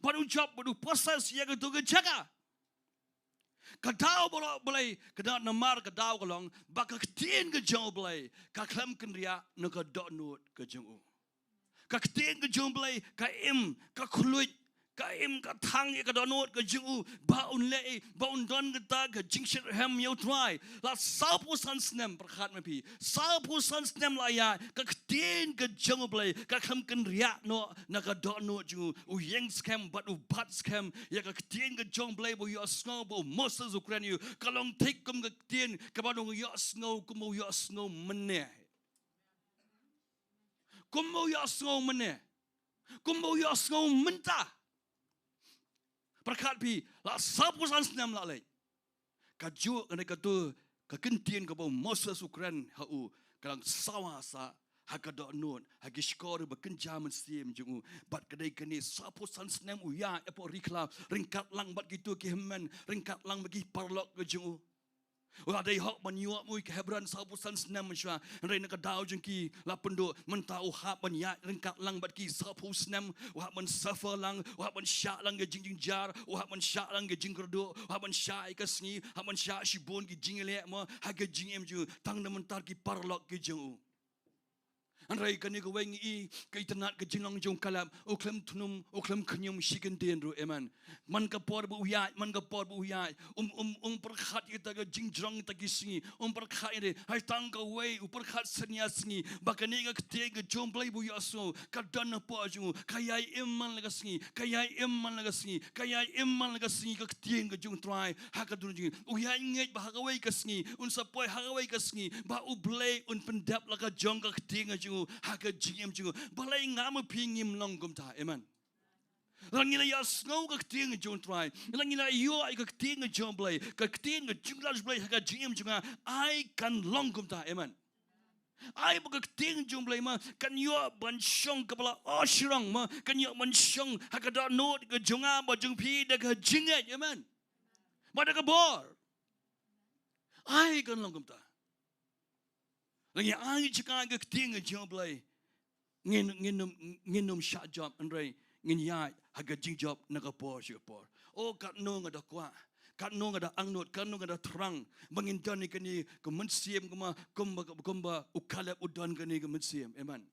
Bad u jop, bad u possess ïa katu ka jaka. Ka daw baroh balei, ka daw namar ka daw ka long ba ka ktien ka jong u Blei ka khlem kynriah na ka dohnud ka jong u. Ka ktien ka jong u Blei ka im, ka khluit, ka im, ka thang ïa ka dohnud ka jong u, ba un leh, ba un don kata ka jingshitrhem ïa u Trai. La sawphew san snem, pyrkhat ma phi, sawphew san snem la ïaid, ka ktien ka jong u Blei ka khlem kynriah noh na ka dohnud jong u. U ïeng skhem bad u bat skhem ïa ka ktien ka jong u Blei ba u ïohsngew ba u Moses u kren ïa u. Ka long thik kum ka ktien kaba u ïohsngew, kum u ïohsngew mynne. Kum u ïohsngew mynne. Kum u ïohsngew mynta. Pyrkhat phi, la sawphew san snem la leit. Kajuh kane katu ka ktien kaba u Moses u kren ha u, ka dang sawa sah ha ka dohnud, ha ki shkor ba kynja mynsiem jong u. Bad ka dei kane, sawphew san snem u ïaid hapoh ri khlaw, ryngkat lang bad kito ki hynmen, ryngkat lang bad ki paralok ka jong u. U la dei hok ban ïoh mui ka Hebron sawphew san snem mynshuwa. Hynrei na ka daw jong ki la pynduh, mynta u hap ban ïaid ryngkat lang bad ki sawphew snem, u hap ban suffer lang, u hap ban shah lang ka jingjynjar, u hap ban shah lang ka jingkyrduh, u hap ban shah ïa ka sngi, hap ban shah shibun ki jingleh mo ha ka jingim jong u, tang namar ki paralok ki jong u. Hynrei kane kawei ngi i ka itynnad ka jinglong jong u Kaleb, u khlem thnum, u khlem khñium shi kyntien ruh, amen. Man ka por ba u ïaid, man ka por ba u ïaid, um, um, um pyrkhat ïa kata ka jingjrong kata ki sngi, um pyrkhat ïa, hynrei tang kawei u pyrkhat synñia sngi ba kane ka ktien ka jong u Blei ba u ïohsngew ka don hapoh jong u, ka ïai im man la ka sngi, ka ïai im man la ka sngi, ka ïai im man la ka sngi ka ktien ka jong u Trai ha ka dohnud jong u. U ïai ngeit ba ha kawei ka sngi un sa poi, ha kawei ka sngi ba u Blei un pyndep la ka jong ka ktien ka jong u ha ka jingim jong u. Balei nga ma phi ngim long kumta? Amen. Lada ngi la ïohsngew ka ktien ka jong u Trai, lada ngi la ïoh ïa ka ktien ka jong u Blei, ka ktien ka jingïalam jong u Blei ha ka jingim jong nga, ai kan long kumta. Amen. Ai ba ka ktien jong u Blei ma kan ïoh ban shong kaba la osrong, ma kan ïoh ban shong ha ka dohnud ka jong nga bad jong phi da ka jingngeit. Amen. Bad da ka bor. Ai kan long kumta. Lada ngi ai jaka ïa ka ktien jong u Blei, ngin, ngin ym, ngin ym shah jop, hynrei ngin ïaid ha ka jingjop na ka por sha ka por. O, katno nga da kwah, katno nga da angnud, katno nga da thrang ba ngin don ïa kane ka mynsiem kumba, kumba, kumba u Kaleb u don kane ka mynsiem. Amen.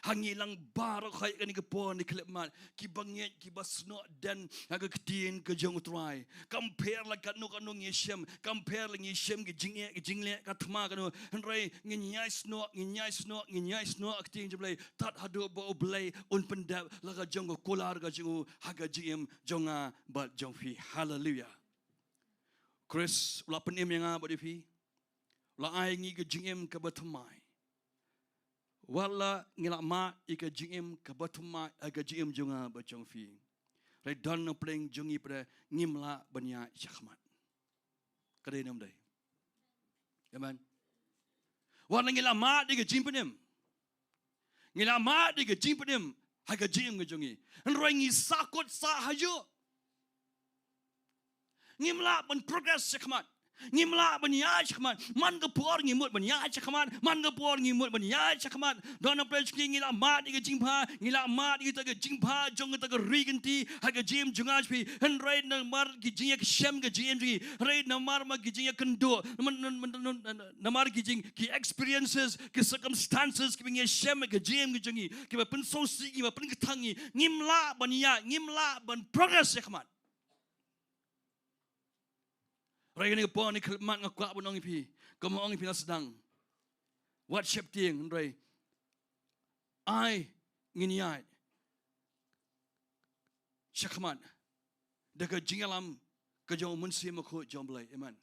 Ha ngi lang baroh ha kane ka por ne khyllipmat, kiba ngeit, kiba snoh dien ha ka ktien ka jong U Trai. Kam pher la katno katno ngi shem, kam pher la ngi shem ki jingeh ki jingleh ka thma katno. Hynrei ngin ïai snoh, ngin ïai snoh, ngin ïai snoh ha ka ktien jong U Blei, tad haduh ba U Blei un pyndep la ka jong ka kular ka jong u ha ka jingim jong nga bad jong phi. Haleluia. Khrist u la pynim ïa nga bad ïa phi, u la ai ngi ka jingim kaba thymmai. Wat la ngi la mad ïa ka jingim kaba thymmai ha ka jingim jong nga bad jong phi, hynrei don na pdeng jong ngi pat, ngim lah ban ïaid shakhmat. Ka dei ne ym dei? Amen. Wat la ngi la mad ïa ka jingpynim, ngi la mad ïa ka jingpynim ha ka jingim ka jong ngi, hynrei ngi sahkut sahajuh. Ngim lah ban progress shakhmat. Ngim lah ban ïaid shakhmat. Man ka por ngi mut ban ïaid shakhmat, man ka por ngi mut ban ïaid shakhmat. Don na pdeng jong ngi, ngi la mad ïa ka jingbha, ngi la mad ïa ka jingbha jong kata ka ri kynti ha ka jingim jong nga jong phi. Hynrei namar ki jingïakasem ka jingim jong ngi, hynrei namar ma ki jingïakynduh, namar, namar, namar, namar ki jing, ki experiences, ki circumstances kiba ngi ïashem ha ka jingim ka jong ngi, kiba pynsngewsih, kiba pynkthang ngi, ngim lah ban ïaid, ngim lah ban progress shakhmat. Hynrei kane ka por ne khyllipmat nga kwah ban ong ïa phi, kumba ong ïa phi na sdang, wat sheptieng, hynrei ai ngin ïaid shakhmat da ka jingïalam ka jong U Mynsiem Bakhuid jong U Blei. Amen.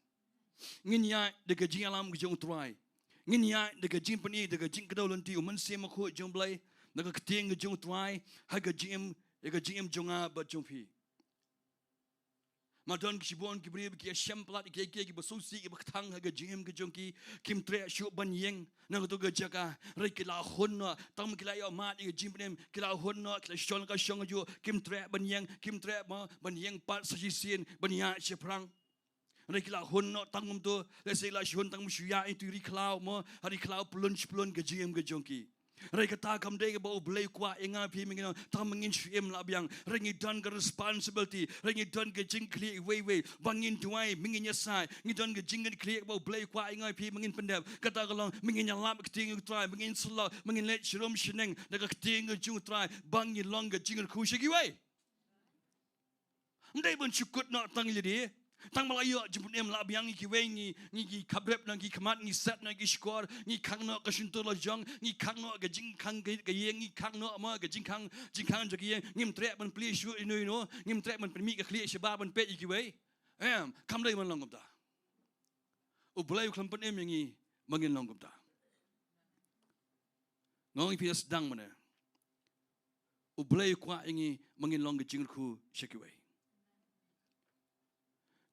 Ngin ïaid da ka jingïalam ka jong U Trai. Ngin ïaid da ka jingpyni, da ka jingkdew lynti U Mynsiem Bakhuid jong U Blei, da ka ktien ka jong U Trai ha ka jingim, ïa ka jingim jong nga bad jong phi. Ma don ki shibun ki briew ba ki ïashem palat, ki ïa ki, kiba sngewsih, kiba kthang ha ka jingim ka jong ki, kim treh shuh ban ïeng na kato ka jaka, hynrei ki la hun noh, tang ba ki la ïoh mad ïa ka jingpynim, ki la hun noh, ki la shong ka shong kajuh, kim treh ban ïeng, kim treh mo ban ïeng pat sa shisien ban ïaid shaphrang. Hynrei ki la hun noh tang kumto, lehse ki la shu hun tang ba shu ïaid ïa tu ri khlaw mo, ha ri khlaw pyllun shi pyllun ka jingim ka jong ki. Hynrei kata kam dei kaba U Blei u kwah ïa nga phi, ma ngi nong, tang ma ngin shu im lah biang. Hynrei ngi don ka responsibility, hynrei ngi don ka jingkhlieh iwei iwei ba ngin duwai, ma ngin ïasaid. Ngi don ka jingkhlieh kaba U Blei u kwah ïa nga phi, ma ngin pyndep. Kata ka long ma ngin ïalap ka ktien U Trai, ma ngin sylloh, ma ngin leit sharum shaneng da ka ktien ka jong U Trai, ba ngin long ka jingkyrkhu sha kiwei. Ym dei ban shu kut noh tang ïa lade. Tang ba la ïoh jingpynim lah biang, ngi kiwei ngi, ngi, ngi khaprep noh ki khmat, ngi set noh ki shkor, ngi khang noh ka shyntur la jong, ngi khang noh ka jingkhang ka, ka ïing, ngi khang noh mo ka jingkhang, jingkhang jong ka ïing. Ngim treh ban plie shuh ïano ïano, ngim treh ban pynmih ka khlieh shabar ban peit ïa kiwei. Em, kam dei ban long kumta. U Blei u khlem pynim ïa ngi ba ngin long kumta. Nga ong ïa phi na sdang mynne, U Blei u kwah ïa ngi ba ngin long ka jingkyrkhu sha kiwei.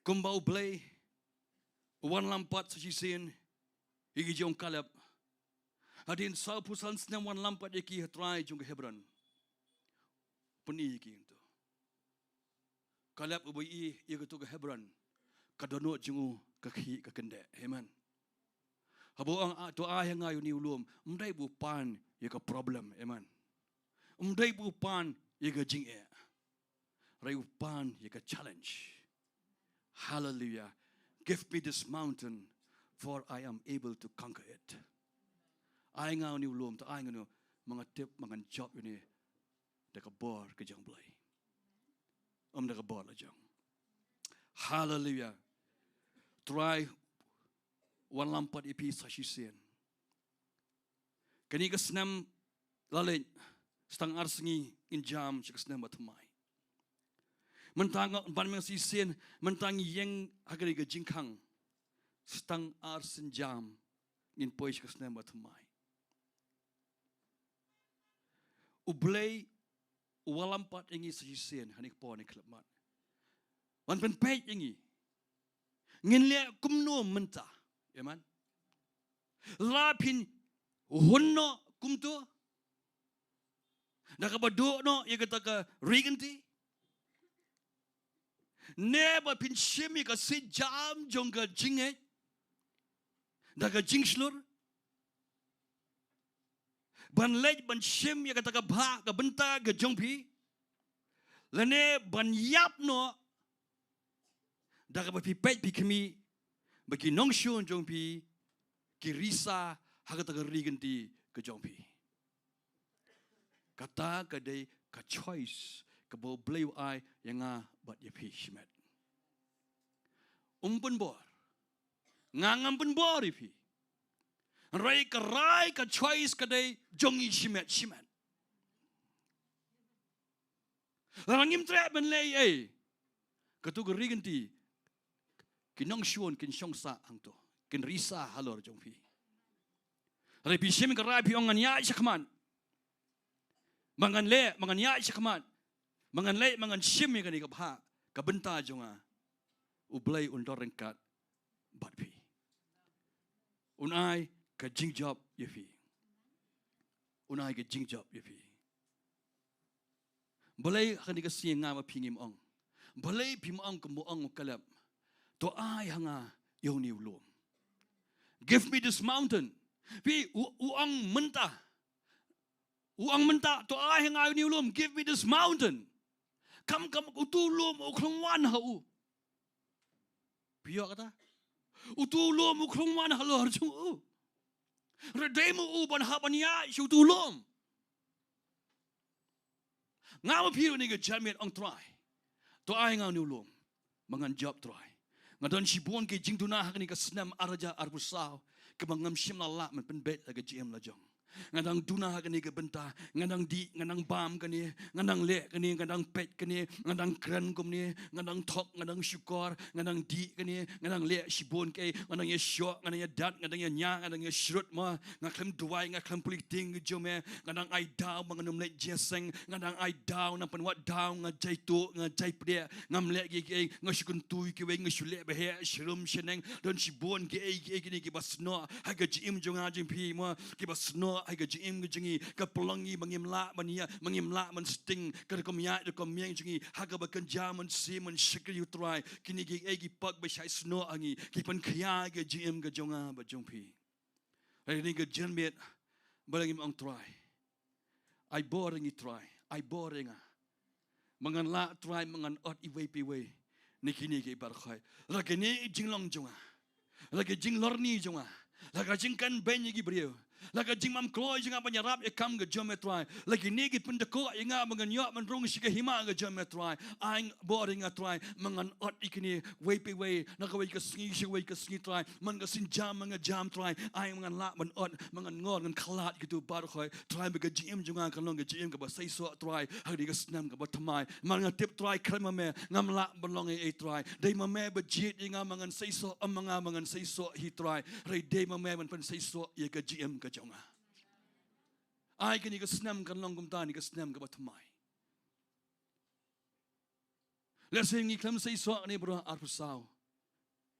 Kumba U Blei u wanlam pat sa shisien ïa ki jong u Kaleb. Hadien sawphew san snem wanlam pat ïa ki ha trai jong ka Hebron. Pyni ïa ki hangto. Kaleb uba ïohi ïa kato ka Hebron, ka dohnud jong u ka khih ka kyndeh. Amen. Haba u ong, ah, to ai ha nga ïa une u lum, ym dei ba u pan ïa ka problem. Amen. Ym dei ba u pan ïa ka jingeh. Hynrei u pan ïa ka challenge. Hallelujah. Give me this mountain, for I am able to conquer it. Ai nga une u lum, to ai nga une, ma nga tip, ma ngan jop ïa une da ka bor ka jong U Blei, ym da ka bor la jong. Hallelujah. Trai wanlam pat ïa phi sa shisien. Kane ka snem la leit, sa tang ar sngi ngin jam sha ka snem ba thymmai. Mynta nga ban meng shisien, mynta ngi ïeng ha kane ka jingkhang. Sa tang ar sngi jam ngin poi sha ka snem ba thymmai. U Blei u wallam pat ïa ngi sa shisien ha kane ka por ne khyllipmat. Wan pynpeit ïa ngi. Ngin leh kumno mynta? Amen. La phin hun noh kumto da kaba duh noh ïa kata ka ri kynti? Ne ba phin shim ïa ka siej jam jong ka jingngeit da ka jingshlur, ban leit ban shim ïa kata ka bhah ka bynta ka jong phi, lane ban ïap noh da kaba phi peit phi khmih ba ki nongshun jong phi ki risa ha kata ka ri kynti ka jong phi? Kata ka dei ka choice kaba U Blei u ai ïa nga bad ïa phi shimet. Um pynbor. Nga ngam pynbor ïa phi. Hynrei ka rai ka choice ka dei jong ngi shimet shimet. Lada ngim treh ban leh ei, kato ka ri kynti, ki nongshun kin shong sah hangto, kin risa halor jong phi. Hynrei phi shim ka rai phi ong ngan ïaid shakhmat. Ma ngan leh, ma ngan ïaid shakhmat. Ma ngan leh, ma ngan shim ïa kane ka bhah, ka bynta jong nga. U Blei un don ryngkat bad phi. Un ai ka jingjop ïa phi. Un ai ka jingjop ïa phi. Balei ha kane ka sngi nga ma phi ngim ong? Balei phim ong kumba ong u Kaleb? To ai ha nga ïa une u lum. Give me this mountain. Phi u, u ong mynta. U ong mynta, to ai ha nga ïa une u lum. Give me this mountain. Kam kam utu u lum u khlem wan ha u. Phi ïoh kata? Utu u lum u khlem wan halor jong u. Hynrei dei ma u ban hap ban ïaid sha utu u lum. Nga ma phi ruh ngi ka janmiet ong Trai. To ai nga une u lum. Ma ngan jop Trai. Nga don shibun ki jingduna ha kane ka snem ar hajar arphew saw. Kaba ngam shym la lah ban pynbeit la ka jingim la jong. Nga dang duna ha kane ka bynta, nga dang dih, nga dang bam kane, nga dang leh kane, nga dang peit kane, nga dang kren kumne, nga dang thok, nga dang shukor, nga dang dih kane, nga dang leh shibun kaei, nga dang ïa shoh, nga dang ïa dat, nga dang ïa ñiah, nga dang ïa shrut mo, nga khlem duwai, nga khlem pule ktien ka jong me, nga dang ai daw ba ngan ym leit jingïaseng, nga dang ai daw, nang pynwad daw, nga jai tuh, nga jai pdiah, ngam leh kiei kiei, nga shu kyntu ïa kiwei, nga shu leh ba heh, shrum shaneng, don shibun kiei kiei kine kiba snoh ha ka jingim jong nga jong phi mo, kiba snoh ha ka jingim ka jong ngi, ka pynlong ngi ba ngim lah ban ïa, ba ngim lah ban sting, ka rukom ïaid rukom miang jong ngi, ha kaba kynja mynsiem mynsiem ïa u Trai, kine kiei kiei ki pok ba shait snoh ha ngi, ki pynkhia ïa ka jingim ka jong nga bad jong phi. Hynrei kane ka janmiet, balei ngim ong Trai. Ai bor ïa ngi Trai, ai bor ïa nga. Ma ngan lah Trai, ma ngan ot iwei pa iwei na kine kiei baroh khoit. La kane ka jinglong jong nga. La ka jinglorni jong nga. La ka jingkynbeiñ ïa ki briew. La ka jingbam kloi jong nga ban ïarap ïa ka kam ka jong me Trai. La kine ki pyndkoh ïa nga ba ngan ïoh ban rung sha ka hima ka jong me Trai. Ai bor ïa nga Trai, ma ngan ot ïa kine iwei pa iwei, na kawei ka sngi sha kawei ka sngi Trai. Man ka sienjam, man ka jam Trai. Ai ma ngan lah ban ot, ma ngan ngor, ngan khlad ïa kito baroh khoit. Trai, ba ka jingim jong nga kan long ka jingim kaba seisoh Trai, ha kane ka snem kaba thymmai. Man nga tip Trai khlem ma me ngam lah ban long ei ei Trai. Dei ma me ba jied ïa nga, ma ngan seisoh, ym ma nga ba ngan seisoh hi Trai. Hynrei dei ma me ban pynseisoh ïa ka jingim ka jong nga. Ai kane ka snem kan long kumta, kane ka snem kaba thymmai. Lehse ngi khlem seisoh ne baroh arphew saw.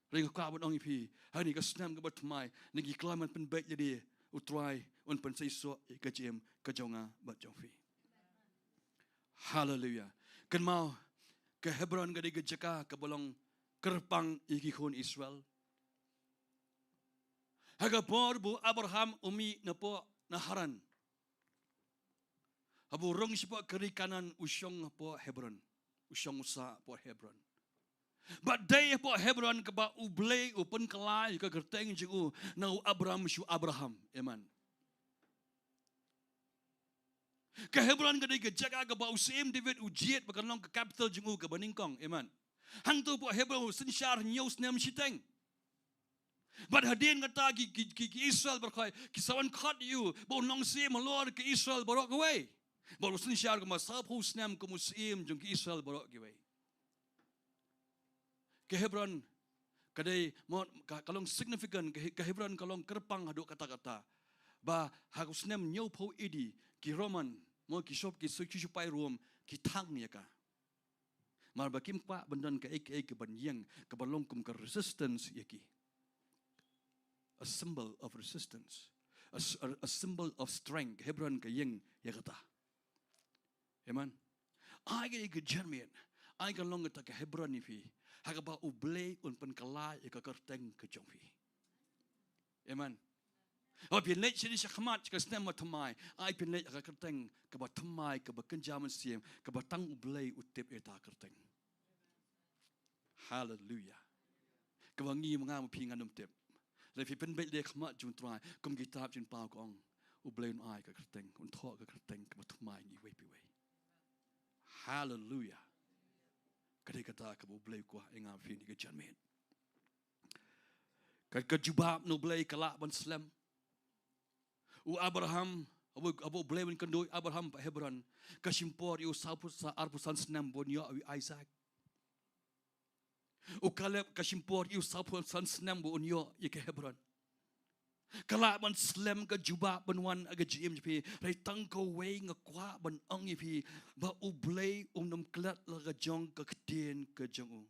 Hynrei nga kwah ban ong ïa phi, ha kane ka snem kaba thymmai, ngi khlem ban pynbeit lade, u Trai un pynseisoh ïa ka jingim ka jong nga bad jong phi. Haleluia. Kynmaw, ka Hebron ka dei ka jaka kaba long kyrpang ïa ki khun Israel. Ha ka por ba u Abraham u mih napoh na Haran, haba u rung shapoh ka ri Kanaan, u shong hapoh Hebron. U shong u sah hapoh Hebron. Bad dei hapoh Hebron kaba U Blei u pynkylla ïa ka kyrteng jong u na u Abram sha u Abraham. Amen. Ka Hebron ka dei ka jaka kaba u Syiem David u jied ba kan long ka capital jong u kaba nyngkong. Amen. Hangto hapoh Hebron u synshar hynñiew snem shiteng. Bad hadien kata ki, ki, ki, ki Israel baroh khoit ki sa wan khot ïa u ba un long syiem halor ki Israel baroh kawei. Bad u synshar kumba sawphew snem kum u syiem jong ki Israel baroh kawei. Ka Hebron ka dei mo, ka, ka long significant, ka, ka Hebron ka long kyrpang haduh katta katta. Ba ha u snem hynñiewphew A D ki Roman, mo, ki sop, ki su-, ki sipai Rom ki thang ïa ka. Namar ba kim kwah ban don kaei kaei kaban ïeng, kaban long kum ka resistance ïa ki. A symbol of resistance. A s-, a, a symbol of strength. Hebron ka ïeng ïa kata. Amen. Ai ka, ka janmiet, ai ka long kata ka Hebron ïa phi, ha kaba U Blei un pynkylla ïa ka kyrteng ka jong phi. Amen. Haba phin leit shane shakhmat sha ka snem ba thymmai, ai phin leit ha ka kyrteng kaba thymmai, kaba kynja mynsiem, kaba tang U Blei u tip ïa kata ka kyrteng. Haleluia. Kaba ngi ma nga ma phi ngan ym tip. Lada phi pynbeit lade ha khmat jong u Trai, kum ka kitab jingpynpaw ka ong, U Blei un ai ka kyrteng, un thoh ka kyrteng kaba thymmai ïa ngi iwei pa iwei. Haleluia. Ka dei kata kaba U Blei u kwah ïa nga bad phi ha kane ka janmiet. Ka, ka jubab na U Blei ka lah ban slem. U Abraham, haba, haba U Blei u wan kynduh ïa u Abraham hapoh Hebron, ka shim por ïa u sawphew san, arphew san snem ba un ïoh ïa u Isaac. U Kaleb ka shim por ïa u sawphew san snem ba un ïoh ïa ka Hebron. Ka lah ban slem ka jubab ban wan ha ka jingim jong phi. Hynrei tang kawei nga kwah ban ong ïa phi, ba U Blei um nym klet la ka jong ka ktien ka jong u.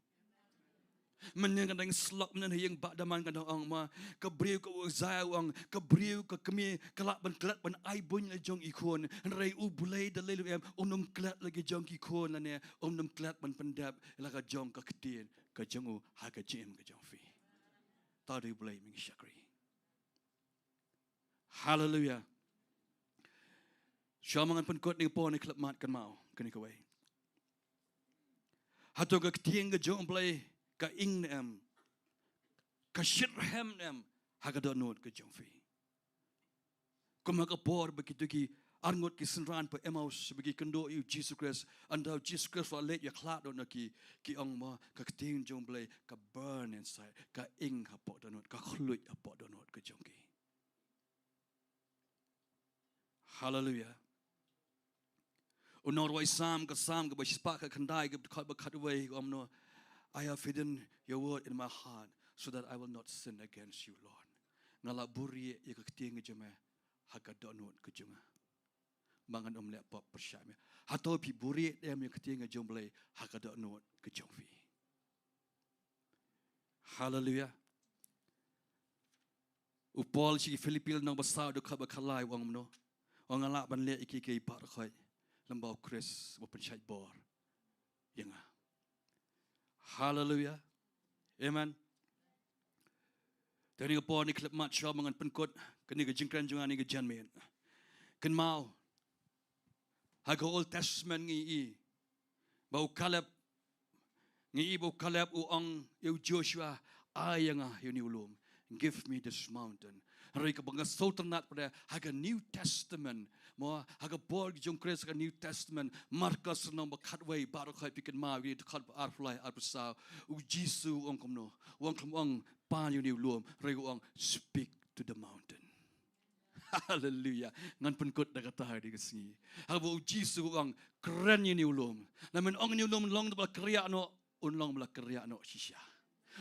Mynhynnin ka dang slok mynhynnin ha ïing bah Daman ka dang ong ma, ka briew ka u Isaiah u ong, ka briew ka kmie ka lah ban klet ban ai buiñ la jong ki khun. Hynrei U Blei da lei lem um nym klet la ki jong ki khun lane um nym klet ban pyndep la ka jong ka ktien ka jong u ha ka jingim ka jong phi. Te dei U Blei mynta shakri. Haleluia. Shuwa ma ngan pynkut, ïa ka por ne khlem mat kynmaw kane kawei. Hato ka ktien ka jong U Blei ka ing ne em, ka shitrhem ne em ha ka dohnud ka jong phi? Kum ha ka por ba kito ki arngut ki synran hapoh Emmaus ba ki kynduh ïa u Jisu Khrist, ynda u Jisu Khrist u la leit ïakhlad noh na ki, ki ong ma, ka ktien jong U Blei ka burn inside, ka ing hapoh dohnud, ka khluit hapoh dohnud ka jong ki. Haleluia. U nongrwai Salm, ka Salm kaba shispah khatkhyndai, ka dkhot ba khatwei, ka ong kumno, "I have hidden your word in my heart so that I will not sin against you, Lord." Nga la buhrieh ïa ka ktien ka jong me ha ka dohnud ka jong nga, ba ngan ym leh pop pyrshah ïa me. Hato phi buhrieh ne em ïa ka ktien ka jong U Blei ha ka dohnud ka jong phi? Haleluia. U Paul sha ki Philippi lynnong ba saw, dkhot ba khatlai, u ong kumno? U ong, "Nga lah ban leh ïa kiei kiei baroh khoit lyngba U Khrist uba pynshait bor ïa nga." Haleluia. Amen. Te ha kane ka por ne khlem mat, shuwa ma ngan pynkut kane ka jingkren jong nga ha kane ka janmiet. Kynmaw, ha ka Old Testament ngi ïohi ba u Kaleb, ngi ïohi ba u Kaleb u ong ïa u Joshua, "Ai ïa nga ïa une u lum. Give me this mountain." Hynrei kaba nga sngewtynnat pat ha ka New Testament, mo, ha ka por jong U Khrist ha ka New Testament, Markos lynnong ba khatwei, baroh khoit phi kynmaw ïa kane, dkhot ba arphew lai, arphew saw, u Jisu u ong kumno? U ong khlem ong, "Pan ïa une u lum," hynrei u ong, "Speak to the mountain." Haleluia. Ngan pynkut da kata ha kane ka sngi. Haba u Jisu u ong, "Kren ïa une u lum." Lada men ong ïa une u lum, "Long da ba la kyrriah noh," un long ba la kyrriah noh shisha.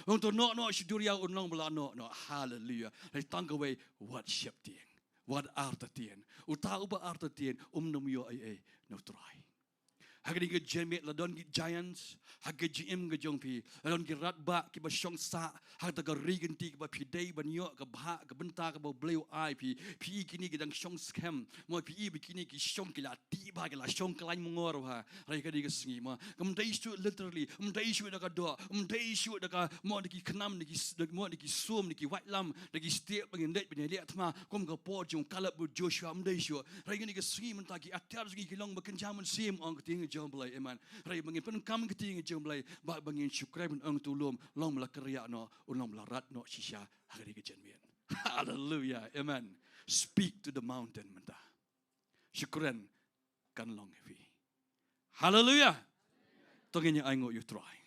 "Ong to noh noh sha duriaw," un long ba la noh noh. Haleluia. Hynrei tang kawei, wat sheptieng, wat artatien. Uta uba artatien um nym ïoh ei ei na U Trai. Ha kane ka janmiet, la don ki giants ha ka jingim ka jong phi, la don ki radbah kiba shong sah ha kata ka ri kynti kaba phi dei ban ïoh ka bhah ka bynta kaba U Blei u ai phi. Phi ïohi kine ki dang shong skhem, mo, phi ïohi ba kine ki shong, ki la tih bha, ki la shong khlaiñ mangor bha. Hynrei ha kane ka sngi, mo, kam dei shuh literally, kam dei shuh da ka doh, kam dei shuh da ka, mo, da ki khnam, da ki s-, da, mo, da ki sum, da ki waitlam, da ki stieh ba ngin leit ban ïaleh thma kum ka por jong u Kaleb bad u Joshua, kam dei shuh. Hynrei ha kane ka sngi mynta ki atiar jong ngi ki long ba kynja mynsiem, ong ka ktien jong U Blei, amen. Hynrei ba ngin pyndonkam ka ktien jong U Blei, ba, ba ngin shu kren ban ong, uto u lum, long ba la kyrriah noh, un long ba la rat noh shisha ha kane ka janmiet. Haleluia, amen. Speak to the mountain mynta. Shu kren, kan long ïa phi. Haleluia. To ngin ïa ainguh ïa U Trai.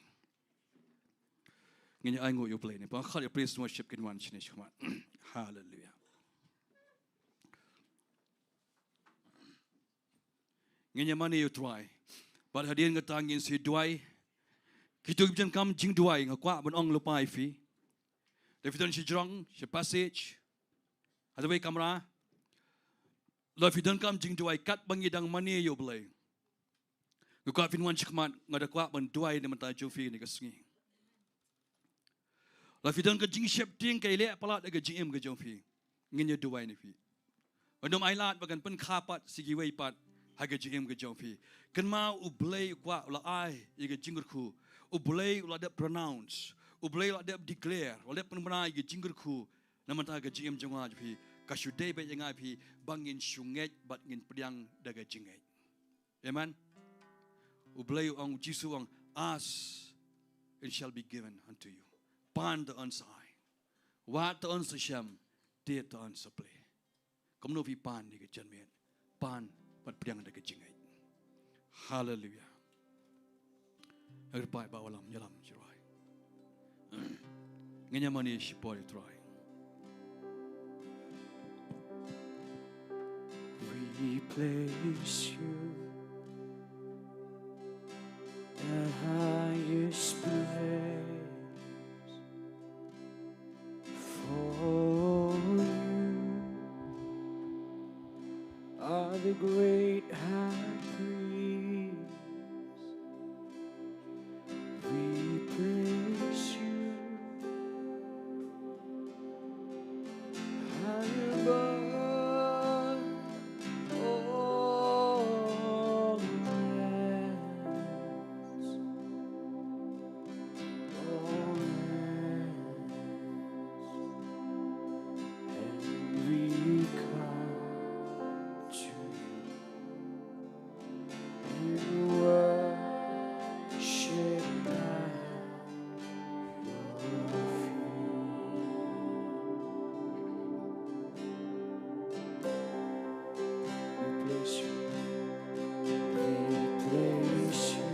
Ngin ïa ainguh ïa U Blei ne. Ba khot ïa praise and worship kin wan shane shakhmat. Haleluia. Ngin ïa mane ïa U Trai. Bad hadien kata ngin sa duwai. Kito kiba donkam jingduwai, nga kwah ban ong lypa ïa phi. Lada phi don shajrong, sha passage, ha kawei ka kamra, lada phi donkam jingduwai katba ngi dang mane ïa U Blei, nga kwah phin wan shakhmat, nga da kwah ban duwai na ka bynta jong phi ha kane ka sngi. Lada phi don ka jingsheptieng ka ïaleh palat ha ka jingim ka jong phi, ngin ïa duwai na phi. Wat nym ailad ba kan pynkha pat sha kiwei pat ha ka jingim ka jong phi. Kynmaw, U Blei u kwah, u la ai ïa ka jingkyrkhu. U Blei u la dep pronounce, U Blei u la dep declare, u la dep pynbna ïa ka jingkyrkhu na ka bynta ka jingim jong nga jong phi. Ka shu dei beit ïa nga ïa phi ba ngin shu ngeit bad ngin pdiang da ka jingngeit. Amen. U Blei u ong, u Jisu u ong, "Ask, it shall be given unto you." Pan, to yn sa ai. Wad, to yn sa shem. Tied, to yn sa plie. Kumno phi pan ïa ka jingmut? Pan bad pdiang da ka jingngeit. Haleluia. Ngi kyrpad ba u lam, ïalam, jingruwai. Ngin ïa mane shipor ïa u Trai. We place you the highest praise. For you are the great high priest. We place you high above all else, all else, and we come to you in worship at your feet. We place you. We place you.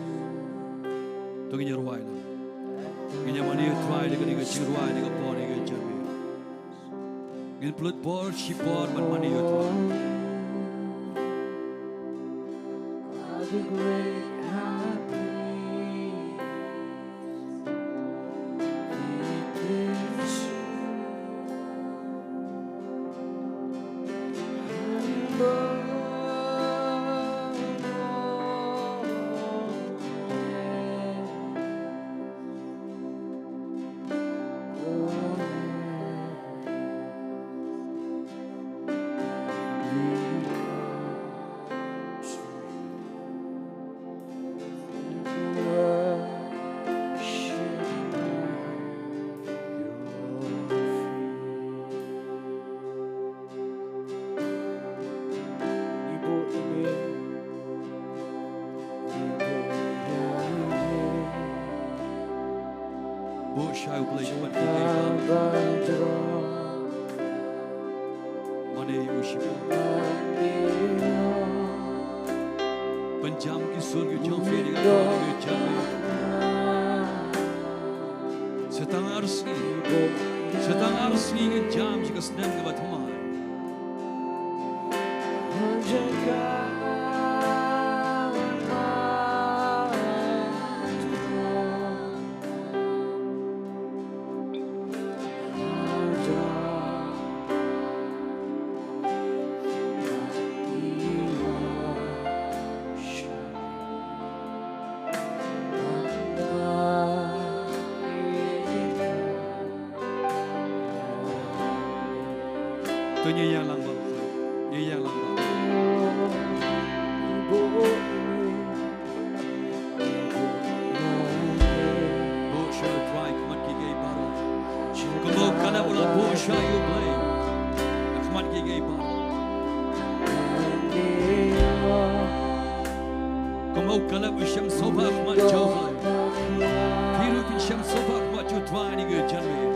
To ngin ïa ruwai na. Ngin ïa mane ïa u Trai da kane ka jingrwai, da ka por, da ka jingmut. Ngin pynlut por shipor ban mane ïa u Trai. Are the great high priest. We place you high above all else. Buh shai U Blei, khmat ki kmie. Mane ïa u shipor. Pynjam ki sur ki jong phi, ki jam. Sa tang ar sngi, sa tang ar sngi ngin jam sha ka snem kaba thymmai. To ngi ïalang bad, ngi ïalang bad. Buh shai U Trai, khmat ki kmie baroh. Kumba u Kaleb u la buh shai U Blei, khmat ki kmie baroh. Kumba u Kaleb u shem sngewbha khmat jong U Blei, phi ruh phin shem sngewbha khmat jong U Trai ha kane ka janmiet.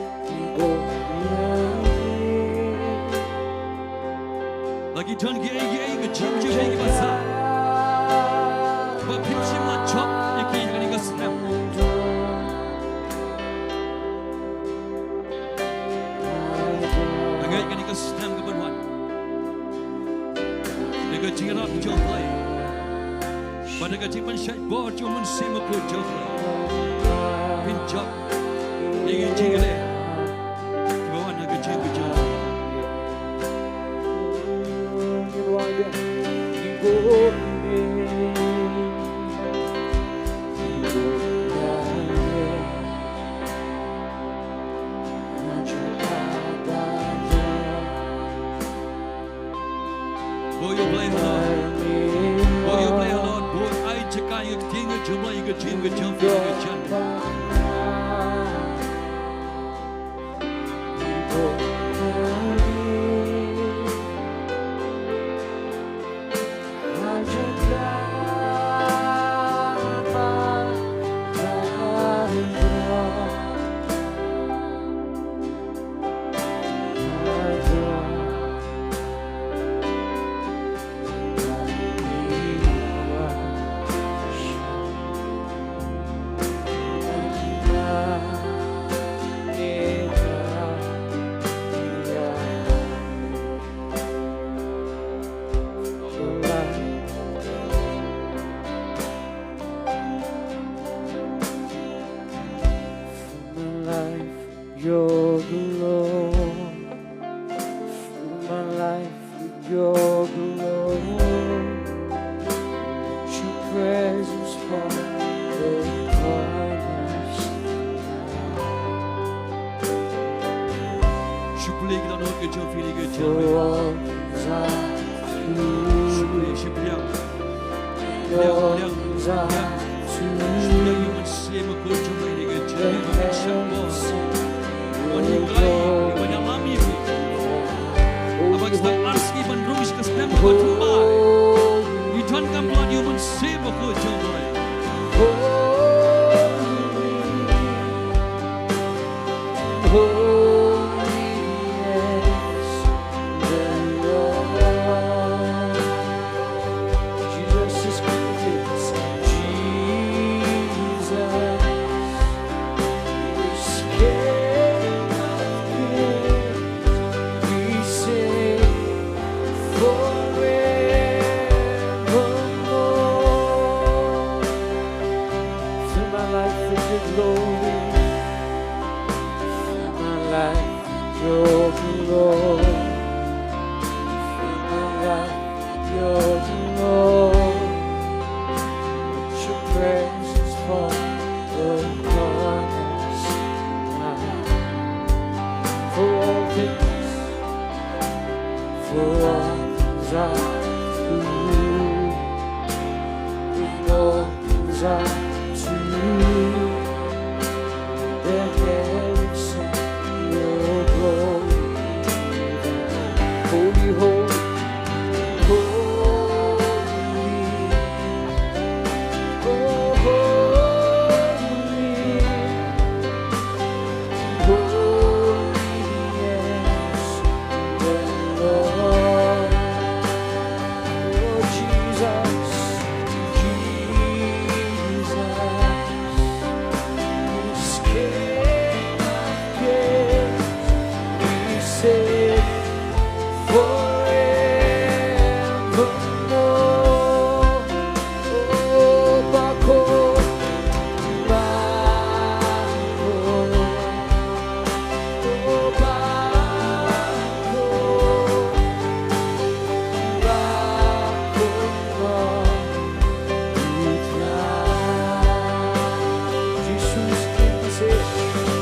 La ki don kiei kiei ki jingim jong phi kiba sah, ba phim shym la jop ïa ki ha kane ka snem. Nga ngeit kane ka snem ka ban wan, da ka jingïarap jong U Blei bad da ka jingpynshait bor jong U Mynsiem Bakhuid jong U Blei, phin jop ïa ki jingïaleh kiba wan na ka jingim jong phi. Buh ïa U Blei halor. Buh ïa U Blei halor. Buh, ai jaka ïa ka ktien ka jong U Blei, ka jingim ka jong phi, ka jingim. Your glory, fill my life with your glory. Let your presence fall upon us now. Shu plie ki dohnud ka jong phi ha kane ka janmiet. For all things are true. Shu plie, shu plie. Plie, plie, plie. Shu plie ïa U Mynsiem Bakhuid jong U Blei ha kane ka janmiet, ba kan shah bor. Ban hikai, ban ïalam ïa phi. Haba ki sdang arsngi ban rung sha ka snem kaba thymmai, ngi donkam ban ïoh ïa U Mynsiem Bakhuid jong U Blei. Holy, holy is the Lord. Jesus is King of kings. Jesus is King of kings. We sing forevermore. Fill my life with your glory. Fill my life with your glory. Fill my life with your glory. Let your presence fall upon us now. For all things, for all things are true. And all things are true. Let heaven sing your glory. Holy, holy, holy, oh, holy. Holy is the Lord. Oh, Jesus, Jesus is King of kings. We sing forevermore. Oh, Bakhuid, Bakhuid, oh, Bakhuid, Bakhuid, Bakhuid. Jesus, Jesus, Jesus.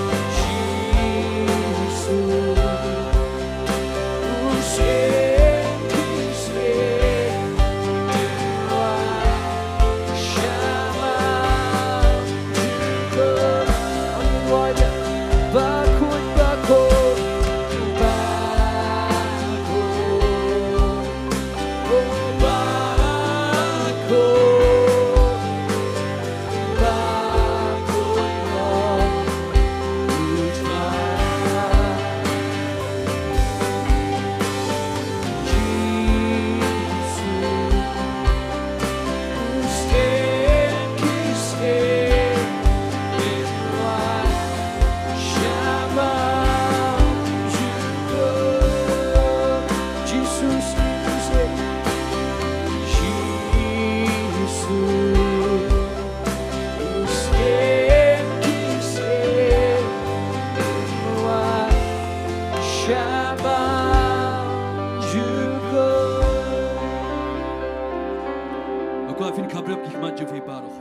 Nga kwah phin khap rep ki khmat jong phi baroh.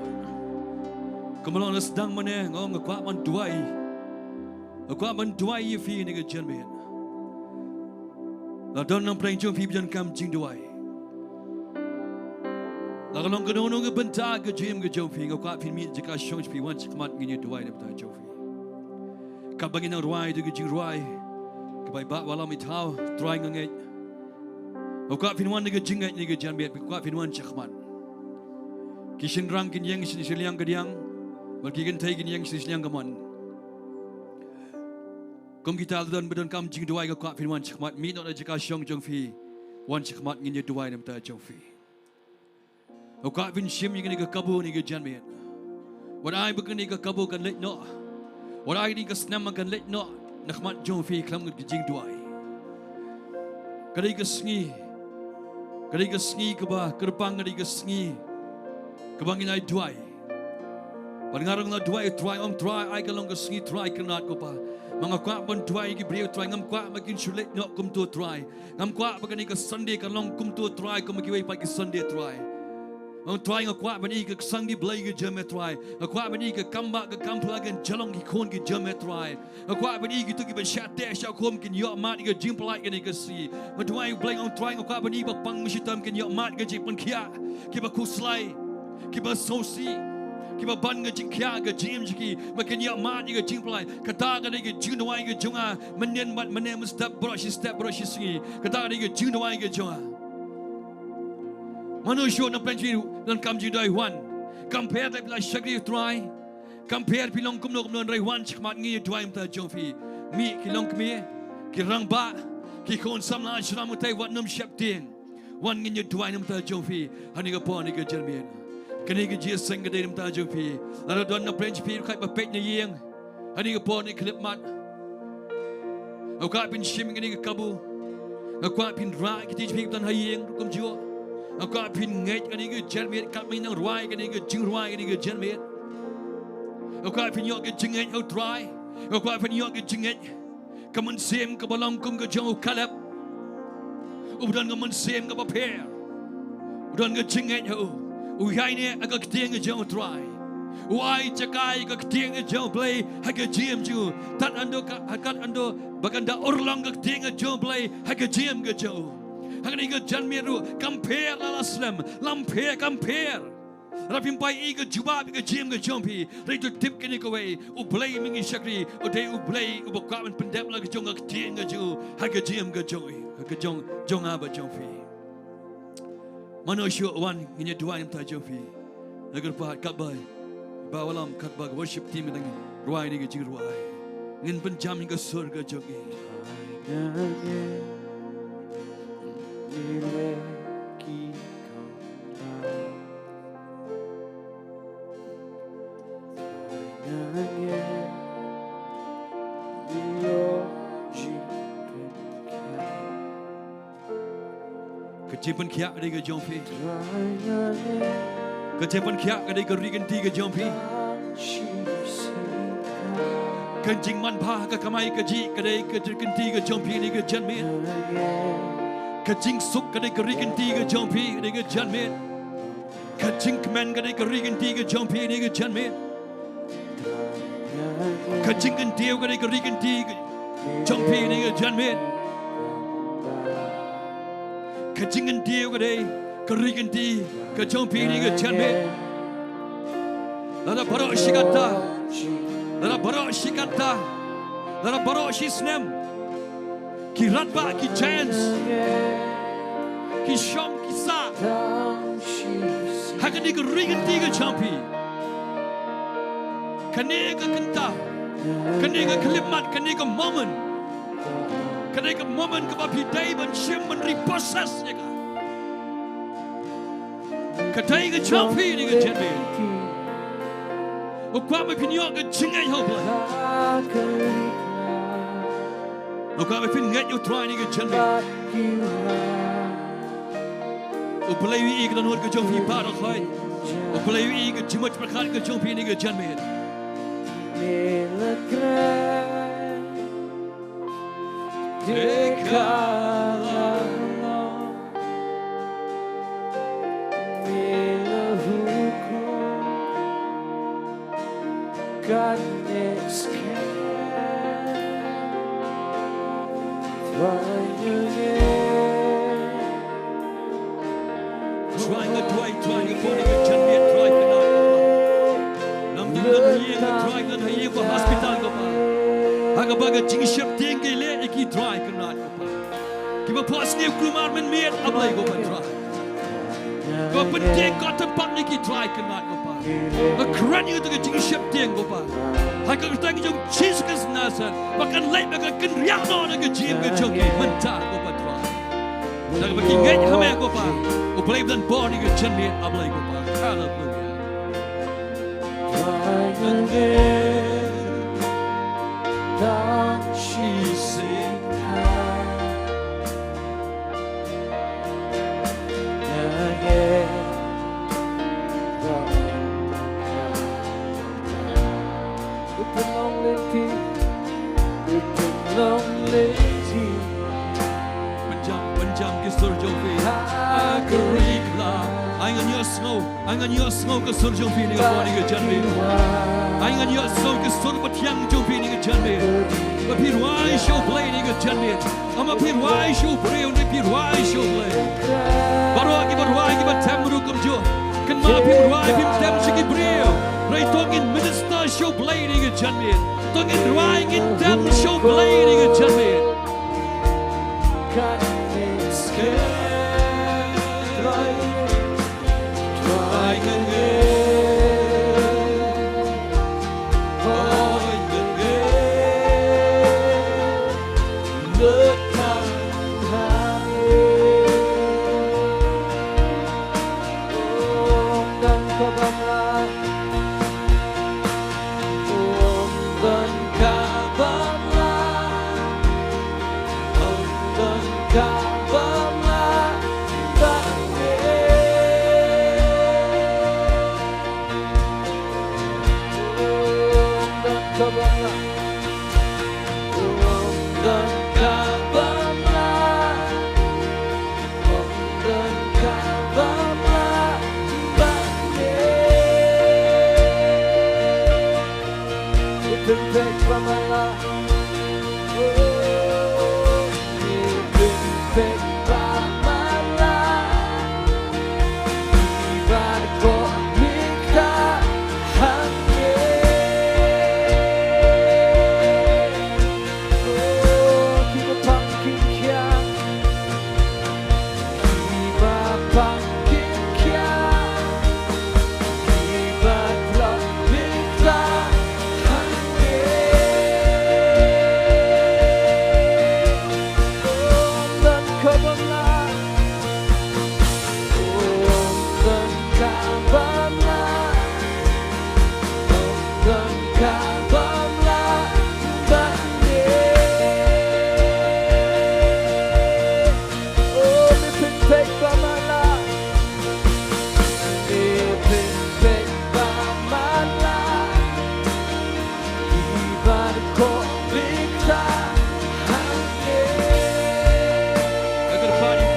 Kumno la sdang mynne, nga kwah ban duwai. Nga kwah ban duwai ïa phi ha kane ka janmiet. La don nongpyrshang jong phi ba donkam jingduwai. La ka long kano kano ka bynta ka jingim ka jong phi, nga kwah phin mih jaka shong jong phi, wan shakhmat, ngin ïa duwai na ka bynta jong phi. Katba ngin nang rwai ïa ka jingrwai kaba i Bah Wallam i thaw, Trai nga ngeit, nga kwah phin wan da ka jingngeit ha kane ka janmiet, nga kwah phin wan shakhmat. Ki shynrang kin ïeng sha shiliang kadiang, bad ki kynthei kin ïeng sha shiliang kamon. Kum kita la don ba donkam jingduwai, nga kwah phin wan shakhmat, mih noh na jaka shong jong phi, wan shakhmat, ngin ïa duwai na ka bynta jong phi. Nga kwah phin shim ïa kane ka kabu ha kane ka janmiet. Wat ai ba kane ka kabu kan leit noh. Wat ai kane ka snem kan leit noh na khmat jong phi khlem ka jingduwai. Ka dei ka sngi, ka dei ka sngi kaba kyrpang, ka dei ka sngi kaba ngin ai duwai. Bad nga ruh nga duwai Trai, ong Trai, ai ka long ka sngi Trai Kynrad ko Pa. Ma nga kwah ban duwai ïa ki briew Trai, ngam kwah ba kin shu leit noh kumto Trai. Ngam kwah ba kane ka Sunday kan long kumto Trai kum kiwei pat ki Sunday Trai. Ong Trai nga kwah ban ïohi ka ksang ki blei ki jong me Trai. Nga kwah ban ïohi ka kam bah ka kam phla kan jyllong ki khun ki jong me Trai. Nga kwah ban ïohi kito kiba shah teh shah khum kin ïoh mad ïa ka jingpyllait kane ka sngi. Nga duwai Blei ong Trai nga kwah ban ïohi ba pang ba shitom kin ïoh mad ïa ka jingpynkhiah. Kiba khuslai. Kiba sngewsih. Kiba ban ka jingkhiah ka jingim jong ki. Ba kin ïoh mad ïa ka jingpyllait. Kata ka dei ka jingduwai ka jong nga. Mynnin bad mynne mynstep baroh shi step baroh shi sngi. Kata ka dei ka jingduwai ka jong nga. Mano shuh na pyrshah donkam jingduwai wan. Kam pher da phi la shakri Trai. Kam pher phi long kumno kumno hynrei wan shakhmat ngi ïa duwai mynta jong phi. Mih ki longkmie, ki rangbah, ki khun samla ashram mynta wat nym sheptieng. Wan ngin ïa duwai mynta jong phi. Hani ka por ni ka jingmih. Kane ka jingseng ka dei mynta jong phi. Lada don na pyrshah phi ruh khat ba peit na ïing. Hani ka por ni khyllipmat. Nga kwah phin shim kane ka kabu. Nga kwah phin rah ki kti jong phi ki bteng ha ïing ruh kumjuh. Nga kwah phin ngeit kane ka jingmih katba ngi nang rwai kane ka jingrwai kane ka jingmih. Nga kwah phin ïoh ka jingngeit ha u Trai. Nga kwah phin ïoh ka jingngeit. Ka mynsiem kaba long kum ka jong u Kaleb. U ba don ka mynsiem kaba pher. U don ka jingngeit ha u. U ïaineh ha ka ktien ka jong u Trai. U ai jaka ïa ka ktien ka jong u Blei ha ka jingim jong u. Tad haduh ka, tad haduh ba kan da urlong ka ktien ka jong u Blei ha ka jingim ka jong u. Ha kane ka janmiet ruh kam pher la la slem, lam pher kam pher. Lada phim pait ïa ka jubab ïa ka jingim ka jong phi, hynrei to tip kane kawei, u Blei ba ngi shakri u dei u Blei uba kwah ban pyndep la ka jong ka ktien ka jong u ha ka jingim ka jong i, ha ka jong, jong nga bad jong phi. Mano shuh wan ngin ïa duwai mynta jong phi. Na ka kyrpad katba i Bah Wallam katba ka worship team ka dang rwai ïa ka jingrwai. Ngin pynjam ïa ka sur ka jong i. Ka jingpynkhiah ka dei ka jong phi. Ka jingpynkhiah ka dei ka ri kynti ka jong phi. Ka jingmanbha ka kamai kajih ka dei ka ri kynti ka jong phi kane ka janmiet. Ka jingsuk ka dei ka ri kynti ka jong phi kane ka janmiet. Ka jingkmen ka dei ka ri kynti ka jong phi kane ka janmiet. Ka jingkyntiew ka dei ka ri kynti ka jong phi kane ka janmiet. Ka jingkyntiew ka dei ka ri kynti ka jong phi kane ka janmiet. Lada baroh shi katta, lada baroh shi katta, lada baroh shi snem. Ki rangbah, ki giants, ki shong, ki sah ha kane ka ri kynti ka jong phi. Kane ka kynta, kane ka khyllipmat, kane ka moment, kane ka moment kaba phi dei ban shim ban repossess ïa ka. Ka dei ka jong phi kane ka janmiet. Nga kwah ba phin ïoh ka jingngeit ha u Blei. Nga kwah ba phin ngeit ïa u Trai kane ka janmiet. U Blei u ïohi ïa ka dohnud ka jong phi baroh khoit. U Blei u ïohi ïa ka jingmut jingpyrkhat ka jong phi kane ka janmiet. Trai, nga duwai, Trai, nga poi ha ka janmiet, Trai, kynrad ko Pa. Namar ki don ha ïing, Trai, ki don ha ïing, ha hospital ko Pa. Ha kaba ka jingsheptieng ka ïaleh ïa ki, Trai, kynrad ko Pa. Kiba phohsniew kulmar mynmiet, A Blei ko Pa, Trai. Ko pyntieng ko tympak ïa ki, Trai, kynrad ko Pa. Nga kren ïa kata ka jingsheptieng ko Pa. Ha ka kyrteng jong Jisu Khrist Nasaret, ba kan leit ba kan kynriah noh na ka jingim ka jong ki mynta ko Pa, Trai. Da kaba ki ngeit ha me ko Pa, U Blei ba don bor ïa ka janmiet, A Blei ko Pa. Haleluya. Pynjam, pynjam ki sur jong phi. Ai ngan ïohsngew, ai ngan ïohsngew ka sur jong phi ha kane ka janmiet. Ai ngan ïohsngew ki sur bathiang jong phi ha kane ka janmiet. Ba phi rwai sha U Blei ha kane ka janmiet. Ym ba phi rwai sha u briew, ne phi rwai sha U Blei. Baroh kiba rwai kiba tem ruh kumjuh. Kynmaw, phim rwai phim tem sha ki briew. Hynrei to ngin minister sha U Blei ha kane ka janmiet. To ngin rwai ngin tem sha U Blei ha kane ka janmiet.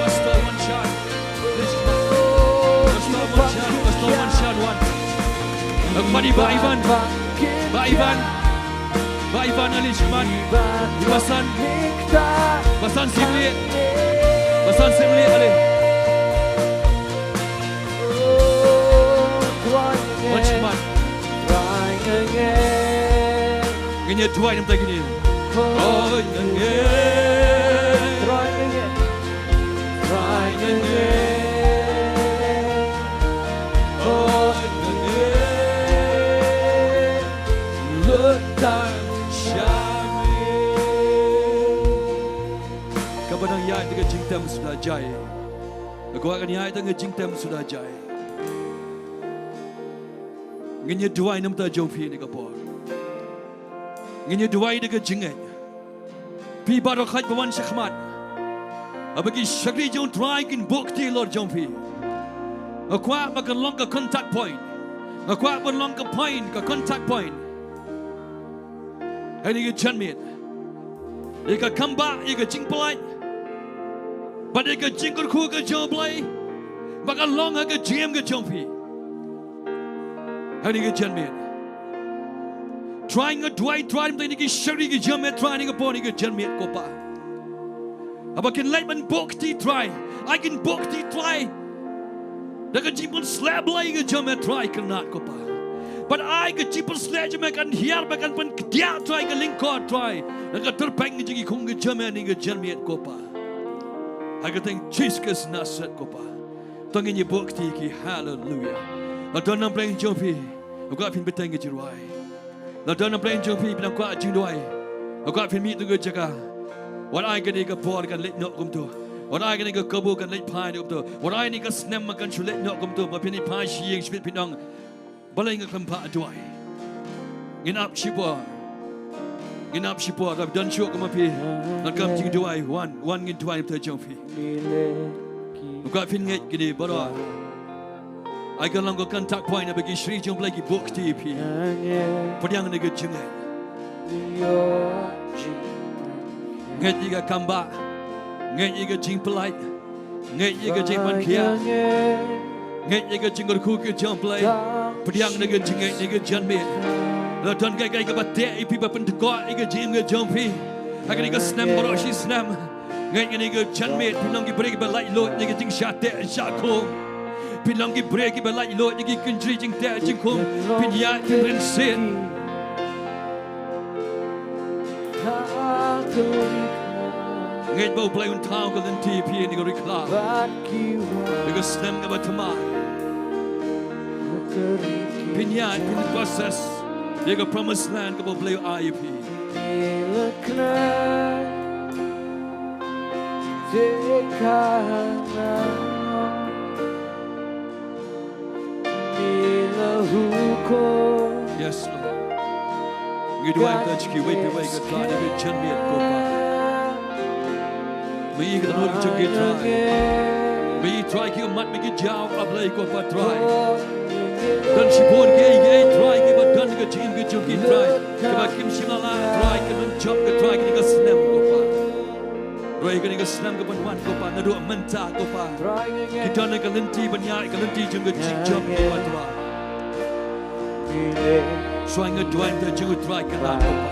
Pastor Wanshan, Pastor Wanshan, Pastor Wanshan wan. Khmih, Bah Ivan. Bah Ivan. Bah Ivan, ale shakhmat. Bah San. Bah San Simli. Bah San Simli, ale. Wan shakhmat. Ngin ïa duwai namar kine. Kaba nang ïaid da ka jingtem suda jai. Ka kwah kan ïaid da ka jingtem suda jai. Ngin ïa duwai namar jong phi ne ka por. Ngin ïa duwai da ka jingngeit. Phi baroh khat ba wan shakhmat. Haba ki shakri jong Trai kin buh kti halor jong phi. Nga kwah ba kan long ka contact point. Nga kwah ban long ka point, ka contact point. Ha kane ka janmiet. Ïa ka kam ba, ïa ka jingpyllait. Bad ïa ka jingkyrkhu ka jong U Blei. Ba kan long ha ka jingim ka jong phi. Ha kane ka janmiet. Trai nga duwai Trai namar kine ki shakri ki jong me Trai ha kane ka por ha kane ka janmiet ko Pa. Haba kin leit ban buh kti Trai. Ai kin buh kti Trai. Da ka jingpynsleh Blei ka jong me Trai kyrnat ko Pa. Bad ai ka jingpynsleh jong me kan hiar bad kan pynkdiah Trai ka lyngkor Trai. Da ka tyrpeng jong ki khun ka jong me ha kane ka janmiet ko Pa. Ha ka kyrteng Jisu Khrist Nasaret ko Pa. To ngin ïa buh kti ki, haleluya. La don na pdeng jong phi. Nga kwah phin bteng ka jingrwai. La don na pdeng jong phi, phi nang kwah jingduwai. Nga kwah phin mih tu ka jaka. Wat ai kane ka por kan leit noh kumto. Wat ai kane ka kabu kan leit phai noh kumto. Wat ai kane ka snem kan shu leit noh kumto. Ba phin ïa phai sha ïing sha phi phin ong. Balei nga khlem phah duwai. Ngin ap shipor. Ngin ap shipor. Lada don shuh kum ma phi. Ngan kam jingduwai. Wan, wan ngin duwai namar jong phi. Nga kwah phin ngeit kine baroh. Ai kan long ka contact point haba ki shakri jong U Blei ki buh kti ïa phi. Pdiang ne ka jingngeit. Ngeit ïa ka kam bah. Ngeit ïa ka jingpyllait. Ngeit ïa ka jingpynkhiah. Ngeit ïa ka jingkyrkhu ka jong U Blei. Pdiang na ka jingngeit na ka janmiet. La don kaei kaei kaba teh ïa phi, ba pynthikot ïa ka jingim ka jong phi ha kane ka snem baroh shi snem. Ngeit ïa kane ka janmiet phin long ki briew kiba laitluid na ka jingshah teh shah khum. Phin long ki briew kiba laitluid na ki kynjri jingteh jingkhum. Phin ïaid phin rynsied. Ngeit ba U Blei un thaw ka lynti phi ïa kane ka ri khlaw. Ïa ka snem kaba thymmai. Phin ïaid phin possess ïa ka promised land kaba U Blei u ai ïa phi. Yes, Lord. Ngi duwai ïa kiwei kiwei, ko Trai, na ka janmiet, ko Pa. Ma ïa ki dohnud jong ki, Trai. Ma ïa, Trai, ki ummat, ma ki jaw, A Blei, ko Pa, Trai. Don shibun kiei kiei, Trai, kiba don ha ka jingim ka jong ki, Trai. Kiba kim shym la lah, Trai, kin ym jop, ko Trai, kane ka snem, ko Pa. Ruh ïa kane ka snem kaban wan, ko Pa, naduh mynta, ko Pa. Ki don ha ka lynti ban ïaid, ka lynti jong ka jingjop, ko Pa Trai. Shuwa nga duwai ïa ka jong U Trai Kynrad, ko Pa.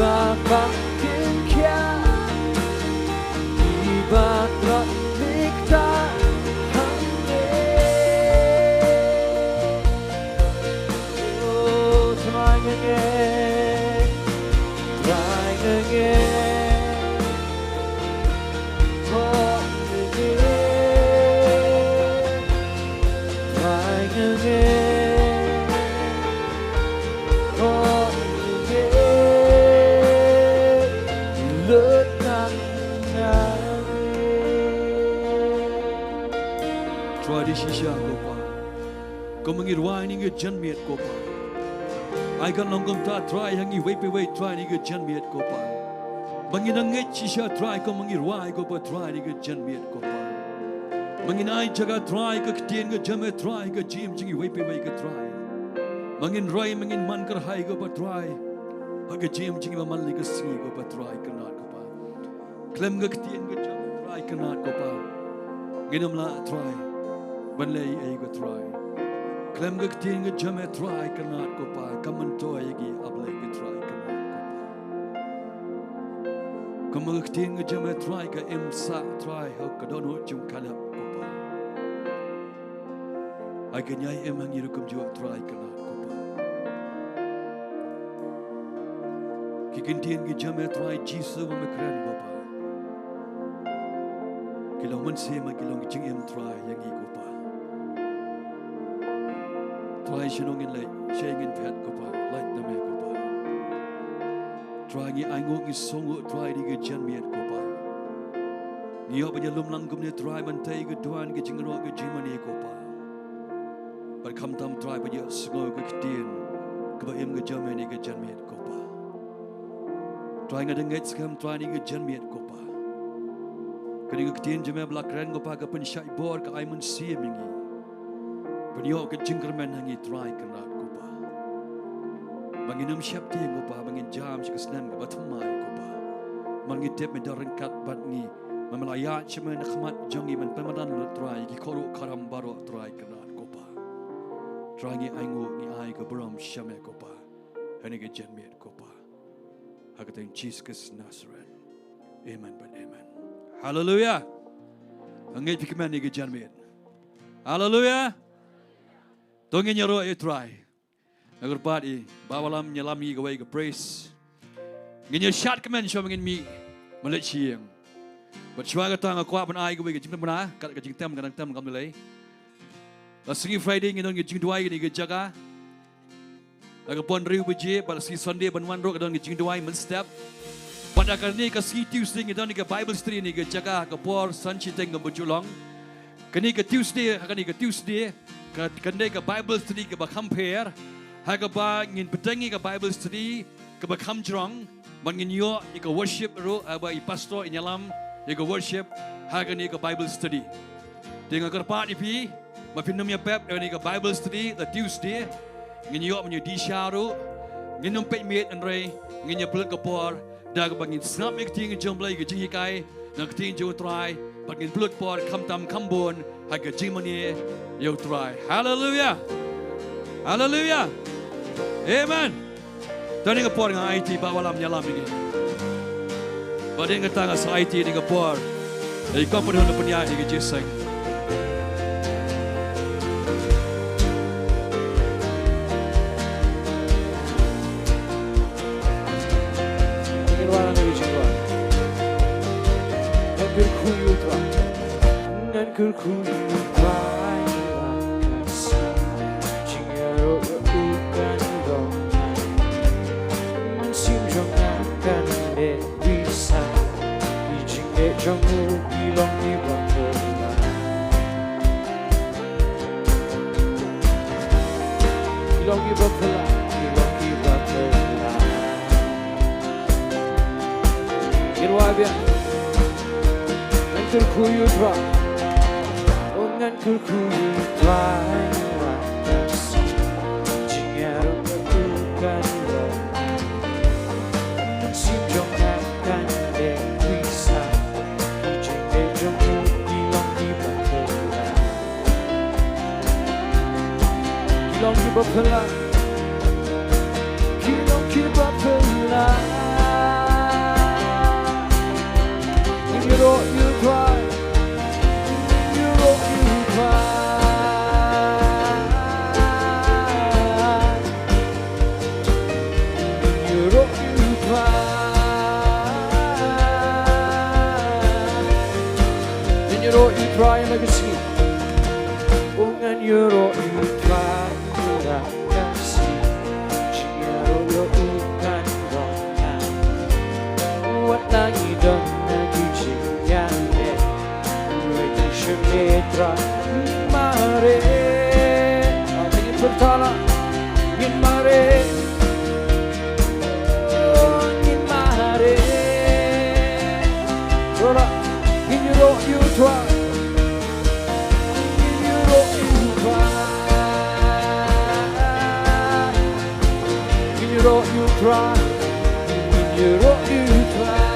Ba bang kin khia, i ba trak lik ta hangne. O Trai nga ngeit, Trai nga ngeit, Trai nga ngeit, Trai nga ngeit. Trai dei shisha ko Pa. Kumba ngi rwai na ka janmiet ko Pa. Ai kan long kumta Trai ha ngi iwei pa iwei Trai na ka janmiet ko Pa. Ba ngin nang ngeit shisha Trai kumba ngi rwai ko Pa Trai na ka janmiet ko Pa. Ba ngin ai jaka Trai ka ktien ka jam eh Trai ka jingim jong ngi iwei pa iwei ka Trai. Ba ngin rei ba ngin man kyrhai ko Pa Trai. Ha ka jingim jong ngi ba man la ka sngi ko Pa Trai kyrnat ko Pa. Khlem ka ktien ka jam eh Trai kyrnat ko Pa. Ngin ym lah Trai ban leh ei ei ko Trai. Khlem ka ktien ka jam eh Trai kyrnat ko Pa. Ka myntoi ïa ki ap leh ka Trai kyrnat ko Pa. Kumba ka ktien ka jam eh Trai ka im sah Trai ha ka dohnud jong ka lap ko Pa. Ai ka ïai im ha ngi ruh kumjuh Trai kyrnat ko Pa. Ki ktien ki jam eh Trai Jisu ba me kren ko Pa. Ki long mynsiem ki long ki jingim Trai ïa ngi ko Pa. Trai shano ngin leit, shaei ngin phet ko Pa, lait na me ko Pa. Trai ngi ainguh ngi sngewnguh Trai na ka janmiet ko Pa. Ngi ïoh ban ïalum lang kumne Trai ban tei ka duwan ka jingïaroh ka jingmane ko Pa. Bad khamtam Trai ban ïohsngew ka ktien kaba im ka jam eh na ka janmiet ko Pa. Trai nga da ngeit skhem Trai na ka janmiet ko Pa. Kane ka ktien jam eh ba la kren ko Pa ka pynshai bor ka ai mynsiem ïa ngi. Pynïoh ka jingkyrmen ha ngi Trai kyrnat ko Pa. Ba ngin ym sheptieng ko Pa ba ngin jam sha ka snem kaba thymmai ko Pa. Namar ngi tip me don ryngkat bad ngi. Me la ïaid sha me na khmat jong ngi ban pynmadan lut Trai ki khuid ki ram baroh Trai kyrnat ko Pa. Trai ngi ainguh ngi ai ka burom sha me ko Pa. Ha kane ka janmiet ko Pa. Ha ka kyrteng Jisu Khrist Nasaret. Amen bad amen. Haleluia. Ngeit phi kmen ha kane ka janmiet. Haleluia. To ngin ïaroh ïa u Trai. Nga kyrpad ïa u Bah Wallam un ïalam ïa ngi kawei ka praise. Ngin ïa shad kmen shuwa ba ngin mih ban leit sha ïing. Bad shuwa kata nga kwah ban ai kawei ka jingpynbna, kat ka jingtem ka dang tem kam lei. La sngi Friday ngi don ka jingduwai kane ka jaka. Ha ka por hynriew baje, bad la sngi Sunday ban wan ruh ka don ka jingduwai mynstep. Bad ha kane ka sngi Tuesday ngi don ka Bible study kane ka jaka ha ka por san shiteng kumba ju long. Kane ka Tuesday, ha kane ka Tuesday, ka, kane ka Bible study kaba kham pher, ha kaba ngin bteng ïa ka Bible study kaba kham jrong, bad ngin ïoh ïa ka worship ruh, haba i pastor in ïalam ïa ka worship ha kane ka Bible study. Te nga kyrpad ïa phi, ba phin ym ïa pep ïa kane ka Bible study, ha Tuesday, ngin ïoh ban ïa dih sha ruh, ngin ym peit miet hynrei ngin ïa pynlut ka por, da kaba ngin sngap ïa ka ktien jong u Blei ka jinghikai, na ka ktien jong u Trai, bad ngin pynlut por khamtam kham bun, ha ka jingmane ïa u Trai. Haleluia. Haleluia. Amen. Te ha kane ka por nga aiti Bah Wallam un ïalam ïa ngi. Bad hadien kata nga sa aiti ha kane ka por ïa i Kong Pynhun ban pynïaid ïa ka jingïaseng. Ngan kyrkhu ïa u Trai. Ngan kyrkhu ïa u Trai. Jingïaroh ïa u kan long. Mynsiem jong nga kan leh pisa. Ki jingeh jong u ki long kiba phylla. Ki long kiba phylla, ki long kiba phylla. Ngin wad biang. Ngan kyrkhu ïa u Trai. Oh, ngan kyrkhu ïa u Trai. Jingïaroh ïa u kan long. Mynsiem jong nga kan leh pisa. Ki jingeh jong u ki long kiba phylla. Ki long kiba phylla. Ki long kiba phylla. Ïaroh ïa u Trai.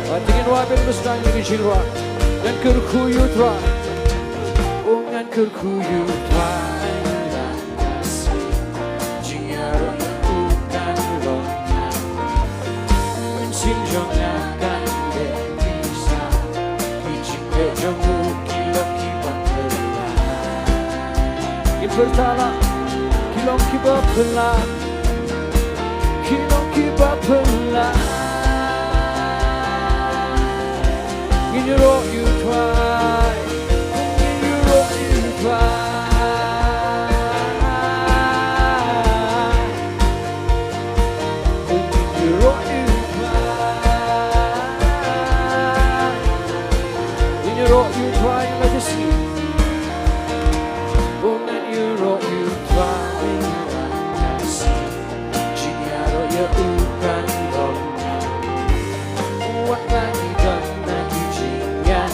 Ba kin wad bad mynta ïa ka jingrwai. Ngan kyrkhu ïa u Trai. O ngan kyrkhu ïa u Trai. Jingïaroh ïa u kan long. Mynsiem jong nga kan dei pisa. Ki jingpeit jong u ki long kiba phylla. Ki pyrta la ki long kiba phylla. Ki long kiba phylla. Ngin ïaroh ïa u Trai. Ngin ïaroh ïa u Trai. Ngin ïaroh ïa u Trai. Ngin ïaroh ïa u Trai ïa la ka sngi. Ngin ïaroh ïa u Trai ïa la ka sngi. Jingïaroh ïa u kan long. Wat la ki don na ki jingïaroh.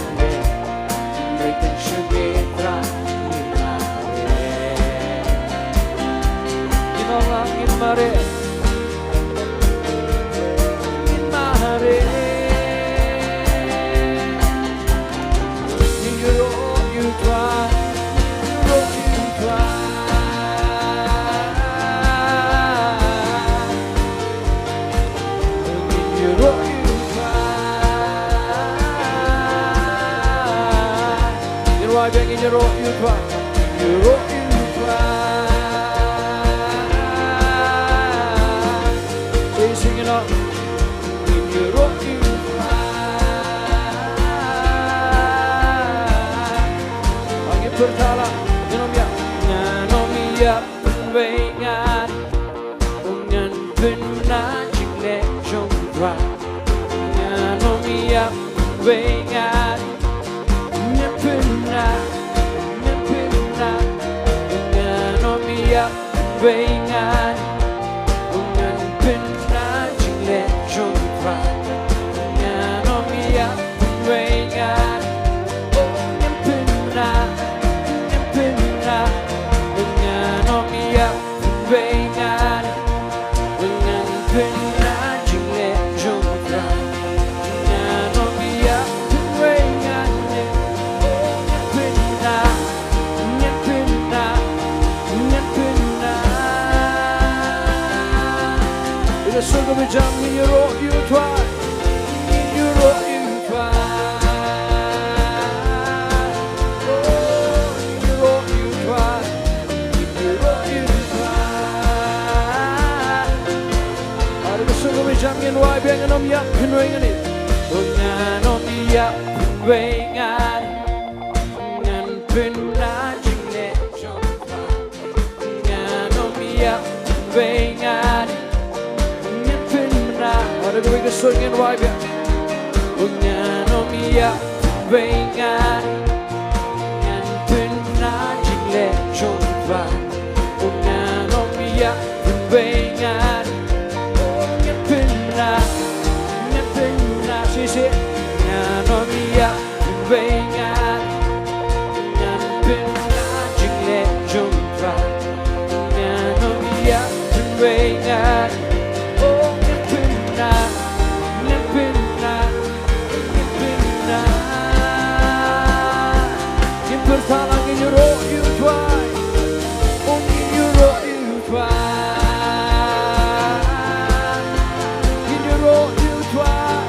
Ngin ïaroh ïa u Trai. Ngin wad bad ngin ïaroh ïa u Trai. Ngin ïaroh ïa u Trai. Sing, sing it out. Ngin ïaroh ïa u Trai. Ngin pyrta la, ngin ym ïap, ngan ym ïap. Pynwei ngan, u ngan pynbna jingleh jong u Trai. Ngan ym ïap, pynwei ngan, ngan pynbna, ngan pynbna. Ngan ym ïap, pynwei ngan, u ngan pynbna jingleh jong u Trai. Ngan ym ïap, pynwei ngan, u ngan pynbna, ngan pynbna. Ngan ym ïap, pynwei ngan, u ngan pynbna jingleh jong u Trai. Ngan ym ïap, pynwei ngan, u ngan pynbna, ngan pynbna, ngan pynbna. Ïa ka sur kaba jam, ngin ïaroh ïa u Trai. Ngin ïaroh ïa u Trai. Oh, ngin ïaroh ïa u Trai. Ngin ïaroh ïa u Trai. Ïa ka sur kaba jam, ngin wad bad ngin ym ïap, pynwei ngan. Oh, ngan ym ïap, pynwei ngan. Ngan pynbna jingleh jong u Trai. Ngan ym ïap, pynwei ngan, ngan pynbna. Ïa kawei ka sur ngin wad bad. Oh, ngan ym ïap, pynwei ngan, ngan pynbna jingleh jong u Trai. Oh, ngan ym ïap, pynwei ngan, oh, ngan pynbna, ngan pynbna. Shisha, ngan ym ïap, pynwei ngan, ngan pynbna jingleh jong u Trai. Ngan ym ïap, pynwei ngan, oh, ngan pynbna, ngan pynbna, ngan pynbna. Ngin pyrta la, ngin ïaroh ïa u Trai. Oh, ngin ïaroh ïa u Trai. Ngin ïaroh ïa u Trai.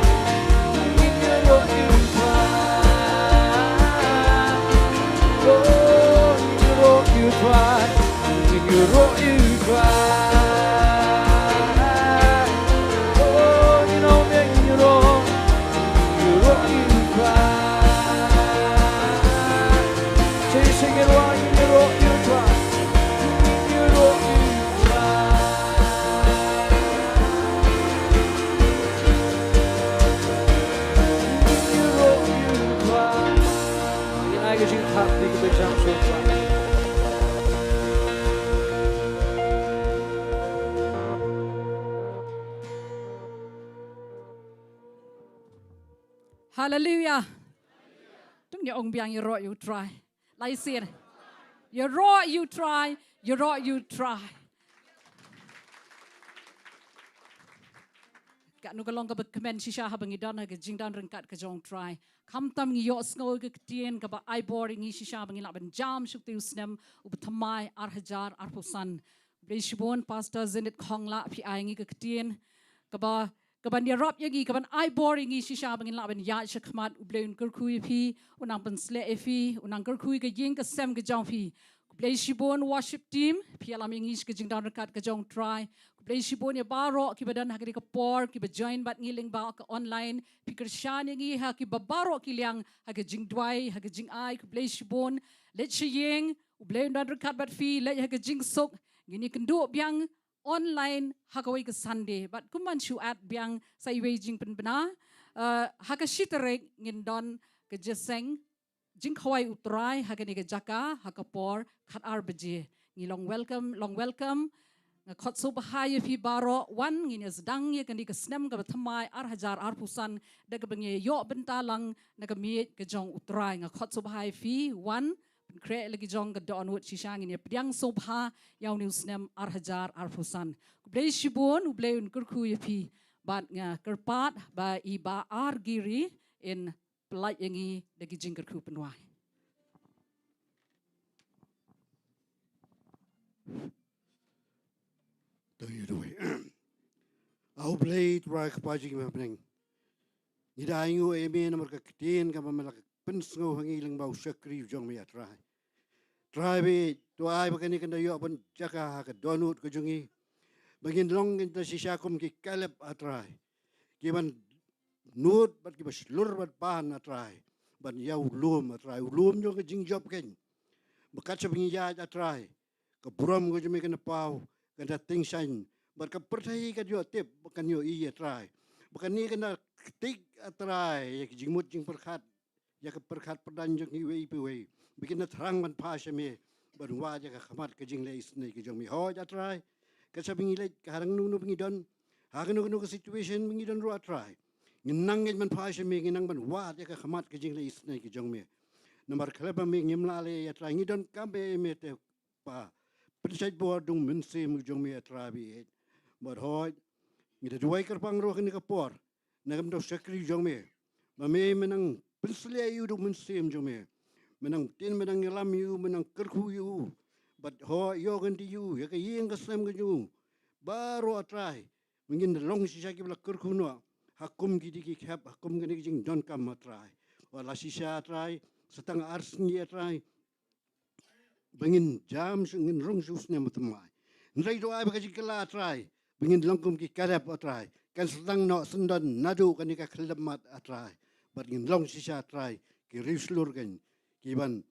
Ngin ïaroh ïa u Trai. Oh, ngin ïaroh ïa u Trai. Ngin ïaroh ïa u Trai. Oh, ngin ym ïap, ngin ïaroh. Ngin ïaroh ïa u Trai. Shisha, ngin wad, ngin ïaroh ïa u Trai. Ngin ïaroh ïa u Trai. Ngin ïaroh ïa u Trai. Ngin ai ka jingthap ïa kaba jam sha u Trai. Haleluia. To ngin ong biang, ïaroh ïa u Trai. Lai sien. Ïaroh ïa u Trai, ïaroh ïa u Trai. kano ka long kaba kmen shisha haba ngi don ha ka jingdon ryngkat ka jong U Trai. Khamtam ngi ïohsngew ïa ka ktien kaba ai bor ïa ngi shisha ba ngin lah ban jam sha utei u snem uba thymmai ar hajar arphew san. Khublei shibun Pastor Zenith Khonglah, phi ai ngi ka ktien kaba, kaban ïarap ïa ngi, kaban ai bor ïa ngi shisha ba ngin lah ban ïaid shakhmat. U Blei un kyrkhu ïa phi, u nang pynshlur ïa phi, u nang kyrkhu ïa ka ïing ka sem ka jong phi. Khublei shibun worship team, phi ïalam ïa ngi sha ka jingdon ryngkat ka jong U Trai. Khublei shibun ïa baroh kiba don ha kane ka por, kiba join bad ngi lyngba ka online. Phi kyrshan ïa ngi ha kiba baroh ki liang, ha ka jingduwai, ha ka jingai. Khublei shibun. Leit sha ïing, U Blei un don ryngkat bad phi, leit ha ka jingsuk. Ngin ïakynduh biang online ha kawei ka Sunday. Bad kumban shu add biang sa iwei i jingpynbna, eh, ha ka shi tarik ngin don ka jingïaseng jingkhawai U Trai ha kane ka jaka ha ka por khatar baje. Ngi long welcome, long welcome. Nga khot sngewbha ïa phi baroh, wan ngin ïa sdang ïa kane ka snem kaba thymmai ar hajar arphew san da kaba ngi ïoh bynta lang na ka miej ka jong U Trai. Nga khot sngewbha ïa phi, wan pynkhreh la ki jong ka dohnud shisha. Ngin ïa pdiang sngewbha ïa une u snem ar hajar arphew san. Khublei shibun, U Blei un kyrkhu ïa phi. Bad nga kyrpad ba i Bah R Giri in pyllait ïa ngi da ki jingkyrkhu pynwai. To ïa duwai. A U Blei Trai Kpa jong ngi ba ha bneng, ngi da ainguh ïa me namar ka ktien kaba me la pynsngew ha ngi lyngba u shakri u jong me, A Trai. Trai, ba to ai ba kane kan da ïoh ban jaka ha ka dohnud ka jong ngi, ba ngin long ngin da shisha kum ki Kaleb, A Trai, kiban nud bad kiba shlur bad ban, A Trai, ban ïa u lum, A Trai, u lum jong ka jingjop keiñ. Ba kat shaba ngi ïaid, A Trai, ka burom ka jong me kan da paw, kan da tyngshaiñ, bad ka pyrthei kan ïoh tip, ba kan ïohi, A Trai, ba kane kan da ktik, A Trai, ïa ka jingmut jingpyrkhat, ïa ka pyrkhat pyrdaiñ jong kiwei pa kiwei, ba kin da thrang ban phai sha me, ban wad ïa ka khmat ka jingleh isynei ka jong me. Hooid, A Trai, kat shaba ngi leit, ha kano kano ba ngi don, ha kano kano ka situation ba ngi don ruh, A Trai, ngin nang ngeit ban phai sha me, ngin nang ban wad ïa ka khmat ka jingleh isynei ka jong me. Namar khlem ba me ngim lah leh, A Trai, ngi donkam ïa me te Pa. Pynshait bor da u Mynsiem jong me, A Trai, ba ïeit. Bad hooid, ngi da duwai kyrpang ruh ha kane ka por na ka bynta u shakri jong me, ba me, me nang pynshlur ïa u da u Mynsiem jong me, me nang btin, me nang ïalam ïa u, me nang kyrkhu ïa u. Bad hooid, ïoh kynti ïa u, ïa ka ïing ka sem ka jong u, baroh, A Trai, ba ngin da long shisha kiba la kyrkhu noh ha kum ki dei ki khep, ha kum kane ka jingdonkam, A Trai. Wat la shisha, A Trai, sa tang ar sngi, A Trai, ba ngin jam sha, ngin rung sha u snem ba thymmai. Hynrei to ai ba ka jingkylla, A Trai, ba ngin long kum ki Kaleb, A Trai, kan sdang noh syndon naduh kane ka khyllipmat, A Trai, bad ngin long shisha, A Trai, ki riewshlur keiñ, kiban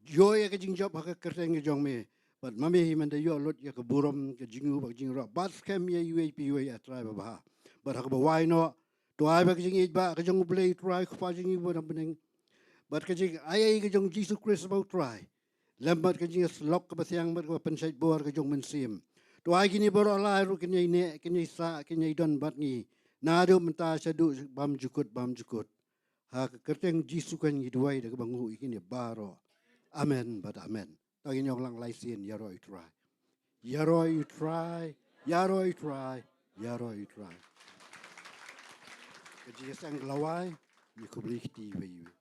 ïoh ïa ka jingjop ha ka kyrteng ka jong me. Bad ma me hi men da ïoh lut ïa ka burom, ka jingïoh bad ka jingïaroh, bad skhem ïa iwei pa iwei, A Trai babha. Bad ha kaba wai noh, to ai ba ka jingïeit ba ka jong U Blei Trai Kpa jong ngi ba ha bneng, bad ka jingaiei ka jong Jisu Khrist ba U Trai, lem bad ka jingïasyllok kaba thiang bad kaba pynshait bor ka jong u Mynsiem, to ai kine baroh lai ruh kin ïai neh, kin ïai sah, kin ïai don bad ngi naduh mynta shaduh bymjukut bymjukut. Ha ka kyrteng Jisu kan ngi duwai da kaba nguh ïa kine baroh. Amen bad amen. To ngin ïong lang lai sien, ïaroh ïa U Trai. Ïaroh ïa U Trai, ïaroh ïa U Trai, ïaroh ïa U Trai. Ka jingïaseng ka la wai, ngi khublei kti iwei iwei.